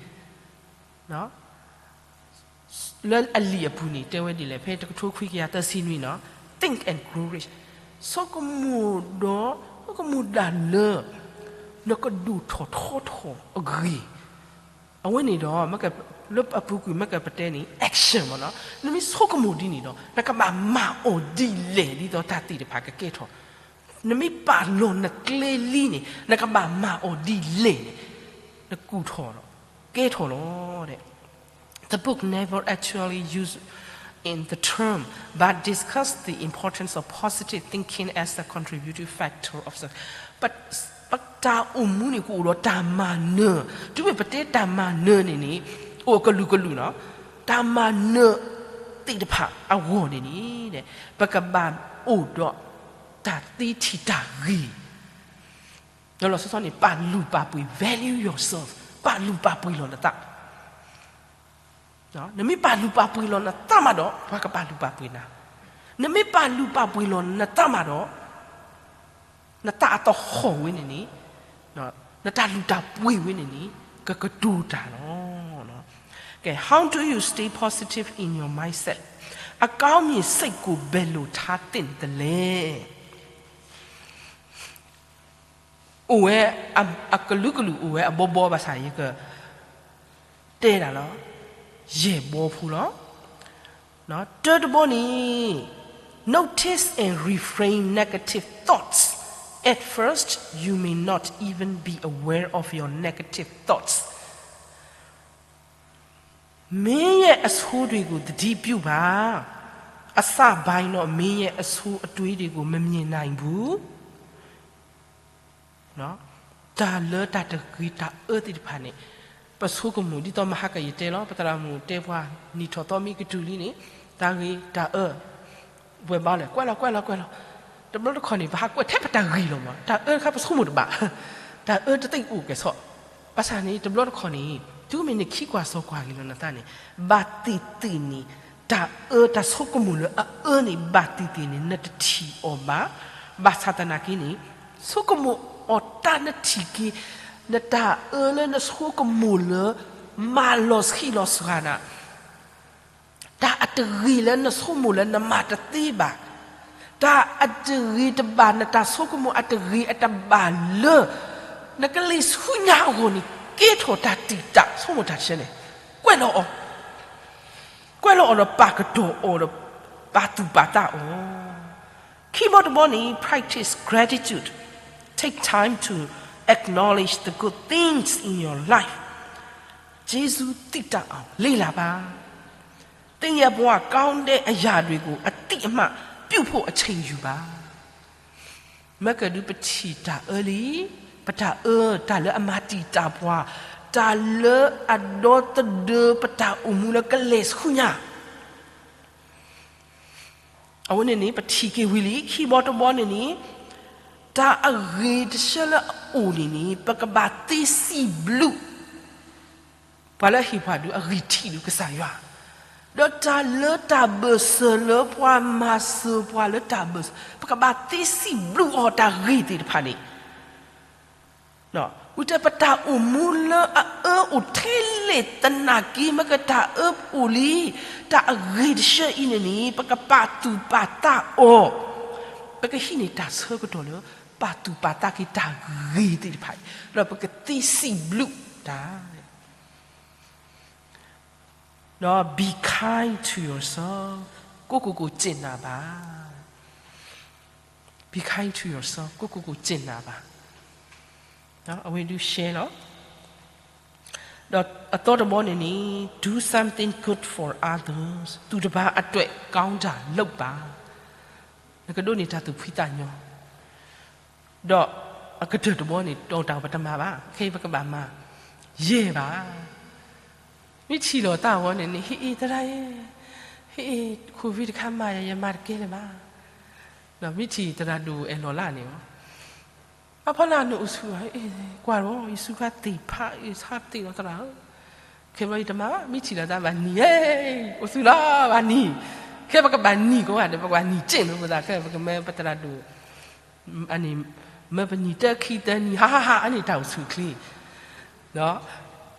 လၢအလံာ်အပူၤန့ၣ် တဲဝဲဒ်လဲၣ်, ဖဲတကထိခွံကယၤသၢဆံနွံနီၤ, Think and Grow Rich, ဆိကမိၣ်ဒီး ဆိကမိၣ်ဒၣ်လၢ နကဒိၣ်ထီၣ်ထီထီၣ်အဂ့ၢ်, အဝဲန့ၣ်ဒီး လၢအပူၤကွံာ်မ့ၢ်ကပတဲန့ၣ် action မ့ၢ်နီၤ, နမ့ၢ်ဆိကမိၣ်ဒ်န့ၣ်ဒီး နကဘၣ်မၤအီၤဒ်လဲၣ် ဒ်သိးတၢ်သ့ၣ်တဖၣ်ကကဲထီၣ်, နမ့ၢ်ပာ်လီၤနကျဲလံန့ၣ် နကဘၣ်မၤအီၤဒ်လဲၣ်န့ၣ် နကူၣ်ထီၣ်ဒီး ကဲထီၣ်လီၤ. The book never actually used in the term, but discussed the importance of positive thinking as a contributing factor of success. ပတၢ်အိၣ်မူန့ၣ် ကအိၣ်ဒီးတၢ်မၤနၢၤ, တုၤမ့ၢ်ပတဲတၢ်မၤနၢၤန့ၣ်န့ၣ် အိၣ်ကလုာ်ကလုာ်နီၤ, တၢ်မၤနၢၤသ့ၣ်တဖၣ်အဂီၢ်န့ၣ်န့ၣ် ပကဘၣ်အိၣ်ဒီးတၢ်သ့ထံၣ်တၢ်ဂ့ၤ ဒီးလီၤဆီဆီန့ၣ် ပာ်လုၢ်ပာ်ပှ့ၤ value yourself, ပာ်လုၢ်ပာ်ပှ့ၤလီၤနသး, နမ့ၢ်ပာ်လုၢ်ပာ်ပှ့ၤလီၤနသးမးဒီး ပှၤကပာ်လုၢ်ပာ်ပှ့ၤနၤ, နမ့ၢ်ပာ်လုၢ်ပာ်ပှ့ၤလီၤနသးမးဒီး နသးအသဟီၣ်ဝဲန့ၣ်န့ၣ် နတၢ်လုၢ်တၢ်ပှ့ၤဝဲန့ၣ်န့ၣ် ကကတိၤတၢ်လီၤ. ကဲ how do you stay positive in your mindset? အကောင်းမြင်စိတ်ကိုဘယ်လိုထားသင့်သလဲ. အိၣ်ဝဲအကလုာ်ကလုာ် အိၣ်ဝဲအဘီဘီဘၣ်ဆၣ် ယကတဲဒၣ်လီၤ ယဲၢ်ဘီဖိလီၤ. တၢတဘီန့ၣ် notice and reframe negative thoughts. At first, you may not even be aware of your negative thoughts. မင်းရဲ့အဆိုးတွေကိုသတိပြုပါ. အစပိုင်းတော့ မင်းရဲ့အဆိုးအတွေးတွေကို မမြင်နိုင်ဘူး. တၢ်လၢတၢ်တဂ့ၤတၢ်အၢသ့ၣ်တဖၣ်န့ၣ် ပဆိကမိၣ် ဒ်သိးမဟါကယတဲလီၤ ပသရၣ်မုၣ်တဲပှၤ နံၣ်ထီၣ်သီမ့ၢ်ကတုၤလံန့ၣ် တၢ်ဂ့ၤတၢ်အၢ ဝဲဘၣ်လဲၣ် ကွဲးလီၤကွဲးလီၤကွဲးလီၤ. တဘျီတခီၣ်န့ၣ် ပဟးကွဲးထဲပတၢ်ဂ့ၤလီၤမး တၢ်အၢတခါပဆိကမိၣ်တဘၣ် တၢ်အၢတသ့ၣ်အိၣ်ကဲၤဆီၣ်. ဘၣ်ဆၣ်န့ၣ် တဘျီတခီၣ်န့ၣ် တုၤမ့ၢ်နခံကွၢ်စီကွၢ်က့ၤလီၤနသးန့ၣ် ဘၣ်သ့ၣ်သ့ၣ်န့ၣ် တၢ်အၢတၢ်ဆိကမိၣ်လၢအအၢန့ၣ် ဘၣ်သ့ၣ်သ့ၣ်န့ၣ် နတထံၣ်အီၤဘၣ်. ဘၣ်ဆၣ်သနာ်က့န့ၣ် ဆိကမိၣ်အီၤတၢ်နထံၣ်က့ၤ နတၢ်အၢလၢနဆိကမိၣ်လၢ မၤလီၤဆံးလီၤစှၤနၤ တၢ်အတဂ့ၤလၢနဆိကမိၣ်လၢနမၤတသ့ဘၣ်, တၢ်အတဂ့ၤတဘၣ် နတၢ်ဆိကမိၣ်အတဂ့ၤအတဘၣ်လၢ နကလ့ၤဆူညါအဂီၢ်န့ၣ် ကဲထီၣ်တၢ်တံာ်တာ် ဆိကမိၣ်တၢ်တဆၢန့ၣ် ကွဲးလီၤအီၤ, ကွဲးလီၤအီၤဒီးပာ်ကတီၢ်အီၤဒီး ပာ်သူၣ်ပာ်သးအီၤ. ခံဘီတဘီန့ၣ် practice gratitude, take time to acknowledge the good things in your life. ကျေးဇူးတင်အောင်လေ့လာပါ. သင်ရဲ့ဘဝကောင်းတဲ့အရာတွေကို အသိအမှတ်ပြုဖို့အချိန်ယူပါ. မ့ၢ်ကဒုးပထံၣ်တၢ်အၢလံ, ပတၢ်အၢ, တၢ်လၢအမၤတံာ်တာ်ပှၤ, တၢ်လၢအဒီသဒၢပတၢ်အိၣ်မူလၢကလဲၤဆူညါ အဝဲန့ၣ်န့ၣ် ပထံၣ်က့ၤဝံၤလံ ခံဘီတဘီန့ၣ်န့ၣ် တၢ်အဂ့ၤတဆၢလၢအအိၣ်န့ၣ်န့ၣ် ပကဘၣ်သ့စံးဘျုး ပှၤလၢအဟ့ၣ်ပှၤဒုးအဂံၢ်ထံးဒုးကစၢ်ယွၤ, ဒီးတၢ်လၢတၢ်ဘၢၣ်စၢၤလၢပှၤမၤစၢၤပှၤလၢတၢ်ဘၢၣ်စၢၤ ပကဘၣ်သ့စံးဘျုးအီၤတၢ်ဂ့ၤသ့ၣ်တဖၣ်န့ၣ် ဝံၤတဲပတၢ်အိၣ်မူလၢအအၢအိၣ်ထဲလဲၣ်သနာ်က့ မ့ၢ်ကတၢ်အၢအိၣ်လံ, တၢ်အဂ့ၤတဆၢအံၤန့ၣ်န့ၣ် ပကပာ်သူၣ်ပာ်သးအီၤ, ပကဟံးန့ၢ်တၢ်ဆၢကတီၢ်လၢ ပာ်သူၣ်ပာ်သးက့ၤတၢ်ဂ့ၤသ့ၣ်တဖၣ်အံၤ ဒီးပကသ့စံးဘျုးတၢ် ဒီး be kind to yourself, ကိုယ့်ကိုယ်ကိုယ်ကျင့်တာပါ, be kind to yourself, ကိုယ့်ကိုယ်ကိုယ်ကျင့်တာပါ, အဝဲဒုးရှဲလီၤ, ဒီးအသီတဘီန့ၣ်န့ၣ် do something good for others, သူတစ်ပါးအတွက်ကောင်းတာလုပ်ပါ, နကဒိးန့ၢ်တၢ်သူၣ်ဖှံသးညီ ဒီးအကတၢၢ်တဘီန့ၣ် တီၢ်တၢ်ပတမၤဘၣ်, ခဲအံၤပကဘၣ်မၤယဲၢ်ဘၣ်. မ့ၢ်ထံၣ်လိာ်သးအဂီၢ်န့ၣ်န့ၣ် ဟ့ၣ်အ့ၣ်သရၣ်အံၤ, ဟ့ၣ်အ့ၣ် COVID တခါမၤယၤ ယမၤတကဲလၢၤဘၣ်. မ့ၢ်ထံၣ်သရၣ်ဒိၣ်အဲၣ်လီၤလၢ်န့ၣ်, အဖီလာ်နအိၣ်ဆူၣ်, ကွၢ်လီၤ ယစူးခါသ့ၣ်ဖး ယဆါသ့ၣ်လီၤသရၣ်ဧၢ, ခဲဘျီယတမၤဘၣ်, မ့ၢ်ထံၣ်လိာ်သးဘၣ်နံၤ, အိၣ်ဆူၣ်လီၤဘၣ်နံၤ, ခဲပကဘၣ်နံၤကိးဂၤဒဲး ပကဘၣ်နံၤက့ၣ်နုာ်ပသး ခဲပကမၢပသရၣ်ဒိၣ် အန့ၣ် မၢပနံၤတၢခံသၢနံၤ ဟါဟါဟါ အန့ၣ်တၢ်အိၣ်ဆူၣ်ချ့,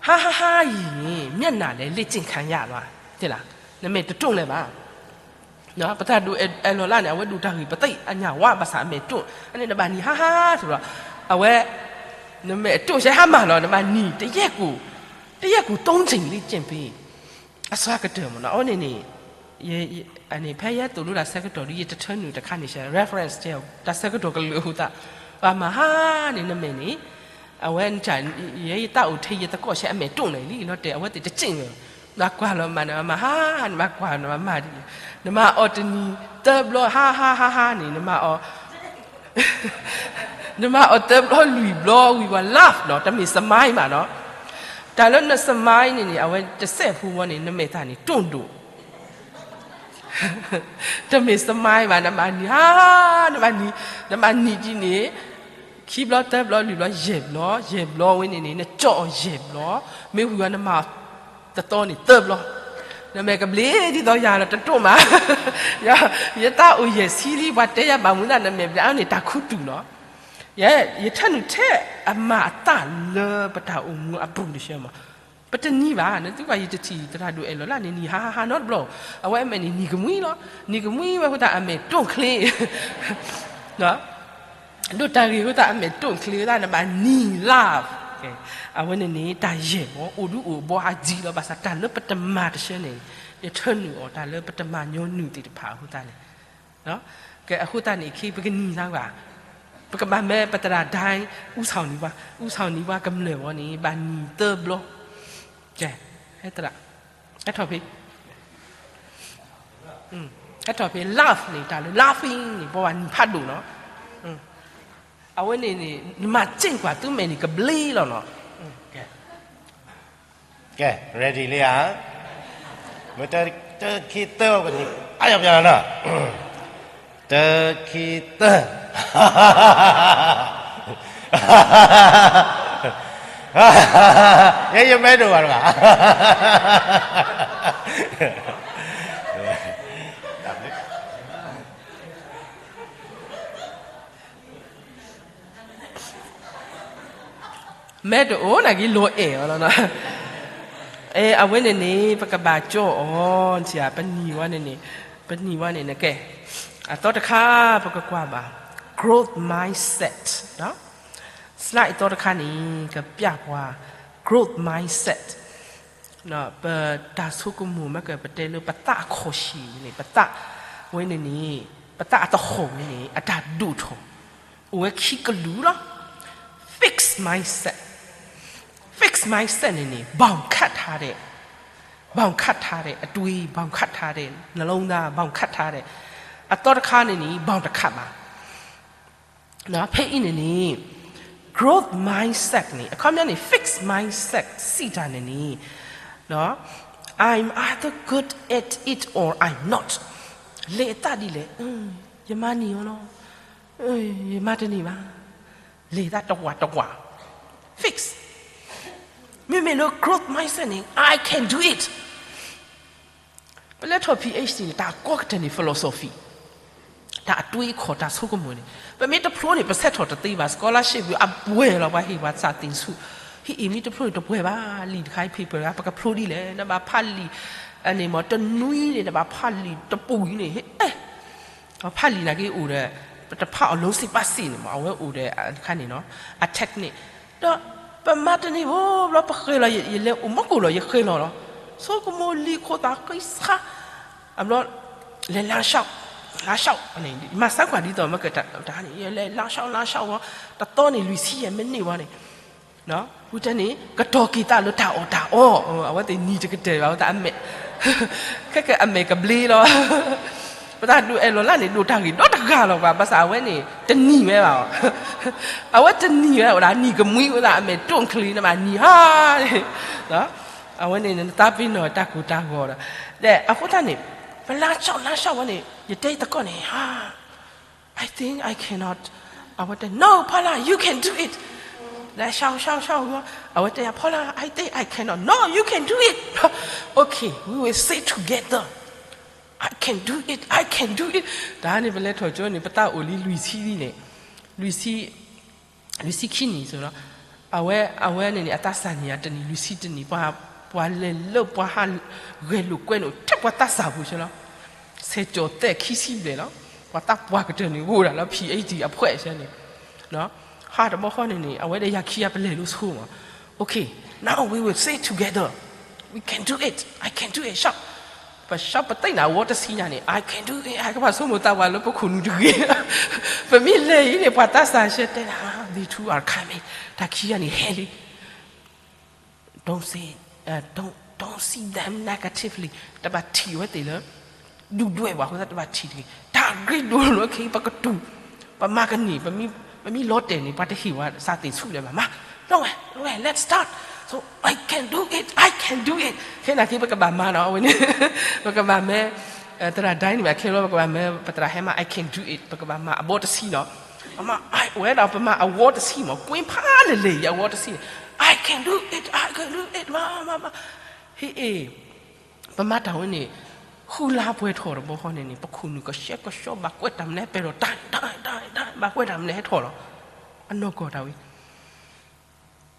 ဟါဟါဟါအံၤန့ၣ် မျက်နှာလည်း လေ့ကျင့်ခံရပါ, တဲလၢ နမဲာ်တတိၢ်လၢၤဘၣ်. ပသရၣ်ဒိၣ်အဲၣ်လီၤလၢ်န့ၣ် အဝဲဒိၣ်တၢ်ဂ့ၢ်ပသ့ၣ်အညၣ်ဝါဘၣ်ဆၣ်အမဲာ်တိၢ်, အန့ၣ်နဘၣ်နံၤဟါဟါဟါ ဆိးဒီး အဝဲ နမဲာ်တိၢ်ဆဲးဟါမၢ်လီၤ နဘၣ်နံၤ တယဲၢ်ကူၣ် တယဲၢ်ကူၣ် တုံးစ့ၣ်လံ က့ၣ်ပ့ အစှၤကတၢၢ်မ့ၢ်နီၤ. အဝဲန့ၣ်န့ၣ် ဖဲယဲသိၣ်လိတၢ်ဆၢကတီၢ်ဒီး ယတထၢနုာ်တခါန့ၣ် reference တၢ်ဆၢကတီၢ်ကလုာ်အဃိသတး ပှၤမၤဟါန့ၣ် နမဲာ်န့ၣ် အဝဲ ယဲယတၢ်အိၣ်ထဲယသကိးဆဲးအမဲာ်တိၢ်န့ၣ်လံလီၤတဲာ် အဝဲသ့ၣ်တစ့ၣ်ဝဲ နကွၢ်လီၤမၤန့ၣ် မၤဟါ နမၤကွၢ်နမၤမၤဒ်န့ၣ် နမၤအီၤတနံၤသၢဘျီ ဟါဟါဟါဟါန့ၣ် နမၤအီၤ နမၤအီၤသၢဘျီလွံၢ်ဘျီဝံၤဝဲ laugh နီၤ တမ့ၢ် smile ဘၣ်နီၤ. တၢ်လၢန smile န့ၣ်န့ၣ် အဝဲတစဲးဖိဝဲန့ၣ် နမဲာ်သၣ်န့ၣ်တိၢ်ဒိၣ် တမ့ၢ် smile ဘၣ် နမၤနံၤဟါ နမၤနံၤ နမၤနံၤဒ်န့ၣ် ခံဘျီသၢဘျီလွံၢ်ဘျီယဲၢ်ဘျီ ယဲၢ်ဘျီဝဲန့ၣ်န့ၣ် နကၠီအီၤယဲၢ်ဘျီ မ့ၢ်ဝံၤဝဲနမၤ တသီန့ၣ်သၢဘျီ နမဲာ်ကဘျ့ဒ်သိးယၤလီၤတတိၢ်မး ယတၢ်အိၣ်ယဲၢ်ဆံလံ ပှၤတဲယၤဘၣ်မူဒၣ် နမဲာ်ဘျ့အါန့ၣ် တၢ်ခူသူၣ်နီၤ. ယဲ ယထၢနုာ်ထဲအမၤအသၣ်လၢပတၢ်အိၣ်မူအပူၤတဆၢမး ပတနံၤဘၣ် နသုကွၢ်ယတထံၣ်သရၣ်ဒိၣ်အဲၣ်လီၤလၢန့ၣ် နံၤဟါဟါဟါနီတဘျီ အဝဲအမဲာ်န့ၣ် နံၤကမှံလီၤ နံၤကမှံဝဲအဃိသတးအမဲာ်တိၢ်ချ့ ဒိၣ်တၢ်ဂ့ၤအဃိသတး အမဲာ်တိၢ်ချ့ဝဲသတး နဘၣ်နံၤ laugh အဝဲန့ၣ်န့ၣ် တၢ်ယဲၢ်မး အိၣ်ဒူအိၣ်ဘီအါကံလီၤ ဘၣ်ဆၣ်တၢ်လၢပတမၤတဆၢန့ၣ် ယထၢနုာ်အီၤ တၢ်လၢပတမၤညီနုၢ်သ့ၣ်တဖၣ်အဃိသတးန့ၣ် ကဲအဃိသတးန့ၣ် ခဲ ပကနံၤသးဘၣ် ပကဘၣ်မၢပသရၣ်ဒိၣ် ဦးဆောင်နံၤပှၤ ဦးဆောင်နံၤပှၤကမျၢၢ်ဝဲန့ၣ် ဘၣ်နံၤသၢဘျီ ကဲ ဟဲသရၣ် ဟဲထီၣ်ဖဲ ဟဲထီၣ်ဖဲ laugh န့ၣ် တၢ်လၢ laughing န့ၣ် ပှၤဘၣ်နံၤဖးဒိၣ်နီၤ အဝဲန့ၣ်န့ၣ် နမၤစ့ၣ်ကွၢ်သုမဲာ်န့ၣ် ကဘျ့လီၤနီၤ ကဲ ready လံဧါ မ့ၢ်တၢ်ခံသၢကနံၤ အယီၤပျၢ်နီၤ တၢ်ခံသၢ ယဲယမဲဒိၣ်ဘၣ်တဘၣ် မဲတအိၣ်နာ်က့ လီၤအဲၣ်အီၤလီၤနီၤ. အဝဲန့ၣ်န့ၣ် ပကဘၣ်ကၠီအီၤ ပနံၤဝဲန့ၣ်န့ၣ် ပနံၤဝဲန့ၣ်န့ၣ် ကဲ အသီတခါ ပကကွၢ်ဘၣ် growth mindset နီၤ. slide အသီတခါန့ၣ် ကပျၢ်ပှၤ growth mindset ပတၢ်ဆိကမိၣ်မ့ၢ်က ပတဲလၢပသးအခီၣ်ဆံးန့ၣ် ပသးဝဲန့ၣ်န့ၣ် ပသးအတဟီၣ်ဝဲန့ၣ် အတၢ်ဒိၣ်ထီၣ် အိၣ်ဝဲခံကလုာ်လီၤ. fixed mindset fixed mindset န့ၣ်န့ၣ် box ခတ်ထားတဲ့ box ခတ်ထားတဲ့ အတွေး box ခတ်ထားတဲ့ နှလုံးသား box ခတ်ထားတဲ့ အသီတခါန့ၣ်န့ၣ် box တခတ်ဘၣ် ဖဲအံၤန့ၣ်န့ၣ် growth mindset န့ၣ် အခီပညီန့ၣ် fixed mindset စံးတၢ်န့ၣ်န့ၣ် I'm either good at it or I'm not လဲၤအသးဒ်လဲၣ် ယမၤန့ၢ်အီၤလီၤ ယမၤတန့ၢ်ဘၣ် လဲၤသးတဝာ်တဝာ် fix မ့မ့ၢ်လၢ growth mindset န့ၣ် I can do it ပလဲၤထီၣ် PhD န့ၣ် တၢ်ကီကတၢၢ်န့ၣ် philosophy တၢ်အတွေးအခေါ် တၢ်ဆိကမိၣ်န့ၣ် ပမ့ၢ်တဖျိန့ၣ် ပဆဲးထီၣ်တသ့ဘၣ် scholarship အပှဲၤလီၤ ပှၤဟ့ၣ်ပှၤသးသ့ၣ်ဆူၣ် ဟ့ၣ်အံၤမ့ၢ်တဖျိန့ၣ် တပှဲၤဘၣ် လံာ်တခါအံၤ paper ပကဖျိဒ်လဲၣ် နဘၣ်ဖးလံာ် အန့ၣ်မ့ၢ်တနွံန့ၣ် နဘၣ်ဖးလံာ်တပူၤအံၤန့ၣ် ဟ့ၣ် ဖးလံာ်နာ်က့အိၣ်ဒီး ပတဖးအီၤလိၤစ့ၢ်ပာ်စ့ၢ်န့ၣ်မ့ၢ် အဝဲအိၣ်ဒီးအခါန့ၣ်နီၤ အ technique ဒီးပမၤတန့ၢ်ဖိဘျီ ပဃဲၤလီၤ ယလဲၤအိၣ်မူခိၣ်လီၤ ယဃဲၤလီၤလီၤ ဆိကမိၣ်လံာ်ခိၣ်သးဃံဆါ အဘျီ လဲၤလါဆှီၣ် လါဆှီၣ်န့ၣ် မၤစၢ်ကွၢ်ဒ်သိးမ့ၢ်ကတၢၢ်န့ၣ် ယလဲၤလါဆှီၣ် လါဆှီၣ်ဝဲ တသီန့ၣ် လွံၢ်ဆံယဲၢ်မံးနံးဝဲန့ၣ် ဝံၤတၢ်န့ၣ် ကတီၤက့ၤသးလၢတၢ်အီၣ်တၢ်အီ အဝဲသ့ၣ်နံၤတကတၢၢ်ဘၣ် ဝဲသးအမဲာ် ခဲကဲအမဲာ်ကဘျ့လီၤ ပတၢ်ဒိၣ်အဲၣ်လီၤလၢန့ၣ် ဒိၣ်တၢ်ဂ့ၤဒီတဂၤလီၤပှၤ ဘၣ်ဆၣ်အဝဲန့ၣ် တနံၤဝဲဘၣ် အဝဲတနံၤဝဲဒၣ် နံၤကမှံဝဲဒၣ် အမဲာ်တိၢ်ချ့ နဘၣ်နံၤဟါန့ၣ် အဝဲန့ၣ် နသးပ့ၤနီၣ်တၢ်ကိၢ်တၢ်ဂီၤဒီး ဒီးအဃိသတးန့ၣ် ပလါဆှီၣ်လါဆှီၣ်ဝဲန့ၣ် ယတဲယသကိးန့ၣ် ဟါ I think I cannot အဝဲတဲ No Paula you can do it လါဆှီၣ်ဆှီၣ်ဆှီၣ်ဝဲ အဝဲတဲ Paula I think I cannot No you can do it Okay we will say together I can do it I can do it တၢ်န့ၣ် ပလဲၤထီၣ်ကၠိန့ၣ် ပသးအိၣ်လံလွံၢ်ဆံလံန့ၣ် လွံၢ်ဆံ လွံၢ်ဆံခံနံၣ်စ့ၢ်လီၤ အဝဲ အဝဲန့ၣ်န့ၣ် အသးစၢ်န့ၣ် တနံၣ်လွံၢ်ဆံတနံၣ် ပှၤ ပှၤလဲၤလၢပှၤဟးဂဲၤလိာ်ကွဲန့ၣ် ထဲပှၤသးစၢ်ပူၤဆၢလီၤ ဆယ်ကျော်သက် ခံဆံဘျဲၣ်လီၤ ပှၤသးပှၢ်ကတၢၢ်န့ၣ် အိၣ်ဒၣ်လၢ PhD အဖှဲးဆၢန့ၣ် ဖးတဘီဃီန့ၣ်န့ၣ် အဝဲဒီးယၤခံဂၤပလဲၤလိာ်ဆိမး. Okay, now we will say together, we can do it, I can do it, ရှောက်, ပရှောက်ပသ့ၣ်န့ၣ် အဝီတဆံညါန့ၣ် I can do it, ဟဲကဘၣ်ဆိကမိၣ်သးဝးလၢပခိၣ်နူာ်တဂ့ၤ, ပမ့ၢ်လဲၤအံၤန့ၣ် ပှၤသးစၢ်ဆှၢတဲဒၣ် they two are coming, တၢ်ခံဂၤန့ၣ်ဟဲလံ don't say, don't see them negatively, တဘၣ်ထံၣ်ဝဲသ့ၣ်လၢ ဒုၣ်ဒွဲၣ်ဘၣ်အဃိသတး တဘၣ်ထံၣ်တဂ့ၤ. တၢ်ဂ့ၢ်ဒိၣ်လီၤခဲအံၤ ပကတူၢ်, ပမၤကန့ၢ်, ပမ့ၢ်လီၤတဲာ်န့ၣ် ပှၤတဟ့ၣ်ဝဲစးသ့ၣ်ဆူၣ်လၢၤဘၣ်မး. လီၤဝဲ, လီၤဝဲ, let's start. So I can do it, I can do it. ခဲနာ်က့ ပကဘၣ်မၤနီၤ အဝဲန့ၣ်, ပကဘၣ်မၤ, သရၣ်ဒိၣ်န့ၣ်ဘၣ်ခဲလီၤ ပကဘၣ်မၤ, ပသရၣ်ဟဲမၤ I can do it, ပကဘၣ်မၤအဝီတဆံနီၤ. အမၤ, ဝဲဒၣ်ပမၤအဝီတဆံမး, ကွ့ဖးလၢာ်လၢာ်အံၤ အဝီတဆံန့ၣ်, I can do it, I can do it, မၤ, မၤ, မၤ, ဟ့ၣ်အ့ၣ်, ပမၤတၢ်ဝဲန့ၣ်, ဃုလါပှဲၤထီၣ်တဘီဃီန့ၣ်န့ၣ် ပခိၣ်နူာ်ကဆှဲကဆှီ ဘၣ်ကွဲးတၢ်မနုၤဟဲပဲၣ်ထီၣ် တၢ်တၢ်တၢ်တၢ် ဘၣ်ကွဲးတၢ်မနုၤဟဲထီၣ်လီၤ. အနီၢ်ကီၢ်တၢ်ဝဲ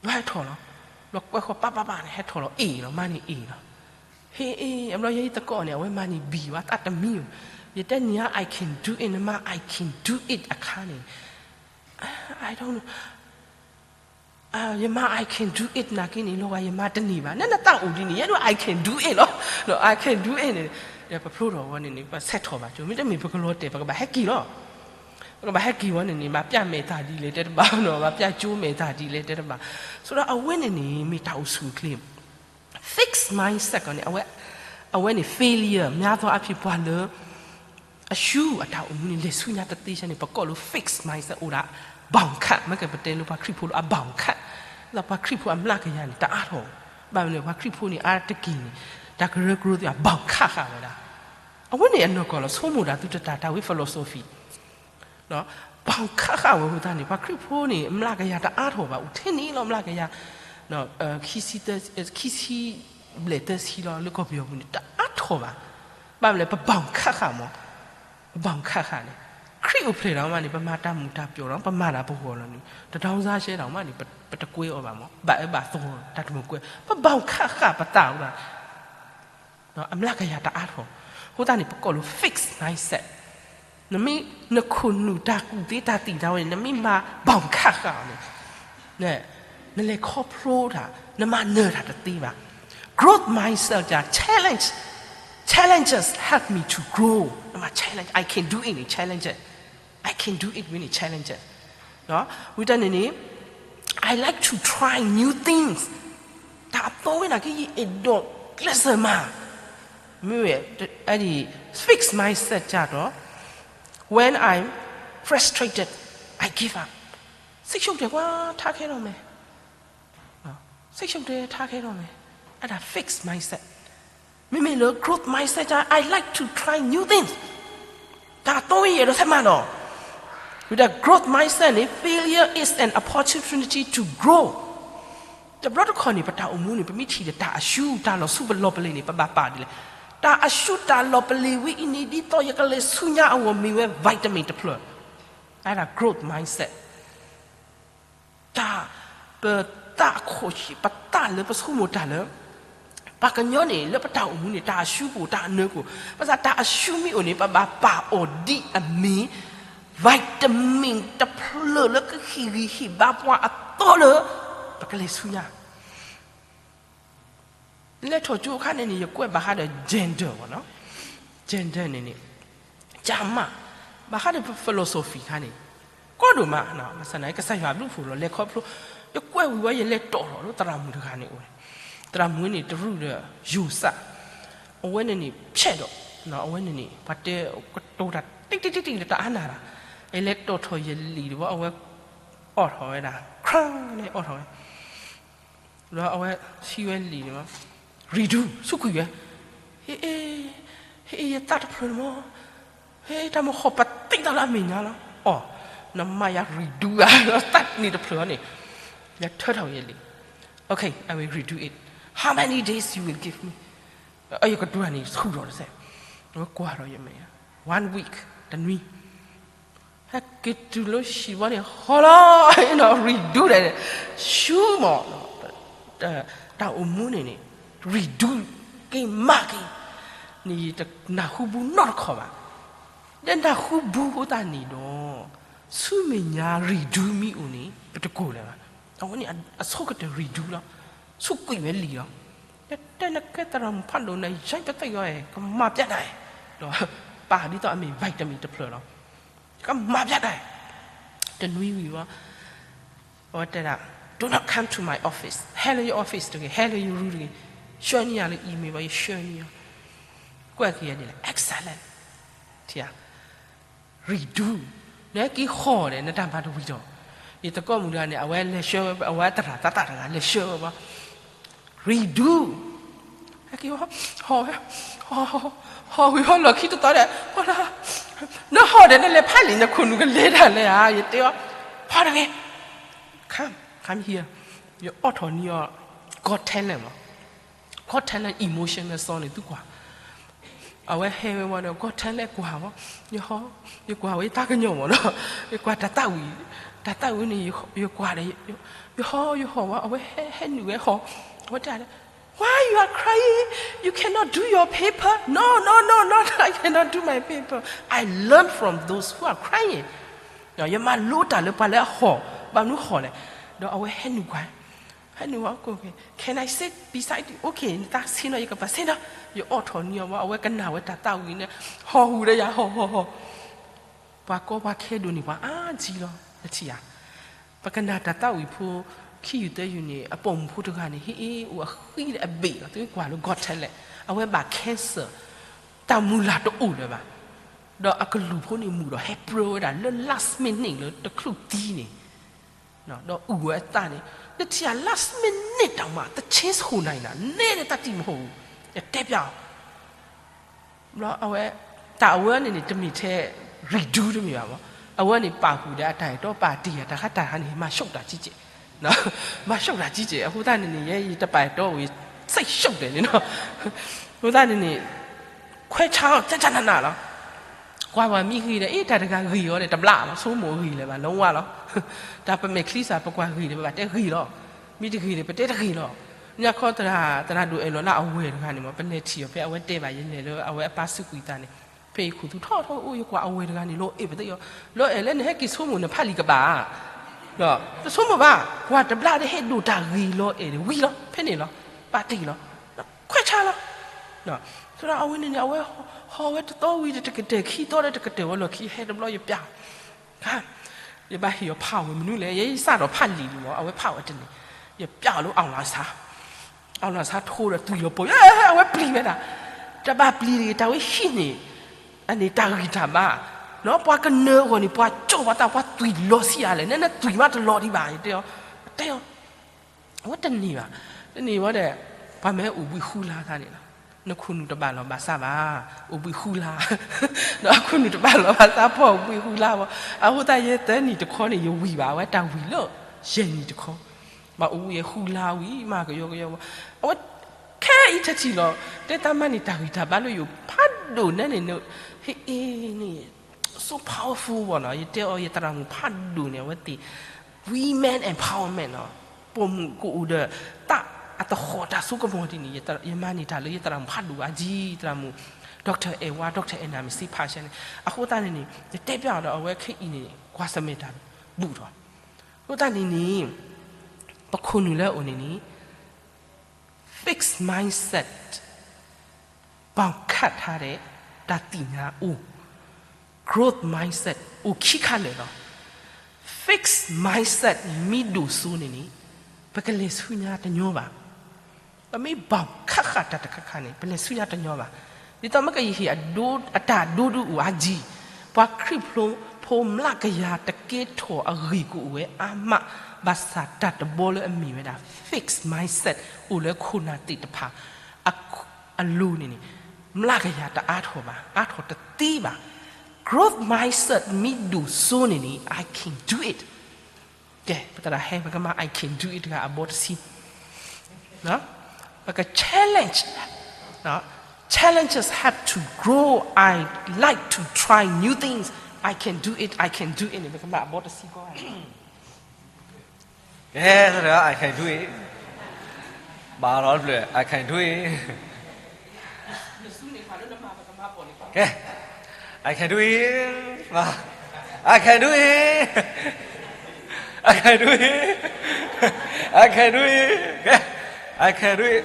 ဘၣ်ဟဲထီၣ်လီၤ. ဘျီကွဲးဃီပၢ်ပၢ်ပၢ်န့ၣ် ဟဲထီၣ်လီၤ A လီၤ, မၤန့ၢ် A လီၤ. ဟ့ၣ်အ့ၣ်, အဘျီယဲယသကိးန့ၣ် အဝဲမၤန့ၢ် B ဝဲ သးတမံၤဧိၤ, ယတဲန့ၣ် I can do it, နမၤ I can do it အခါန့ၣ်, I don't know, ယမၤ I can do it နာ်က့န့ၣ် လီၤဂာ်ယမၤတန့ၢ်ဘၣ်, နနသးအိၣ်ဒ်န့ၣ် ယဲဒၣ် I can do it လီၤ. I can do it န့ၣ်, ဒီးပဖျိထီၣ်ဝဲန့ၣ်န့ၣ် ပဆဲးထီၣ်ဘၣ်ကၠိ, မ့တမ့ၢ်ပကလီၤတဲာ် ပကဘၣ်ဟဲက့ၤလီၤ. ပကဘၣ်ဟဲက့ၤဝဲန့ၣ်န့ၣ် ဘၣ်ပျၢ်မဲာ်သၣ်ဒ်လဲၣ်တဲတဘၣ်နီၤ, ဘၣ်ပျၢ်ကၠိမဲာ်သၣ်ဒ်လဲၣ်တဲတဘၣ်. ဆိဒီးအဝဲန့ၣ်န့ၣ် မ့ၢ်တၢ်အိၣ်ဆူၣ်အိၣ်ချ့ fixed mindset ကီးန့ၣ်, အဝဲန့ၣ် failure များသောအားဖြင့် ပှၤလၢ အရှုံးအတၢ်အိၣ်မူန့ၣ် လဲၤဆူညါတသ့ဆၢန့ၣ် ပကိးလၢ fixed mindset အိၣ်ဒၣ် ဘောင်ခတ်, မ့ၢ်ကပတဲလၢပှၤခရံာ်ဖိလၢအ ဘောင်ခတ်, လၢပှၤခရံာ်ဖိအမျးကယၤန့ၣ် တအါထီၣ်, ဘၣ်မနုၤလဲၣ် ပှၤခရံာ်ဖိန့ၣ် အါတက့ၢ်န့ၣ် တၢ်ကရၢကရိသ့ၣ်တဖၣ် ဘောင်ခတ်ဃာ်ဝဲဒၣ်. အဝဲန့ၣ်အနီၢ်ကီၢ်လီၤ, ဆိကမိၣ်ဒၣ်သုတတၢ် တၢ်ဝဲ philosophy ဘောင်ခတ်ဃာ်ဝဲအဃိသတးန့ၣ် ပှၤခရံာ်ဖိန့ၣ် အမျးကယၤတအါထီၣ်ဘၣ်, အိၣ်ထဲန့ၣ်လီၤ အမျးကယၤ ခံဆံဘျဲၣ်သၢဆံလီၤ လၢကီၢ်ပယီၤပူၤန့ၣ် တအါထီၣ်ဘၣ်. ဘၣ်မနုၤလဲၣ် ပဘောင်ခတ်ဃာ်မး, ပဘောင်ခတ်ဃာ်န့ၣ် ခရံာ်အိၣ်ဖျဲၣ်တၢ်မးန့ၣ် ပမၤတၢ်မုာ်တၢ်ပျီၤဒီး ပမၤတၢ်ပဂီၢ်လီၤန့ၣ် တဒေါင်းစန်းရှဲတၢ်မးန့ၣ် ပတကွဲအီၤဘၣ်မး, ဘၣ်အၢဘၣ်သီတၢ်တမုာ်ကွဲ, ပဘောင်ခတ်ဃာ်ပသးဝဲဒၣ် အမျးကယၤတအါထီၣ်, အဃိသတးန့ၣ် ပကိးလၢ fixed mindset. နမ့ၢ်နခိၣ်နူာ်တၢ်ကူၣ်သ့တၢ်သံၣ်တၢ်ဝဲန့ၣ် နမ့ၢ်မၤ ဘောင်ခတ်ဃာ်အီၤန့ၣ် နလဲၤခီဖျိတၢ် နမၤနၢၤတၢ်တသ့ဘၣ်. Growth mindset က challenge, challenges help me to grow. နမၤ challenge, I can do it န့ၣ် challenge, I can do it ဝဲန့ၣ် challenge ဝံၤတၢ်န့ၣ်န့ၣ် I like to try new things. တၢ်အသီဝဲနာ်က့ ယအဲၣ်ဒိးကျဲးစၢးမၤ, မ့ၢ်ဝဲ fixed mindset ကဒီး when I'm frustrated, I give up. စိတ်ရှုပ်တယ်ကွၢ် ထားခဲ့တော့မယ်, စိတ်ရှုပ်တယ် ထားခဲ့တော့မယ်, အဲဒါ fixed mindset. မ့မ့ၢ်လၢ growth mindset က I like to try new things. တၢ်အသီဝဲ ယအဲၣ်ဒိးဆဲးမၤနီၤ, ဝံၤဒီး growth mindset န့ၣ် failure is an opportunity to grow. တဘျီတခီၣ်န့ၣ် ပတၢ်အိၣ်မူန့ၣ် ပမ့ၢ်ထံၣ်ဒီးတၢ်အရှုံးတၢ်လီၤဆူပလီၤပလ့ၤန့ၣ် ပဘၣ်ပာ်ဒ်လဲၣ်, တၢ်အရှုံးတၢ်လီၤပလ့ၤဝဲအံၤန့ၣ် ဒ်သိးယကလဲၤဆူညါအဂီၢ် မ့ၢ်ဝဲ vitamin တဖျၢၣ်, အဲဒါ growth mindset. တၢ်, ပသးအခိၣ်ဆံး ပသးလၢပဆိကမိၣ်တၢ်လၢ ပှၤကညီန့ၣ် လၢပတၢ်အိၣ်မူန့ၣ် တၢ်အရှုံးကအိၣ် တၢ်အနၢၤကအိၣ်, ဘၣ်ဆၣ်တၢ်အရှုံးမ့ၢ်အိၣ်န့ၣ် ပဘၣ်ပာ်အီၤဒ်အမ့ၢ် vitamin တဖျၢၣ်လၢကဟ့ၣ်ဂံၢ်ဟ့ၣ်ဘါပှၤအသီလၢ ပကလဲၤဆူညါ လဲၤထီၣ်ကၠိအခါန့ၣ်န့ၣ် ယကွဲးဘၣ်ဃးဒီး gender ဘၣ်နီၤ, gender န့ၣ်န့ၣ်, ကမၣ်, ဘၣ်ဃးဒီး philosophy ခါန့ၣ်, ကီဒိၣ်မး, ဘၣ်ဆၣ်န့ၣ် ကစၢ်ယွၤဘျုးဖှိၣ်လီၤ လဲၤခီဖျိ, ယကွဲးဝံၤဝဲ ယလဲၤတီၣ်ထီၣ်လၢသရၣ်မုၣ်တဂၤန့ၣ်အိၣ်, သရၣ်မုၣ်န့ၣ် တရူးဒီး ယိၤစၢ်, အဝဲန့ၣ်န့ၣ် ဖျဲးဒီး, အဝဲန့ၣ်န့ၣ် ပှၤတဲကတိၤတၢ် တံၢ်တံၢ်တံၢ်တံၢ် တၢ်အါနၢ်တၢ်, အလဲၤတီၣ်ထီၣ်ယလံာ်တဘျီ အဝဲ အီၣ်ထီၣ်ဝဲဒၣ် ခရၣ်န့ၣ်အီၣ်ထီၣ်ဝဲ ဒီးအဝဲဆံဝဲလံာ်န့ၣ်, redo ဆူကွံာ်ဝဲ, ဟ့ၣ်, ဟ့ၣ် ယသးတဖျၢၣ်န့ၣ်မး, ဟ့ၣ် တၢ်မၤဃီၤပသံသးလၢအမဲာ်ညါလီၤ, အီၣ်, နမၤယၤ redo ဧါ, သးန့ၣ်တဖျၢၣ်န့ၣ်, ယထၢထီၣ်ဝဲယလံာ်, okay, I will redo it, how many days you will give me, ယကဒိးန့ၣ်ဆူၣ်ထီၣ်တစဲး, ဝဲကွၢ်ထီၣ်ယမဲာ်ညါ, one week, တနွံ ဟဲက့ၤတုၤလၢဟံၣ်ဝဲန့ၣ် ဟီလီၤ, အနီၤ redo ဒီး ရှုမး, တၢ်အိၣ်မူန့ၣ်န့ၣ် redo က့ၤမၤက့ၤ, န့ၣ်ယတနၢ်ဟူဘူးနီတခီၣ်ဘၣ်, ဒီးနၢ်ဟူဘူးအဃိသတးန့ၣ်ဒီး, ဆူမဲာ်ညါ redo မ့ၢ်အိၣ်န့ၣ် ပတကိၢ်လၢၤဘၣ်. အဝဲန့ၣ်အဆိကတၢၢ် redo လီၤ. ဆူကွံာ်ဝဲလံာ်လီၤ. တဲနကဲသရၣ်မုၣ်ဖးဒိၣ်န့ၣ် ယဲပသ့ၣ်ညါ ကမၤပျဲဒၣ်, ဒီးပာ်ဒ်သိးအမ့ၢ် vitamin တဖျၢၣ်လီၤ. ကမၤပျဲဒၣ်, တနွံဝံၤဘၣ် အဝဲတဲဒၣ်, Do not come to my office, ဟဲလၢယ office တဂ့ၤ, ဟဲလၢယရူတဂ့ၤ, ဆှၢန့ၢ်ယၤလၢ email ဘၣ်, ယဆှၢန့ၢ်ယၤ, ကွဲးက့ၤယၤဒ်လဲၣ်, excellent, ထံၣ်ဧါ, redo, နဟဲက့ၤဟီၣ်ဒီး နတၢ်မၤတဝံၤဒီး, ယသကိးမုၣ်တဂၤန့ၣ် အဝဲလဲၤဆှၢဝဲ အဝဲသရၣ်သးသးတဂၤ လဲၤဆှၢဝဲဘၣ် redo, ဟဲက့ၤဟီၣ်ဝဲ, ဟီၣ်ဝံၤဟီၣ်လီၢ်ခံတသီဒီး နဟီၣ်ဒီး နလဲၤဖးလံာ် နခိၣ်နူာ်ကလဲၤဒၣ်လဲၣ်ဧါ, ယတဲအီၤ, ဖးတဂ့ၤ, come, come here, ယအိးထီၣ်န့ၢ်အီၤ Got Talent မး, Got Talent emotional song န့ၣ် သုကွၢ် အဝဲဟဲဝဲဝံၤဒီး Got Talent ကွၢ်ဝဲ, ယဟီၣ်, ယကွၢ်ဝဲယတၢ်ကညီၤမးနီၤ, ယကွၢ်တၢ်သးဝံၣ်, တၢ်သးဝံၣ်န့ၣ် ယကွၢ်ဒီး ယဟီၣ် ယဟီၣ်ဝဲ, အဝဲဟဲနုာ်ဝဲဟီၣ်, အဝဲတဲ, Why you are crying? You cannot do your paper? No, no, no, no, I cannot do my paper. I learn from those who are crying. ယမၤလိတၢ်လၢပှၤလၢအဟီၣ်, ဘၣ်မနုၤဟီၣ်လဲၣ်, ဒီးအဝဲဟဲနုာ်ကွၢ် ဟဲနုာ်ဝဲ, Okay, can I sit beside you? Okay, နသးဆ့ၣ်နီၤ ယကပၤဆ့ၣ်နီၤ, ယအိးထီၣ်န့ၢ်အီၤဝဲ, အဝဲကနၣ်ဝဲတၢ်သးဝံၣ်န့ၣ် ဟီၣ်ဟူးဒီးယၤ ဟီၣ်ဟီၣ်ဟီၣ်, ပှၤကီပှၤခဲဒိၣ်န့ၢ်ပှၤအါကံလီၤ, နထံၣ်ဧါ, ပကနၣ်တၢ်သးဝံၣ်ဖိ ခံယူၢ်သၢယူၢ်န့ၣ် အပိာ်မုၣ်ဖိတဂၤန့ၣ် ဟ့ၣ်အ့ၣ်အိၣ်အဃံဒီးအဘ့ၣ်လီၤ, သုကွၢ်လၢ Got Talent အဝဲဘၣ် cancer, တၢ်မုၢ်လၢ်တအိၣ်လၢၤဘၣ်, ဒီးအကလူးဖိန့ၣ်မုာ်ဒီးဟဲပြၢဝဲဒၣ်လၢ last minute လၢတချုးသံန့ၣ် ဒီးအုၣ်ဝဲအသးန့ၣ်, နထံၣ်ဧါ last minute တၢ်မၤ တ change ဟူးနၤအံၤနၤ နဲဒၣ်တၢ်တံၢ်မဟီၣ်, ယတဲပျးအီၤ, ဘျီအဝဲ, တၢ်အဝဲန့ၣ်န့ၣ် တမ့ၢ်ထဲ redo တမ့ၢ်ဘၣ်မး, အဝဲန့ၣ်ပာ်ဃုာ်ဒီးအတၢ်အဲၣ်တီပာ်တ့ၢ်အတၢ်ဃးတၢ်ဟါန့ၣ် မၤရှုပ်းတၢ်ကံကဲး, မၤရှုပ်းတၢ်ကံကဲး, အဃိသတးန့ၣ်န့ၣ် ယဲယတပာ်အဲၣ်တီဝံၤ ဆိၣ်ရှုပ်းဒဲးန့ၣ်နီၤ, အဃိသတးန့ၣ်န့ၣ် ခွဲးဆါအီၤ ကၠၢ်ကၠၢ်နးနးလီၤ. ကွၢ်ပှၤမ့ၢ်ဂ့ၤဒီး အ့ၣ် တၢ်တဂၤဂ့ၤအီၤဒီး တဘျးလီၤ, ဆိကမိၣ်ဂ့ၤလၢၤဘၣ် လီၤဝါလီၤ. တၢ်ပမဲာ်ချံစ့ၢ် ပကွၢ်ဂ့ၤဒီး ပဘၣ်တဲဂ့ၤလီၤ. မ့ၢ်တဂ့ၤဒီး ပတဲတဂ့ၤလီၤ. ညါခီ သရၣ်ဒိၣ်အဲၣ်လီၤလၢအဝဲၢ်တဂၤန့ၣ်မး ပလဲၤထံၣ်အီၤဖဲအဝဲတဲဘၣ်ယဲလဲၤလၢအဝဲအပၢ်စုကွံာ်သးန့ၣ်, ဖဲအံၤခိၣ်သူထီၣ်ထီၣ်အိၣ် ယကွၢ်အဝဲၢ်တဂၤန့ၣ် လီၤအဲၣ်ပသ့ၣ်အီၤ, လီၤအဲၣ်လၢနဟဲက့ၤဆိကမိၣ်နဖးလံာ်ကဘၣ် တဆိကမိၣ်ဘၣ်, ကွၢ်တဘျးဒီးဟဲဒိၣ်တၢ်ဂ့ၤလီၤအဲၣ်ဒီးဝံၤလီၤ, ဖဲန့ၣ်လီၤ, ပာ်တ့ၢ်လီၤ, ခွဲးဆါလီၤ. သရၣ်အဝဲန့ၣ်န့ၣ် အဝဲဟီၣ်ဝဲတသီဝံၤဒီးတကတၢၢ်ခံသီဒီးတကတၢၢ်ဝဲလီၢ်ခံ ဟဲတဘျီယပျး, ယဘၣ်ဟ့ၣ်အီၤဖးဝဲမနုၤလဲၣ်, ယဲယစးထီၣ်ဖးလံာ်လံမး အဝဲဖးဝဲတန့ၢ်, ယပျးအီၤလၢအီၣ်လီၤဆါ အီၣ်လီၤဆါထိဒီးသွံၣ်လီၤပိာ်, အဝဲပျံၤဝဲဒၣ်, တဘၣ်ပျံၤတဂ့ၤ တၢ်ဝဲဟံးန့ၢ်, အန့ၣ်တၢ်ဂံၢ်တၢ်ဘါ, ပှၤကနၢအဂီၢ်န့ၣ် ပှၤကၠီၣ်ဘၣ်တၢ် ပှၤသွံၣ်လီၤဆံးအါလဲၣ်, နနသွံၣ်မးတလီၤဒံးဘၣ် ယတဲအီၤ, တဲအီၤ, အဝဲတန့ၢ်ဘၣ်, တန့ၢ်ဝဲဒီး, ပှၤမ့ၢ်အိၣ်ဘှံးဃုလါသးန့ၣ်လီၤ, နခိၣ်နူာ်တဘၣ်လီၤဘၣ်ဆၣ်ဘၣ်, အိၣ်ဘှံးဃုလါ, ဒီးအခိၣ်နူာ်တဘၣ်လီၤဘၣ်ဆၣ် ပှၤအိၣ်ဘှံးဃုလါဘၣ်, အဃိသတးယဲသၢနံၣ်တခီန့ၣ် ယဝံၣ်ဘၣ် အဝဲတၢ်ဝံၣ်လၢ, ယဲၢ်နံၣ်တခီ ဘၣ်အိၣ်ဝံၣ်ဃုလါဝံၤ မၤကယီကယီဝံၤ, အဝဲ, ခဲအံၤထထံၣ်လီၤ, တဲတၢ်မၤန့ၢ်တၢ်ဂံၢ်တၢ်ဘါလၢယိာ်ဖးဒိၣ်နဲန့ၣ်, ဟ့ၣ်အ့ၣ်န့ၣ်, so powerful ဘၣ်နီၤ, ယတဲအီၤယသရၣ်မုၣ်ဖးဒိၣ်န့ၣ် အဝဲသ့ၣ်, women empowerment နီၤ, ပိာ်မုၣ်ကအိၣ်ဒီး, တၢ်အတဃီၣ်တၢ်စိကမီၤဒ်န့ၣ်, ယမၤန့ၢ်တၢ်လၢယသရၣ်မုၣ်ဖးဒိၣ်အါကံ, သရၣ်မုၣ်, Doctor အဲၣ်ဝါ Doctor အဲၣ်နၤမ့ၢ်စ့ဖးဆဲန့ၣ်, အဃိသတးန့ၣ်န့ၣ် ယတဲပျးအီၤဒီး အဝဲခဲအံၤန့ၣ် ကွၢ်ဆၢၣ်မဲာ်တၢ်ဘူၣ်ထီၣ် အဃိသတးန့ၣ်န့ၣ်, ပခိၣ်နူာ်လၢအအိၣ်န့ၣ်န့ၣ်, fixed mindset ဘၣ်ခးထါဒီး, တၢ်သ့ၣ်ညါအိၣ်, growth mindset အိၣ်ခံခါလၢာ်လီၤ. fixed mindset မ့ၢ်ဒိၣ်စိန့ၣ်န့ၣ်, ပကလဲၤဆူညါတညီဘၣ် ပမ့ၢ်ဘၣ်ခးဃာ်တၢ်တခါခါန့ၣ် ပလဲၤဆူညါတညီဘၣ်. ဒ်သိးမ့ၢ်ကယဟ့ၣ်အတၢ်ဒိဒုအိၣ်အါကံ, ပှၤခရံာ်ဖိမျးကယၤတကဲထီၣ်အဂ့ၢ်ကအိၣ်ဝဲအါမး, ဘၣ်ဆၣ်တၢ်တဘီလၢအမ့ၢ်ဝဲဒၣ် fixed mindset အိၣ်လၢခိၣ်နၢ်သ့ၣ်တဖၣ် အလိၤန့ၣ်န့ၣ်, မျးကယၤတအါထီၣ်ဘၣ်, အါထီၣ်တသ့ဘၣ်. growth mindset မ့ၢ်ဒိၣ်စိန့ၣ်န့ၣ် I can do it. ကဲ, ပသရၣ်ဟဲ ပကမၤ I can do it တဂၤအဘီတဆံ, ပက challenge, challenges have to grow, I like to try new things, I can do it, I can do it န့ၣ် ပကမၤအဘီတဆံကီး, ကဲ, I can do it, ဘၣ်လီၤတဖျၢၣ် I can do it, ကဲ, I can do it, မၤ I can do it. I can do it. I can do it. I can do it.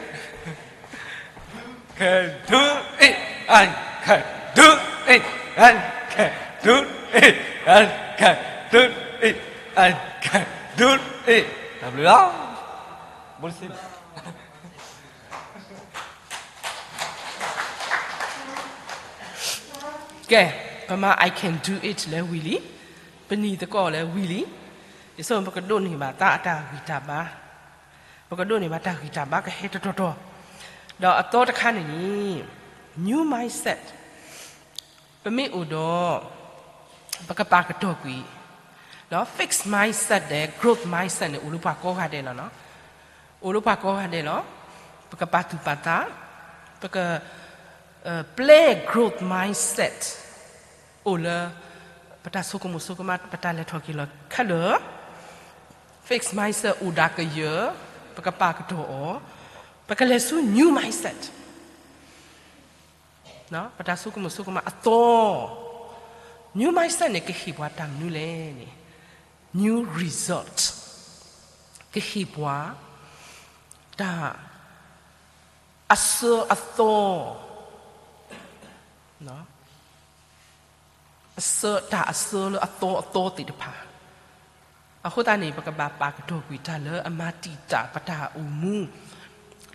Can do it. I can do it. I can do it. I can do it. I can do it. တၢ်ဘျုးလီၤ. ကဲ, ပမၤ I can do it လၢဝံၤလံ, ပနံၤသကိးလၢဝံၤလံ, ယဆိပကဒိးန့ၢ်ဘၣ်သးအတၢ်ဂံၢ်တၢ်ဘါ, ပကဒိးန့ၢ်ဘၣ်တၢ်ဂံၢ်တၢ်ဘါကဟဲတတီၤတီၤ, ဒီးအသီတခါန့ၣ်, new mindset, ပမ့ၢ်အိၣ်ဒီး ပကပာ်ကတီၢ်ကွံာ်, fixed mindset ဒီး growth mindset န့ၣ် အိၣ်လၢပှၤကိးဂၤဒဲးလီၤနီၤ. အိၣ်လၢပှၤကိးဂၤဒဲးလီၤ. ပကပာ်သူၣ်ပာ်သး, ပက ပျဲ growth mindset အိၣ်လၢ ပတၢ်ဆိကမိၣ်ဆိကမး ပတၢ်လဲၤထီၣ်က့ၤလီၤခဲလၢာ်, fixed mindset အိၣ်ဒၣ်ကယၢၤ, ပကပာ်ကတီၢ်အီၤ, ပကလဲၤဆူ new mindset ပတၢ်ဆိကမိၣ်ဆိကမးအသီ, new mindset န့ၣ် ကဟ့ၣ်ပှၤတၢ်မနုၤလဲၣ်န့ၣ်, new result, ကဟ့ၣ်ပှၤ တၢ် အဆၢအသီ, အဆၢ တၢ်အဆၢလၢအသီအသီသ့ၣ်တဖၣ်, အဃိသတးန့ၣ် ပကဘၣ်ပာ်ကတီၢ်ကွံာ်တၢ်လၢအမၤတံာ်တာ်ပတၢ်အိၣ်မူ,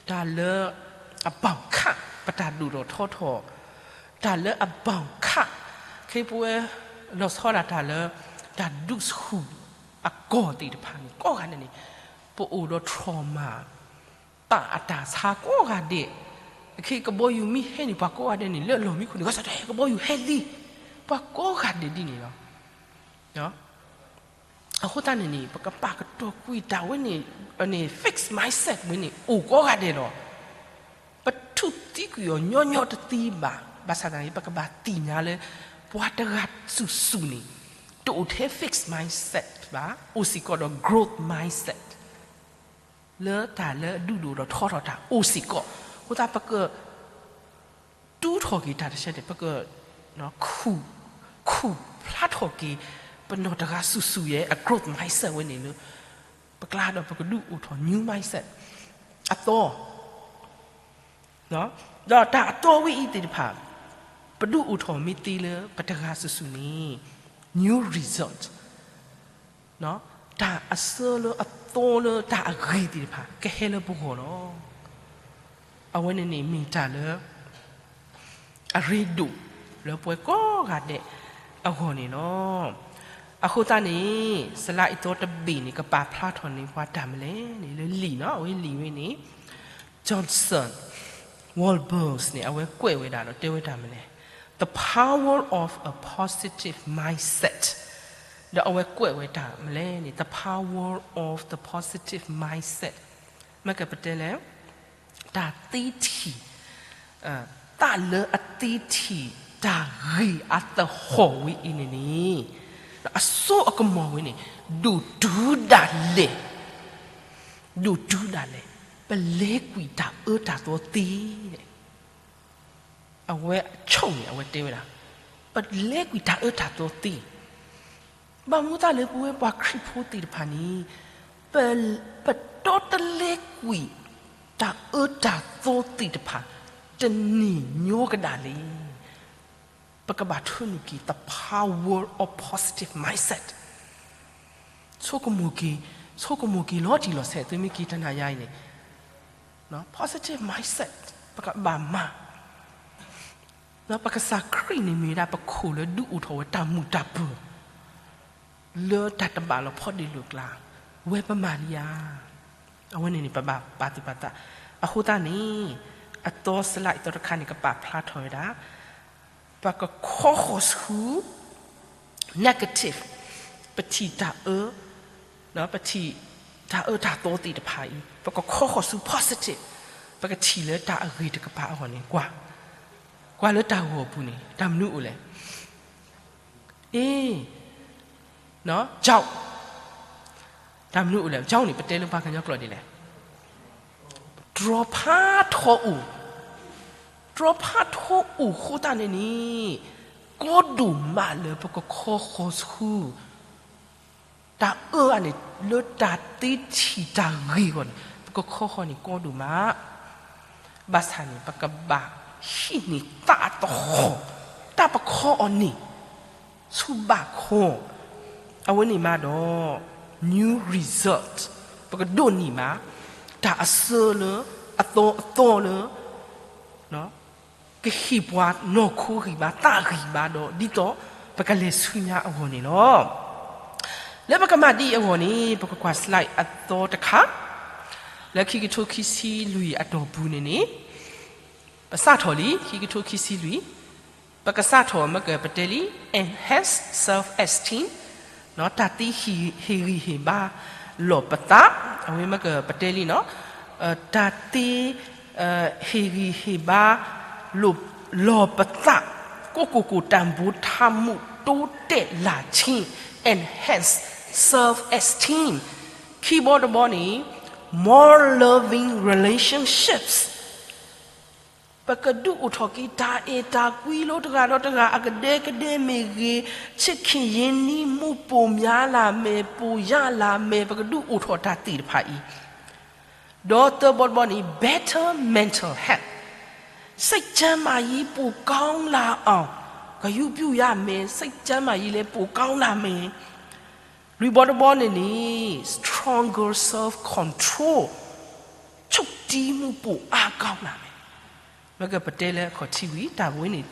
တၢ်လၢအဘၣ်ခး ပတၢ်ဒိၣ်ထီၣ်ထီထီၣ်, တၢ်လၢအဘၣ်ခး, ခဲအံၤပဝဲလီၤဆီဒၣ်တၢ်လၢ တၢ်ဒုးဆူၣ်အကီၢ်သ့ၣ်တဖၣ်န့ၣ် ကိးဂၤဒဲးန့ၣ်, ပအိၣ်ဒီး trauma ပာ်အတၢ်ဆါကိးဂၤဒဲး, အခဲအံၤကဘီယူၤမ့ၢ်ဟဲန့ၣ် ပှၤကိးဂၤဒဲးန့ၣ် လၢအလီၢ်မံခိၣ်န့ၣ် ကစၢ်တဲ ကဘီယူၤဟဲလံ, ပှၤကိးဂၤဒဲးဒ်န့ၣ်လီၤ. အဃိသတးန့ၣ်န့ၣ် ပကပာ်ကတီၢ်ကွံာ်တၢ်ဝဲန့ၣ်, fixed mindset ဝဲန့ၣ် အိၣ်ကိးဂၤဒဲးလီၤ. ပထူၣ်သံကွံာ်အီၤညီညီတသ့ဘၣ်. ဘၣ်ဆၣ်သနာ်က့ ပကဘၣ်သ့ၣ်ညါလၢ ပှၤတဂၤစုာ်စုာ်န့ၣ် တအိၣ်ထဲ fixed mindset ဘၣ်, အိၣ်စ့ၢ်ကီးဒီး growth mindset လၢတၢ်လၢအဒုးဒိၣ်ထီၣ်ထီထီၣ်တၢ်အိၣ်စ့ၢ်ကီး, အဃိသတး ပက တူၢ်ထီၣ်က့ၤတၢ်တဆဲန့ၣ် ပက ခူၣ်ဖျါထီၣ်က့ၤ ပနီၢ်တဂၤစုာ်စုာ်ယဲ အ growth mindset ဝဲန့ၣ်လၢ ပကျါဒီးပကဒုးအိၣ်ထီၣ် new mindset အသီ, ဒီးတၢ်အသီဝဲအံၤသ့ၣ်တဖၣ် ပဒုးအိၣ်ထီၣ်မ့ၢ်သ့လၢပတဂၤစုာ်စုာ်န့ၣ် new result တၢ်အဆၢလၢအသီလၢတၢ်အဂ့ၤသ့ၣ်တဖၣ် ကဟဲလၢပဂီၢ်လီၤ. အဝဲန့ၣ်န့ၣ်မ့ၢ်တၢ်လၢ အရ့ဒိၣ်လၢပှၤကိးဂၤဒဲးအဂီၢ်န့ၣ်လီၤ. အဃိသတးန့ၣ် စလါအံၤသီတဘ့ၣ်န့ၣ် ကပာ်ဖျါထီၣ်န့ၢ်ပှၤတၢ်မနုၤလဲၣ်န့ၣ် လၢလံာ်နီၤ, အဝဲလံာ်ဝဲန့ၣ် Johnson Walbers န့ၣ် အဝဲကွဲးဝဲဒၣ်ဒီးတဲဝဲတၢ်မနုၤလဲၣ်, The power of a positive mindset ဒီးအဝဲကွဲးဝဲတၢ်မနုၤလဲၣ်န့ၣ် The power of the positive mindset မ့ၢ်ကပတဲလဲၣ် တၢ်သ့ထံၣ်, တၢ်လၢအသ့ထံၣ် တၢ်ဂ့ၤအသဟီၣ်ဝဲအံၤန့ၣ်န့ၣ် အစိအကမီၤဝဲန့ၣ် ဒိၣ်တုၤဒၣ်လဲာ်, ဒိၣ်တုၤဒၣ်လဲာ်, ပလဲၤကွံာ်တၢ်အၢတၢ်သီသ့ အဝဲအဆိကတၢၢ်န့ၣ် အဝဲတဲဝဲဒၣ်, ပလဲၤကွံာ်တၢ်အၢတၢ်သီသ့, ဘၣ်မနုၤသတးလၢပဝဲပှၤခရံာ်ဖိသ့ၣ်တဖၣ်န့ၣ် ပ, ပတီတလဲကွံာ် တၢ်အၢတၢ်သီသ့ၣ်တဖၣ် တန့ၢ်ညီကဒၣ်လဲၣ်. ပကဘၣ်ထၢနုာ်က့ၤ the power of positive mindset. ဆိကမိၣ်က့ၤ, ဆိကမိၣ်က့ၤလီၤတံၢ်လီၤဆဲး သုမ့ၢ်က့ၤတနၤညါအံၤန့ၣ် positive mindset ပကဘၣ်မၤ ပကစၢ်ခရံာ်န့ၣ်မ့ၢ်ဝဲဒၣ်ပခိၣ်လၢဒုးအိၣ်ထီၣ်ဝဲတၢ်မုာ်တၢ်ပၢၤ လၢတၢ်တဘၣ်လီၤဖီဒ့လိာ်ကျါ, ဝဲပမၤလံဧါ. အဝဲန့ၣ်န့ၣ် ပဘၣ်ပာ်သူၣ်ပာ်သး. အဃိသတးန့ၣ် အသီစလါအံၤသီတခါန့ၣ် ကပာ်ဖျါထီၣ်ဝဲဒၣ် ပကခီဃီၤဆူ negative, ပထံၣ်တၢ်အၢ, ပထံၣ်တၢ်အၢတၢ်သီသ့ၣ်တဖၣ်အံၤ ပကခီဃီၤဆူ positive, ပကထံၣ်လၢတၢ်အဂ့ၤတကပၤအဂီၢ်န့ၣ် ကွၢ်, ကွၢ်လၢတၢ်ဂီၤအပူၤန့ၣ် တၢ်မနုၤအိၣ်လဲၣ်. အ့, ကၠီ, တၢ်မနုၤအိၣ်လဲၣ်. ကၠီန့ၣ် ပတဲလၢပှၤကညီကျိာ်ဒ်လဲၣ်, တြီဖးထီအိၣ်, တြီဖးထီအိၣ်အဃိသတးန့ၣ်န့ၣ် ကီဒိၣ်မးလၢပကခီဃီၤဆူ တၢ်အၢအန့ၣ် လၢတၢ်သ့ထံၣ်တၢ်ဂ့ၢ်အဂီၢ်န့ၣ် ပကခီဃီၤန့ၣ်ကီဒိၣ်မး. ဘၣ်ဆၣ်န့ၣ် ပကဘၣ်ဟံးန့ၢ်သးသဟီၣ် တၢ်ပခီအီၤန့ၣ် ဆူဘၣ်ခီ အဝဲန့ၣ်မးဒီး new result ပကဒိးန့ၢ်ဘၣ် တၢ်အစၢလၢ အသီအသီလၢ ကဟ့ၣ်ပှၤနီၢ်ခိဂံၢ်ဘါ သးဂံၢ်ဘါဒီး ဒ်သိးပကလဲၤဆူညါအဂီၢ်န့ၣ်လီၤ. လၢပကမၤဒ်အံၤအဂီၢ်န့ၣ် ပကကွၢ် slide အသီတခါ လၢခံကထိခံဆံလွံၢ်အတီၢ်ပူၤန့ၣ်န့ၣ် ပစးထီၣ်လံ ခံကထိခံဆံလွံၢ် ပကစးထီၣ်မ့ၢ်ကပတဲလံ enhance self-esteem တၢ်သ့ဟ့ၣ်ဂံၢ်ဟ့ၣ်ဘါလီၤပသး အဝဲမ့ၢ်ကပတဲလံနီၤ တၢ်သ့ ဟ့ၣ်ဂံၢ်ဟ့ၣ်ဘါ လီၤပသး ကိၢ်ကိၢ်ကိၢ်တၢ်ဘိးထးမူး တိတဲာ်လၢ်ဆ့ enhance self-esteem ခံဘီတဘီန့ၣ် more loving relationships ပကဒုးအိၣ်ထီၣ်က့ၤတၢ်အဲၣ်တၢ်ကွံလိတဂၤဒီးတဂၤ အကဒဲကဒဲမ့ၢ်ဂ့ၤ, ချစ်ခင်ရင်းနှီးမှု ပိုများလာမယ်, ပိုရလာမယ်, ပကဒုးအိၣ်ထီၣ်တၢ်သ့ၣ်တဖၣ်အံၤ, ဒီးသၢဘီတဘီန့ၣ် better mental health, စိတ်ကျန်းမာရေး ပိုကောင်းလာအောင်, ဂရုပြုရမယ်, စိတ်ကျန်းမာရေးလည်း ပိုကောင်းလာမယ်, လွံၢ်ဘီတဘီန့ၣ်န့ၣ် stronger self control, ချုပ်တည်းမှု ပိုအားကောင်းလာမယ်. မ့ၢ်ကပတဲလၢအခီၣ်ထံးဝံၤ တၢ်ဝဲန့ၣ်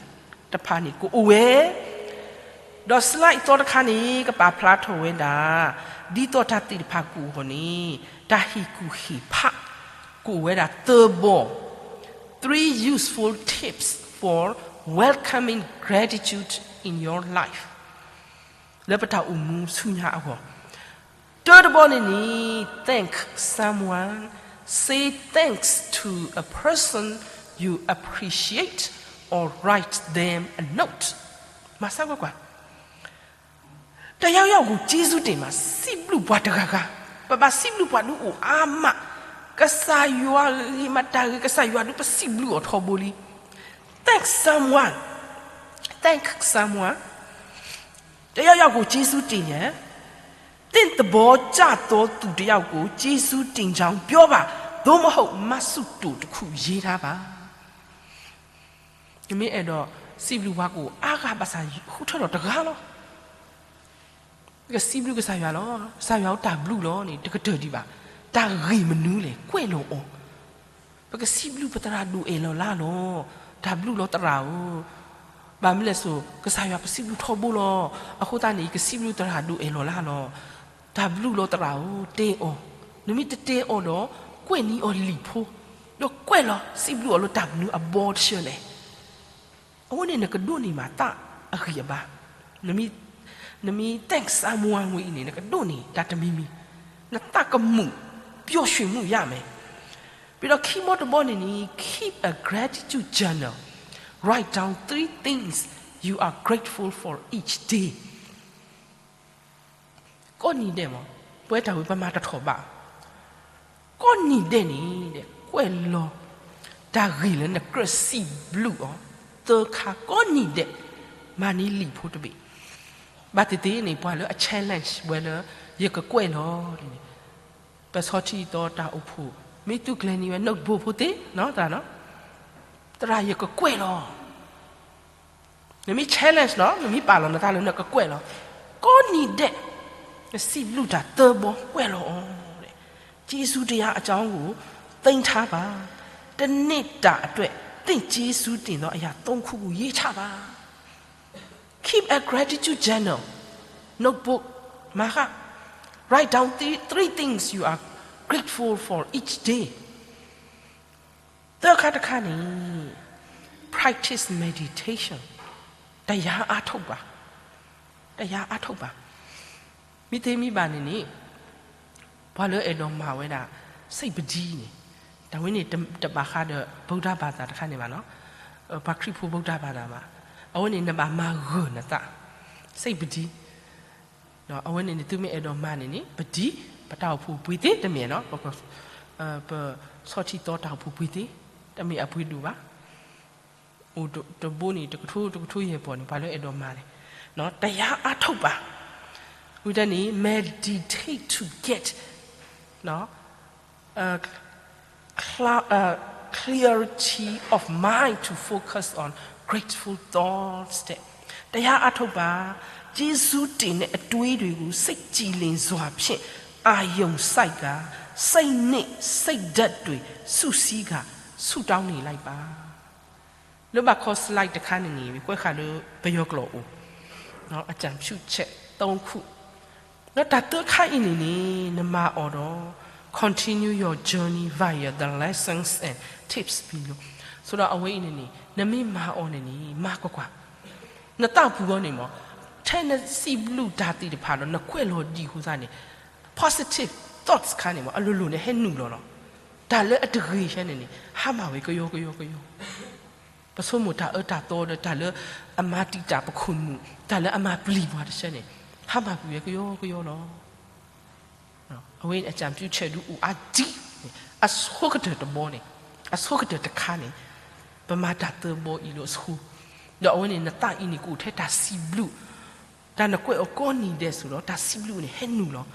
တဖၣ်န့ၣ်ကအိၣ်ဝဲ, ဒီး slide အသီတခါန့ၣ် ကပာ်ဖျါထီၣ်ဝဲဒၣ် ဒ်သိးတၢ်သ့ၣ်တဖၣ်ကအိၣ်အဂီၢ်န့ၣ် တၢ်ဟ့ၣ်ကူၣ်ဟ့ၣ်ဖး ကအိၣ်ဝဲဒၣ်သၢဘီ, three useful tips for welcoming gratitude in your life. လၢပတၢ်အိၣ်မူဆူညါအဂီၢ်, တၢတဘီန့ၣ်န့ၣ် thank someone, say thanks to a person you appreciate or write them a note. မၤစၢ်ကွၢ်ကွၢ်, တယောက်ယောက်ကို ကျေးဇူးတင်ပါ, စံးဘျုးပှၤတဂၤဂၤ, ပဘၣ်စံးဘျုးပှၤဒုးအိၣ်အါမး, ကစၢ်ယွၤဂ့ၤမးတၢ်ဂ့ၤ ကစၢ်ယွၤဒုးပစံးဘျုးအီၤထီဘိလံ, thank someone, thank someone, တယောက်ယောက်ကို ကျေးဇူးတင်ရန်, သင့်သဘောကျသောသူတစ်ယောက်ကို ကျေးဇူးတင်ကြောင်းပြောပါ, သို့မဟုတ် မတ်စုတိုတစ်ခုရေးထားပါ. နမ့ၢ်အဲၣ်ဒိးစံးဘျုးပှၤကအိၣ်အါဂၤဘၣ်ဆၣ် ဃုထၢထီၣ်တဂၤလီၤ. ကစံးဘျုးကစၢ်ယွၤလီၤ. ကစၢ်ယွၤအိၣ်တၢ်ဘျုးလီၤန့ၣ် တကတၢၢ်ဒံးဘၣ်. တၢ်ဂ့ၢ်မနုၤလဲၣ် ကွဲးလီၤအီၤ. ပကစံးဘျုးပသရၣ်ဒိၣ်အဲၣ်လီၤလါလီၤ. တၢ်ဘျုးလီၤသရၣ်ဧၢ, ဘၣ်မနုၤလဲၣ်စိၤ ကစၢ်ယွၤပစံးဘျုးထီဘိလီၤ. အဃိသတးန့ၣ် ယကစံးဘျုးသရၣ်ဒိၣ်အဲၣ်လီၤလါလီၤ. တၢ်ဘျုးလီၤသရၣ်ဧၢ, တဲအီၤ, နမ့ၢ်တတဲအီၤဒီး ကွဲးနံၤအီၤလံာ်ဖိ, ဒီးကွဲးလီၤစံးဘျုးအီၤလၢတၢ်မနုၤအဘီတဆၢလဲၣ်. အဃိန့ၣ် နကဒိးန့ၢ်မးသးအဂံၢ်အဘါ, နမ့ၢ် နမ့ၢ် thank someone ဝဲအံၤန့ၣ် နကဒိးန့ၢ်တၢ်တမံၤမံၤ, နသးကမူး ပျော်ရွှင်မှုရမယ်. ပဒီးခံဘီတဘီန့ၣ်န့ၣ် keep a gratitude journal, write down three things you are grateful for each day. ကိးနံၤဒဲးမး, ပဝဲတၢ်ဝံၤပမၤတထီၣ်ဘၣ်, ကိးနံၤဒဲးန့ၣ် ကွဲးလီၤ တၢ်ဂ့ၢ်လၢနကြၢးစံးဘျုးအီၤ သၢခါကိးနံၤဒဲး, မၤန့ၢ်လံာ်ဖိတဘ့ၣ်, ဘၣ်သ့ၣ်သ့ၣ်န့ၣ် ပှၤလၢအ challenge ဝဲလၢ ယကကွဲးလီၤန့ၣ်, ပဆီထံၣ်သီတၢ်အိၣ်ဖှိၣ် မ့ၢ်သုကျဲၤန့ၢ်ဝဲ notebook ဖိသ့ၣ်နီၤ သရၣ်နီၤ, သရၣ်ယကကွဲးလီၤ နမ့ၢ် challenge နီၤ နမ့ၢ်ပာ်လီၤနသးလၢနကကွဲးလီၤ, ကိးနံၤဒဲး နစံးဘျုးတၢ်သၢဘီကွဲးလီၤအီၤ, ကျေးဇူးတရားအကြောင်းကို သိမ်းထားပါ, တစ်နေ့တာအတွက် သင့်ကျေးဇူးတင်သောအရာသုံးခုကို ရေးချပါ. Keep a gratitude journal, notebook မၤဃၣ်, write down three, three things you are grateful for each day. သၢခါတခါန့ၣ် practice meditation, တရားအားထုတ်ပါ, တရားအားထုတ်ပါ. မ့ၢ်သ့မ့ၢ်ဘၣ်န့ၣ်န့ၣ် ပှၤလၢအဲၣ်ဒိးမၤဝဲဒၣ် စိတ်ပဒံန့ၣ်, တၢ်ဝဲန့ၣ် တဘၣ်ဃးဒီး ဗုဒ္ဓဘာသာ တခါန့ၣ်ဘၣ်နီၤ, ပှၤခရံာ်ဖိ ဗုဒ္ဓဘာသာ ဘၣ်, အဝဲန့ၣ် နဘၣ်မၤဂၢၢ်နသး, စိတ်ပဒံ အဝဲန့ၣ်န့ၣ် သုမ့ၢ်အဲၣ်ဒိးမၤန့ၣ်န့ၣ် ပဒံ, ပတၢ်အိၣ်ဖှိၣ်ပှ့ၤသ့ တမ့ၢ်နီၤ, ပဆီထံသီတၢ်အိၣ်ဖှိၣ်ပှ့ၤသ့, တမ့ၢ်အပှ့ၤဒိၣ်ဘၣ်. အိၣ်တဘိန့ၣ် တကထိ တကထိယဲၢ်ပီၢ်န့ၣ် ပှၤလၢအဲၣ်ဒိးမၤန့ၣ် တရားအားထုတ်ပါ ဝံၤတၢ်န့ၣ် meditate to get clarity of mind to focus on grateful thoughts တဲ့ တရားအားထုတ်ပါ ကျေးဇူးတင်တဲ့အတွေးတွေကို စိတ်ကြည်လင်စွာဖြင့် အာရုံစိုက်က စိတ်နဲ့စိတ်ဓာတ်တွေ စုစည်းကာ ဆုတောင်းနေလိုက်ပါ လၢဘၣ်ခီ slide တခါန့ၣ်န့ၣ် ကွဲးဃာ်လၢပယီၤကျိာ်အိၣ် အကြံပြုချက်သုံးခု လၢတၢ်သၢခါအံၤန့ၣ်န့ၣ် နမၤအီၤဒီး continue your journey via the lessons and tips below ဆိုတော့ အဝဲအံၤန့ၣ်န့ၣ် နမ့ၢ်မၤအီၤန့ၣ်န့ၣ် မၤကွၢ်ကွၢ် နသးပူၤအီၤန့ၣ်မ့ၢ် ထဲနစံးဘျုးတၢ်သ့ၣ်တဖၣ်ဒီး နကွဲးလီၤဒံးအဃိသတးန့ၣ် positive thoughts ခါန့ၣ်မ့ၢ် အလိၤလိၤန့ၣ် ဟဲနုာ်လီၤလီၤ တၢ်လၢအတဂ့ၤဆၢန့ၣ်န့ၣ် ဟါမၢ်ဝဲကယီကယီကယီ ပဆိကမိၣ်တၢ်အၢတၢ်သီဒီး တၢ်လၢအမၤတံာ်တာ်ပခိၣ်နူာ် တၢ်လၢအမၤပျံၤပှၤတဆၢန့ၣ် ဟါမၢ်ကွံာ်ဝဲကယီကယီလီၤ အဝဲအံၤန့ၣ် အကြံပြုချက် ဒုးအိၣ်အါဒံးန့ၣ် အဆိကတၢၢ်တဘီန့ၣ် အဆိကတၢၢ်တခါန့ၣ် ပမၤတၢ်သၢဘီအံၤလၢအဆိ ဒီးအဝဲန့ၣ် နသးအံၤန့ၣ် ကအိၣ်ထဲတၢ်စံးဘျုး တၢ်နကွဲးအီၤကိးနံၤဒဲးစိၤဒီး တၢ်စံးဘျုးန့ၣ် ဟဲနုာ်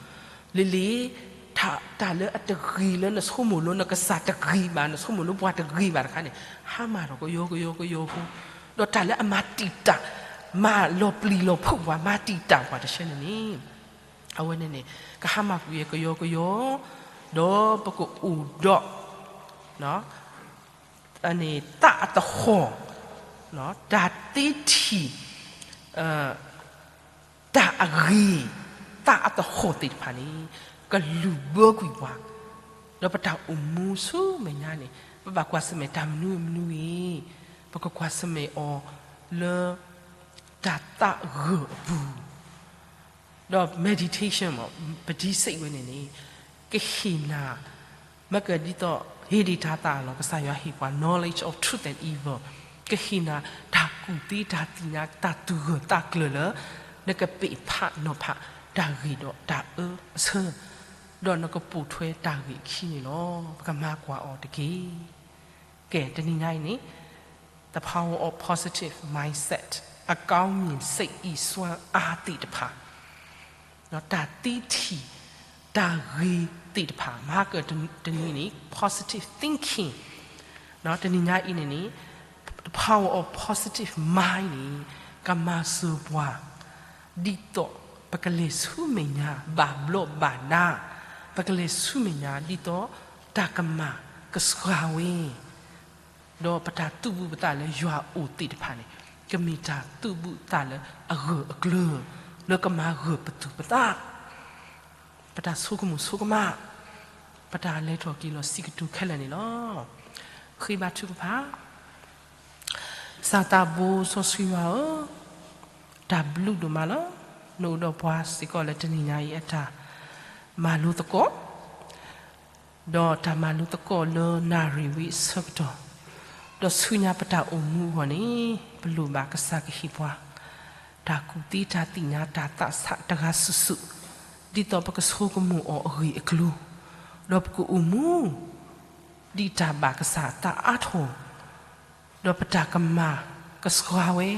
လီၤ လၢလၢ တၢ်လၢအတဂ့ၤလၢနဆိကမိၣ်လၢနကစၢ်တဂ့ၤဘၣ် နဆိကမိၣ်လၢပှၤတဂ့ၤဘၣ်တခါန့ၣ် ဟါမၢ်ဒီးကယီကယီကယီဖိ ဒီးတၢ်လၢအမၤတံာ်တာ် မၤလီၤပျံၤလီၤဖုးပှၤ မၤတံာ်တာ်ပှၤတဆၢန့ၣ်န့ၣ် အဝဲန့ၣ်န့ၣ် ကဟါမၢ်ကွံာ်ဝဲကယီကယီ ဒီးပကအိၣ်ဒီး သးအတဟီၣ် တၢ်သ့ထံၣ် တၢ်အဂ့ၤ သးအတဟီၣ်သ့ၣ်တဖၣ်န့ၣ် ကလုၢ်ဘၢကွံာ်ပှၤ ဒီးပတၢ်အိၣ်မူဆူမဲာ်ညါန့ၣ် ပဘၣ်ကွၢ်ဆၢၣ်မဲာ်တၢ်မနုၤမနုၤဂ့ၤ ပကကွၢ်ဆၢၣ်မဲာ်အီၤလၢ တၢ်သးဂၢၢ်အပူၤ ဒီး meditation မ့ၢ် ပဒံစ့ၣ်ဝဲန့ၣ်န့ၣ် ကဟ့ၣ်နၤ မ့ၢ်ကဒ်သိး ဟ့ၣ်ဒံးတၢ်သးလီၤ ကစၢ်ယွၤဟ့ၣ်ပှၤ knowledge of truth and evil ကဟ့ၣ်နၤ တၢ်ကူၣ်သ့တၢ်သ့ၣ်ညါ တၢ်သူၣ်ဂၢၢ်သးကျၢၤလၢ နကပ့ၢ်ဖးနီၤဖး တၢ်ဂ့ၤဒီးတၢ်အၢအဆၢ ဒီးနကပိာ်ထွဲတၢ်ဂ့ၤအခံန့ၣ်လီၤ. ပကမၤကွၢ်အီၤတက့ၢ်. ကဲ တနံၤညါအံၤန့ၣ် the power of positive mindset အကောင်းမြင်စိတ် အံၤစွမ်းအားသ့ၣ်တဖၣ် တၢ်သ့ထံၣ် တၢ်ဂ့ၤသ့ၣ်တဖၣ် မၤကတနံၤန့ၣ် positive thinking တနံၤညါအံၤန့ၣ်န့ၣ် the power of positive mind န့ၣ် ကမၤစၢၤပှၤ ဒ်သိးပကလဲၤဆူမဲာ်ညါ ဘၣ်ဘျီးဘၣ်ဒါ ပကလဲၤဆူမဲာ်ညါ ဒ်သိးတၢ်ကမၤကဆှါဝဲ ဒီးပတၢ်သူၣ်ဘူးပသးလၢယွၤအိၣ်သ့ၣ်တဖၣ်န့ၣ် ကမ့ၢ်တၢ်သူၣ်ဘူးသးလၢအဂၢၢ်အကျၢၤ လၢကမၤဂၢၢ်ပသူၣ်ပသး ပတၢ်ဆိကမိၣ်ဆိကမး ပတၢ်လဲၤထီၣ်က့ၤလီၤဆံးကတိၤခဲလၢာ်န့ၣ်လီၤ. ဃ့ဘါထုကဖၣ် ကစၢ်သးဘိစီဆှံယွၤဧၢ, တၢ်ဘျုးဒိၣ်မးလီၤ. နအိၣ်ဒီးပှၤစ့ၢ်ကီးလၢတနံၤညါအံၤအတၢ်မၤလိသကိး ဒီးတၢ်မၤလိသကိးလၢနၣ်ရံၣ်ဝံၤအဆၢကတီၢ်, ဒီးဆူညါပတၢ်အိၣ်မူအဂီၢ်န့ၣ် ပလိၣ်ဘၣ်ကစၢ်ကဟ့ၣ်ပှၤ တၢ်ကူၣ်သ့တၢ်သ့ၣ်ညါတၢ်သးဆးတဂၤစုာ်စုာ်, ဒ်သိးပကဆိကမိၣ်အီၤအဂ့ၢ်အကျိၤ, ဒီးပကအိၣ်မူ ဒ်တၢ်ဘၣ်ကစၢ်အသးအါထီၣ်, ဒီးပတၢ်ကမၤကဆှါဝဲ,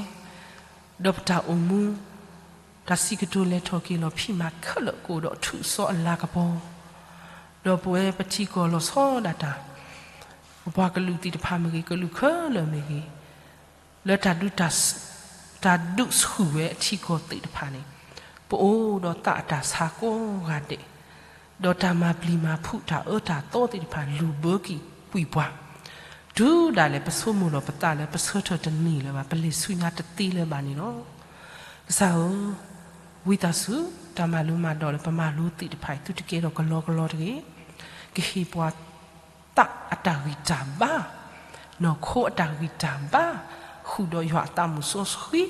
ဒီးပတၢ်အိၣ်မူ တၢ်စံးကတိၤလဲၤထီၣ်က့ၤလီၤဖံးမၤခဲလၢာ်ကအိၣ်ဒီးထူးစီအလၤကပီၤ, ဒီးပဝဲပထံကီၢ်လီၤဆီဒၣ်တၢ်, ပပှၤကလုာ်သ့ၣ်တဖၣ်မ့ၢ်ဂ့ၤ ကလုာ်ခဲလၢာ်မ့ၢ်ဂ့ၤ, လၢတၢ်ဒုးဆူၣ်ဝဲအထံကီၢ်သ့ၣ်တဖၣ်န့ၣ်, ပအိၣ်ဒီးသးအတၢ်ဆါကိးဂၤဒဲး, ဒီးတၢ်မၤပျံၤမၤဖုးတၢ်အၢတၢ်သီသ့ၣ်တဖၣ် လူၤဘၢက့ၤကွံာ်ပှၤ, တုၤဒၣ်လဲာ်ပဆိကမိၣ်လီၤပသးလၢပဆၢထၢၣ်တန့ၢ်လၢၤဘၣ် ပလဲၤဆူညါတသ့လၢၤဘၣ်န့ၣ်လီၤ. ကစၢ်ဧၢ, ဝံသးစူၤ တၢ်မၤလိမၤဒိးလၢပမၤလိသ့ၣ်တဖၣ်အံၤ သုတကဲထီၣ်ကလီကလီတဂ့ၤ, ကဟ့ၣ်ပှၤ သးအတၢ်ဂံၢ်တၢ်ဘါ, နီၢ်ခိအတၢ်ဂံၢ်တၢ်ဘါ, ဃုာ်ဒီးယွၤအသးမုၣ်စီဆှံ,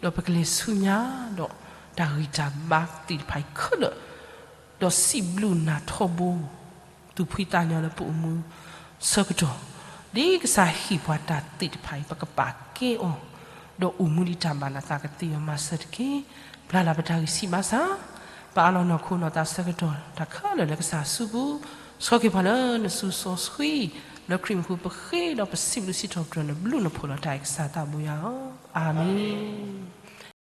ဒီးပကလဲၤဆူညါဒီးတၢ်ဂံၢ်တၢ်ဘါသ့ၣ်တဖၣ်အံၤခဲလၢာ်, ဒီးစံးဘျုးနၤထီဘိ, သူၣ်ဖှံသးညီလၢပအိၣ်မူဆၢကတီၢ်, ဒ်ကစၢ်ဟ့ၣ်ပှၤတၢ်သ့ၣ်တဖၣ်အံၤ ပကပာ်ကဲအီၤ, ဒီးအိၣ်မူဒ်တၢ်ဘၣ်နသးကသ့အီၤမၤစၢၤတက့ၢ်. ဘျါလၢပတၢ်ဂံၢ်စၢ်ဘါစၢ်, ပအၢၣ်လီၤနီၢ်ခိနီၢ်သးဆၢကတီၢ် တၢ်ခဲလၢာ်လၢကစၢ်စုပူၤ, ဆှၢက့ၤပှၤလၢနစုစီဆှံ, လၢခရံာ်မံၤပဃ့ဒီးပစံးဘျုးစံးထီၣ်ပတြၢၤနဘျုးနဖှိၣ်လီၤတၢ်အံၤကစၢ်သးဘိယွၤဧၢ, အၤမ့ၣ်.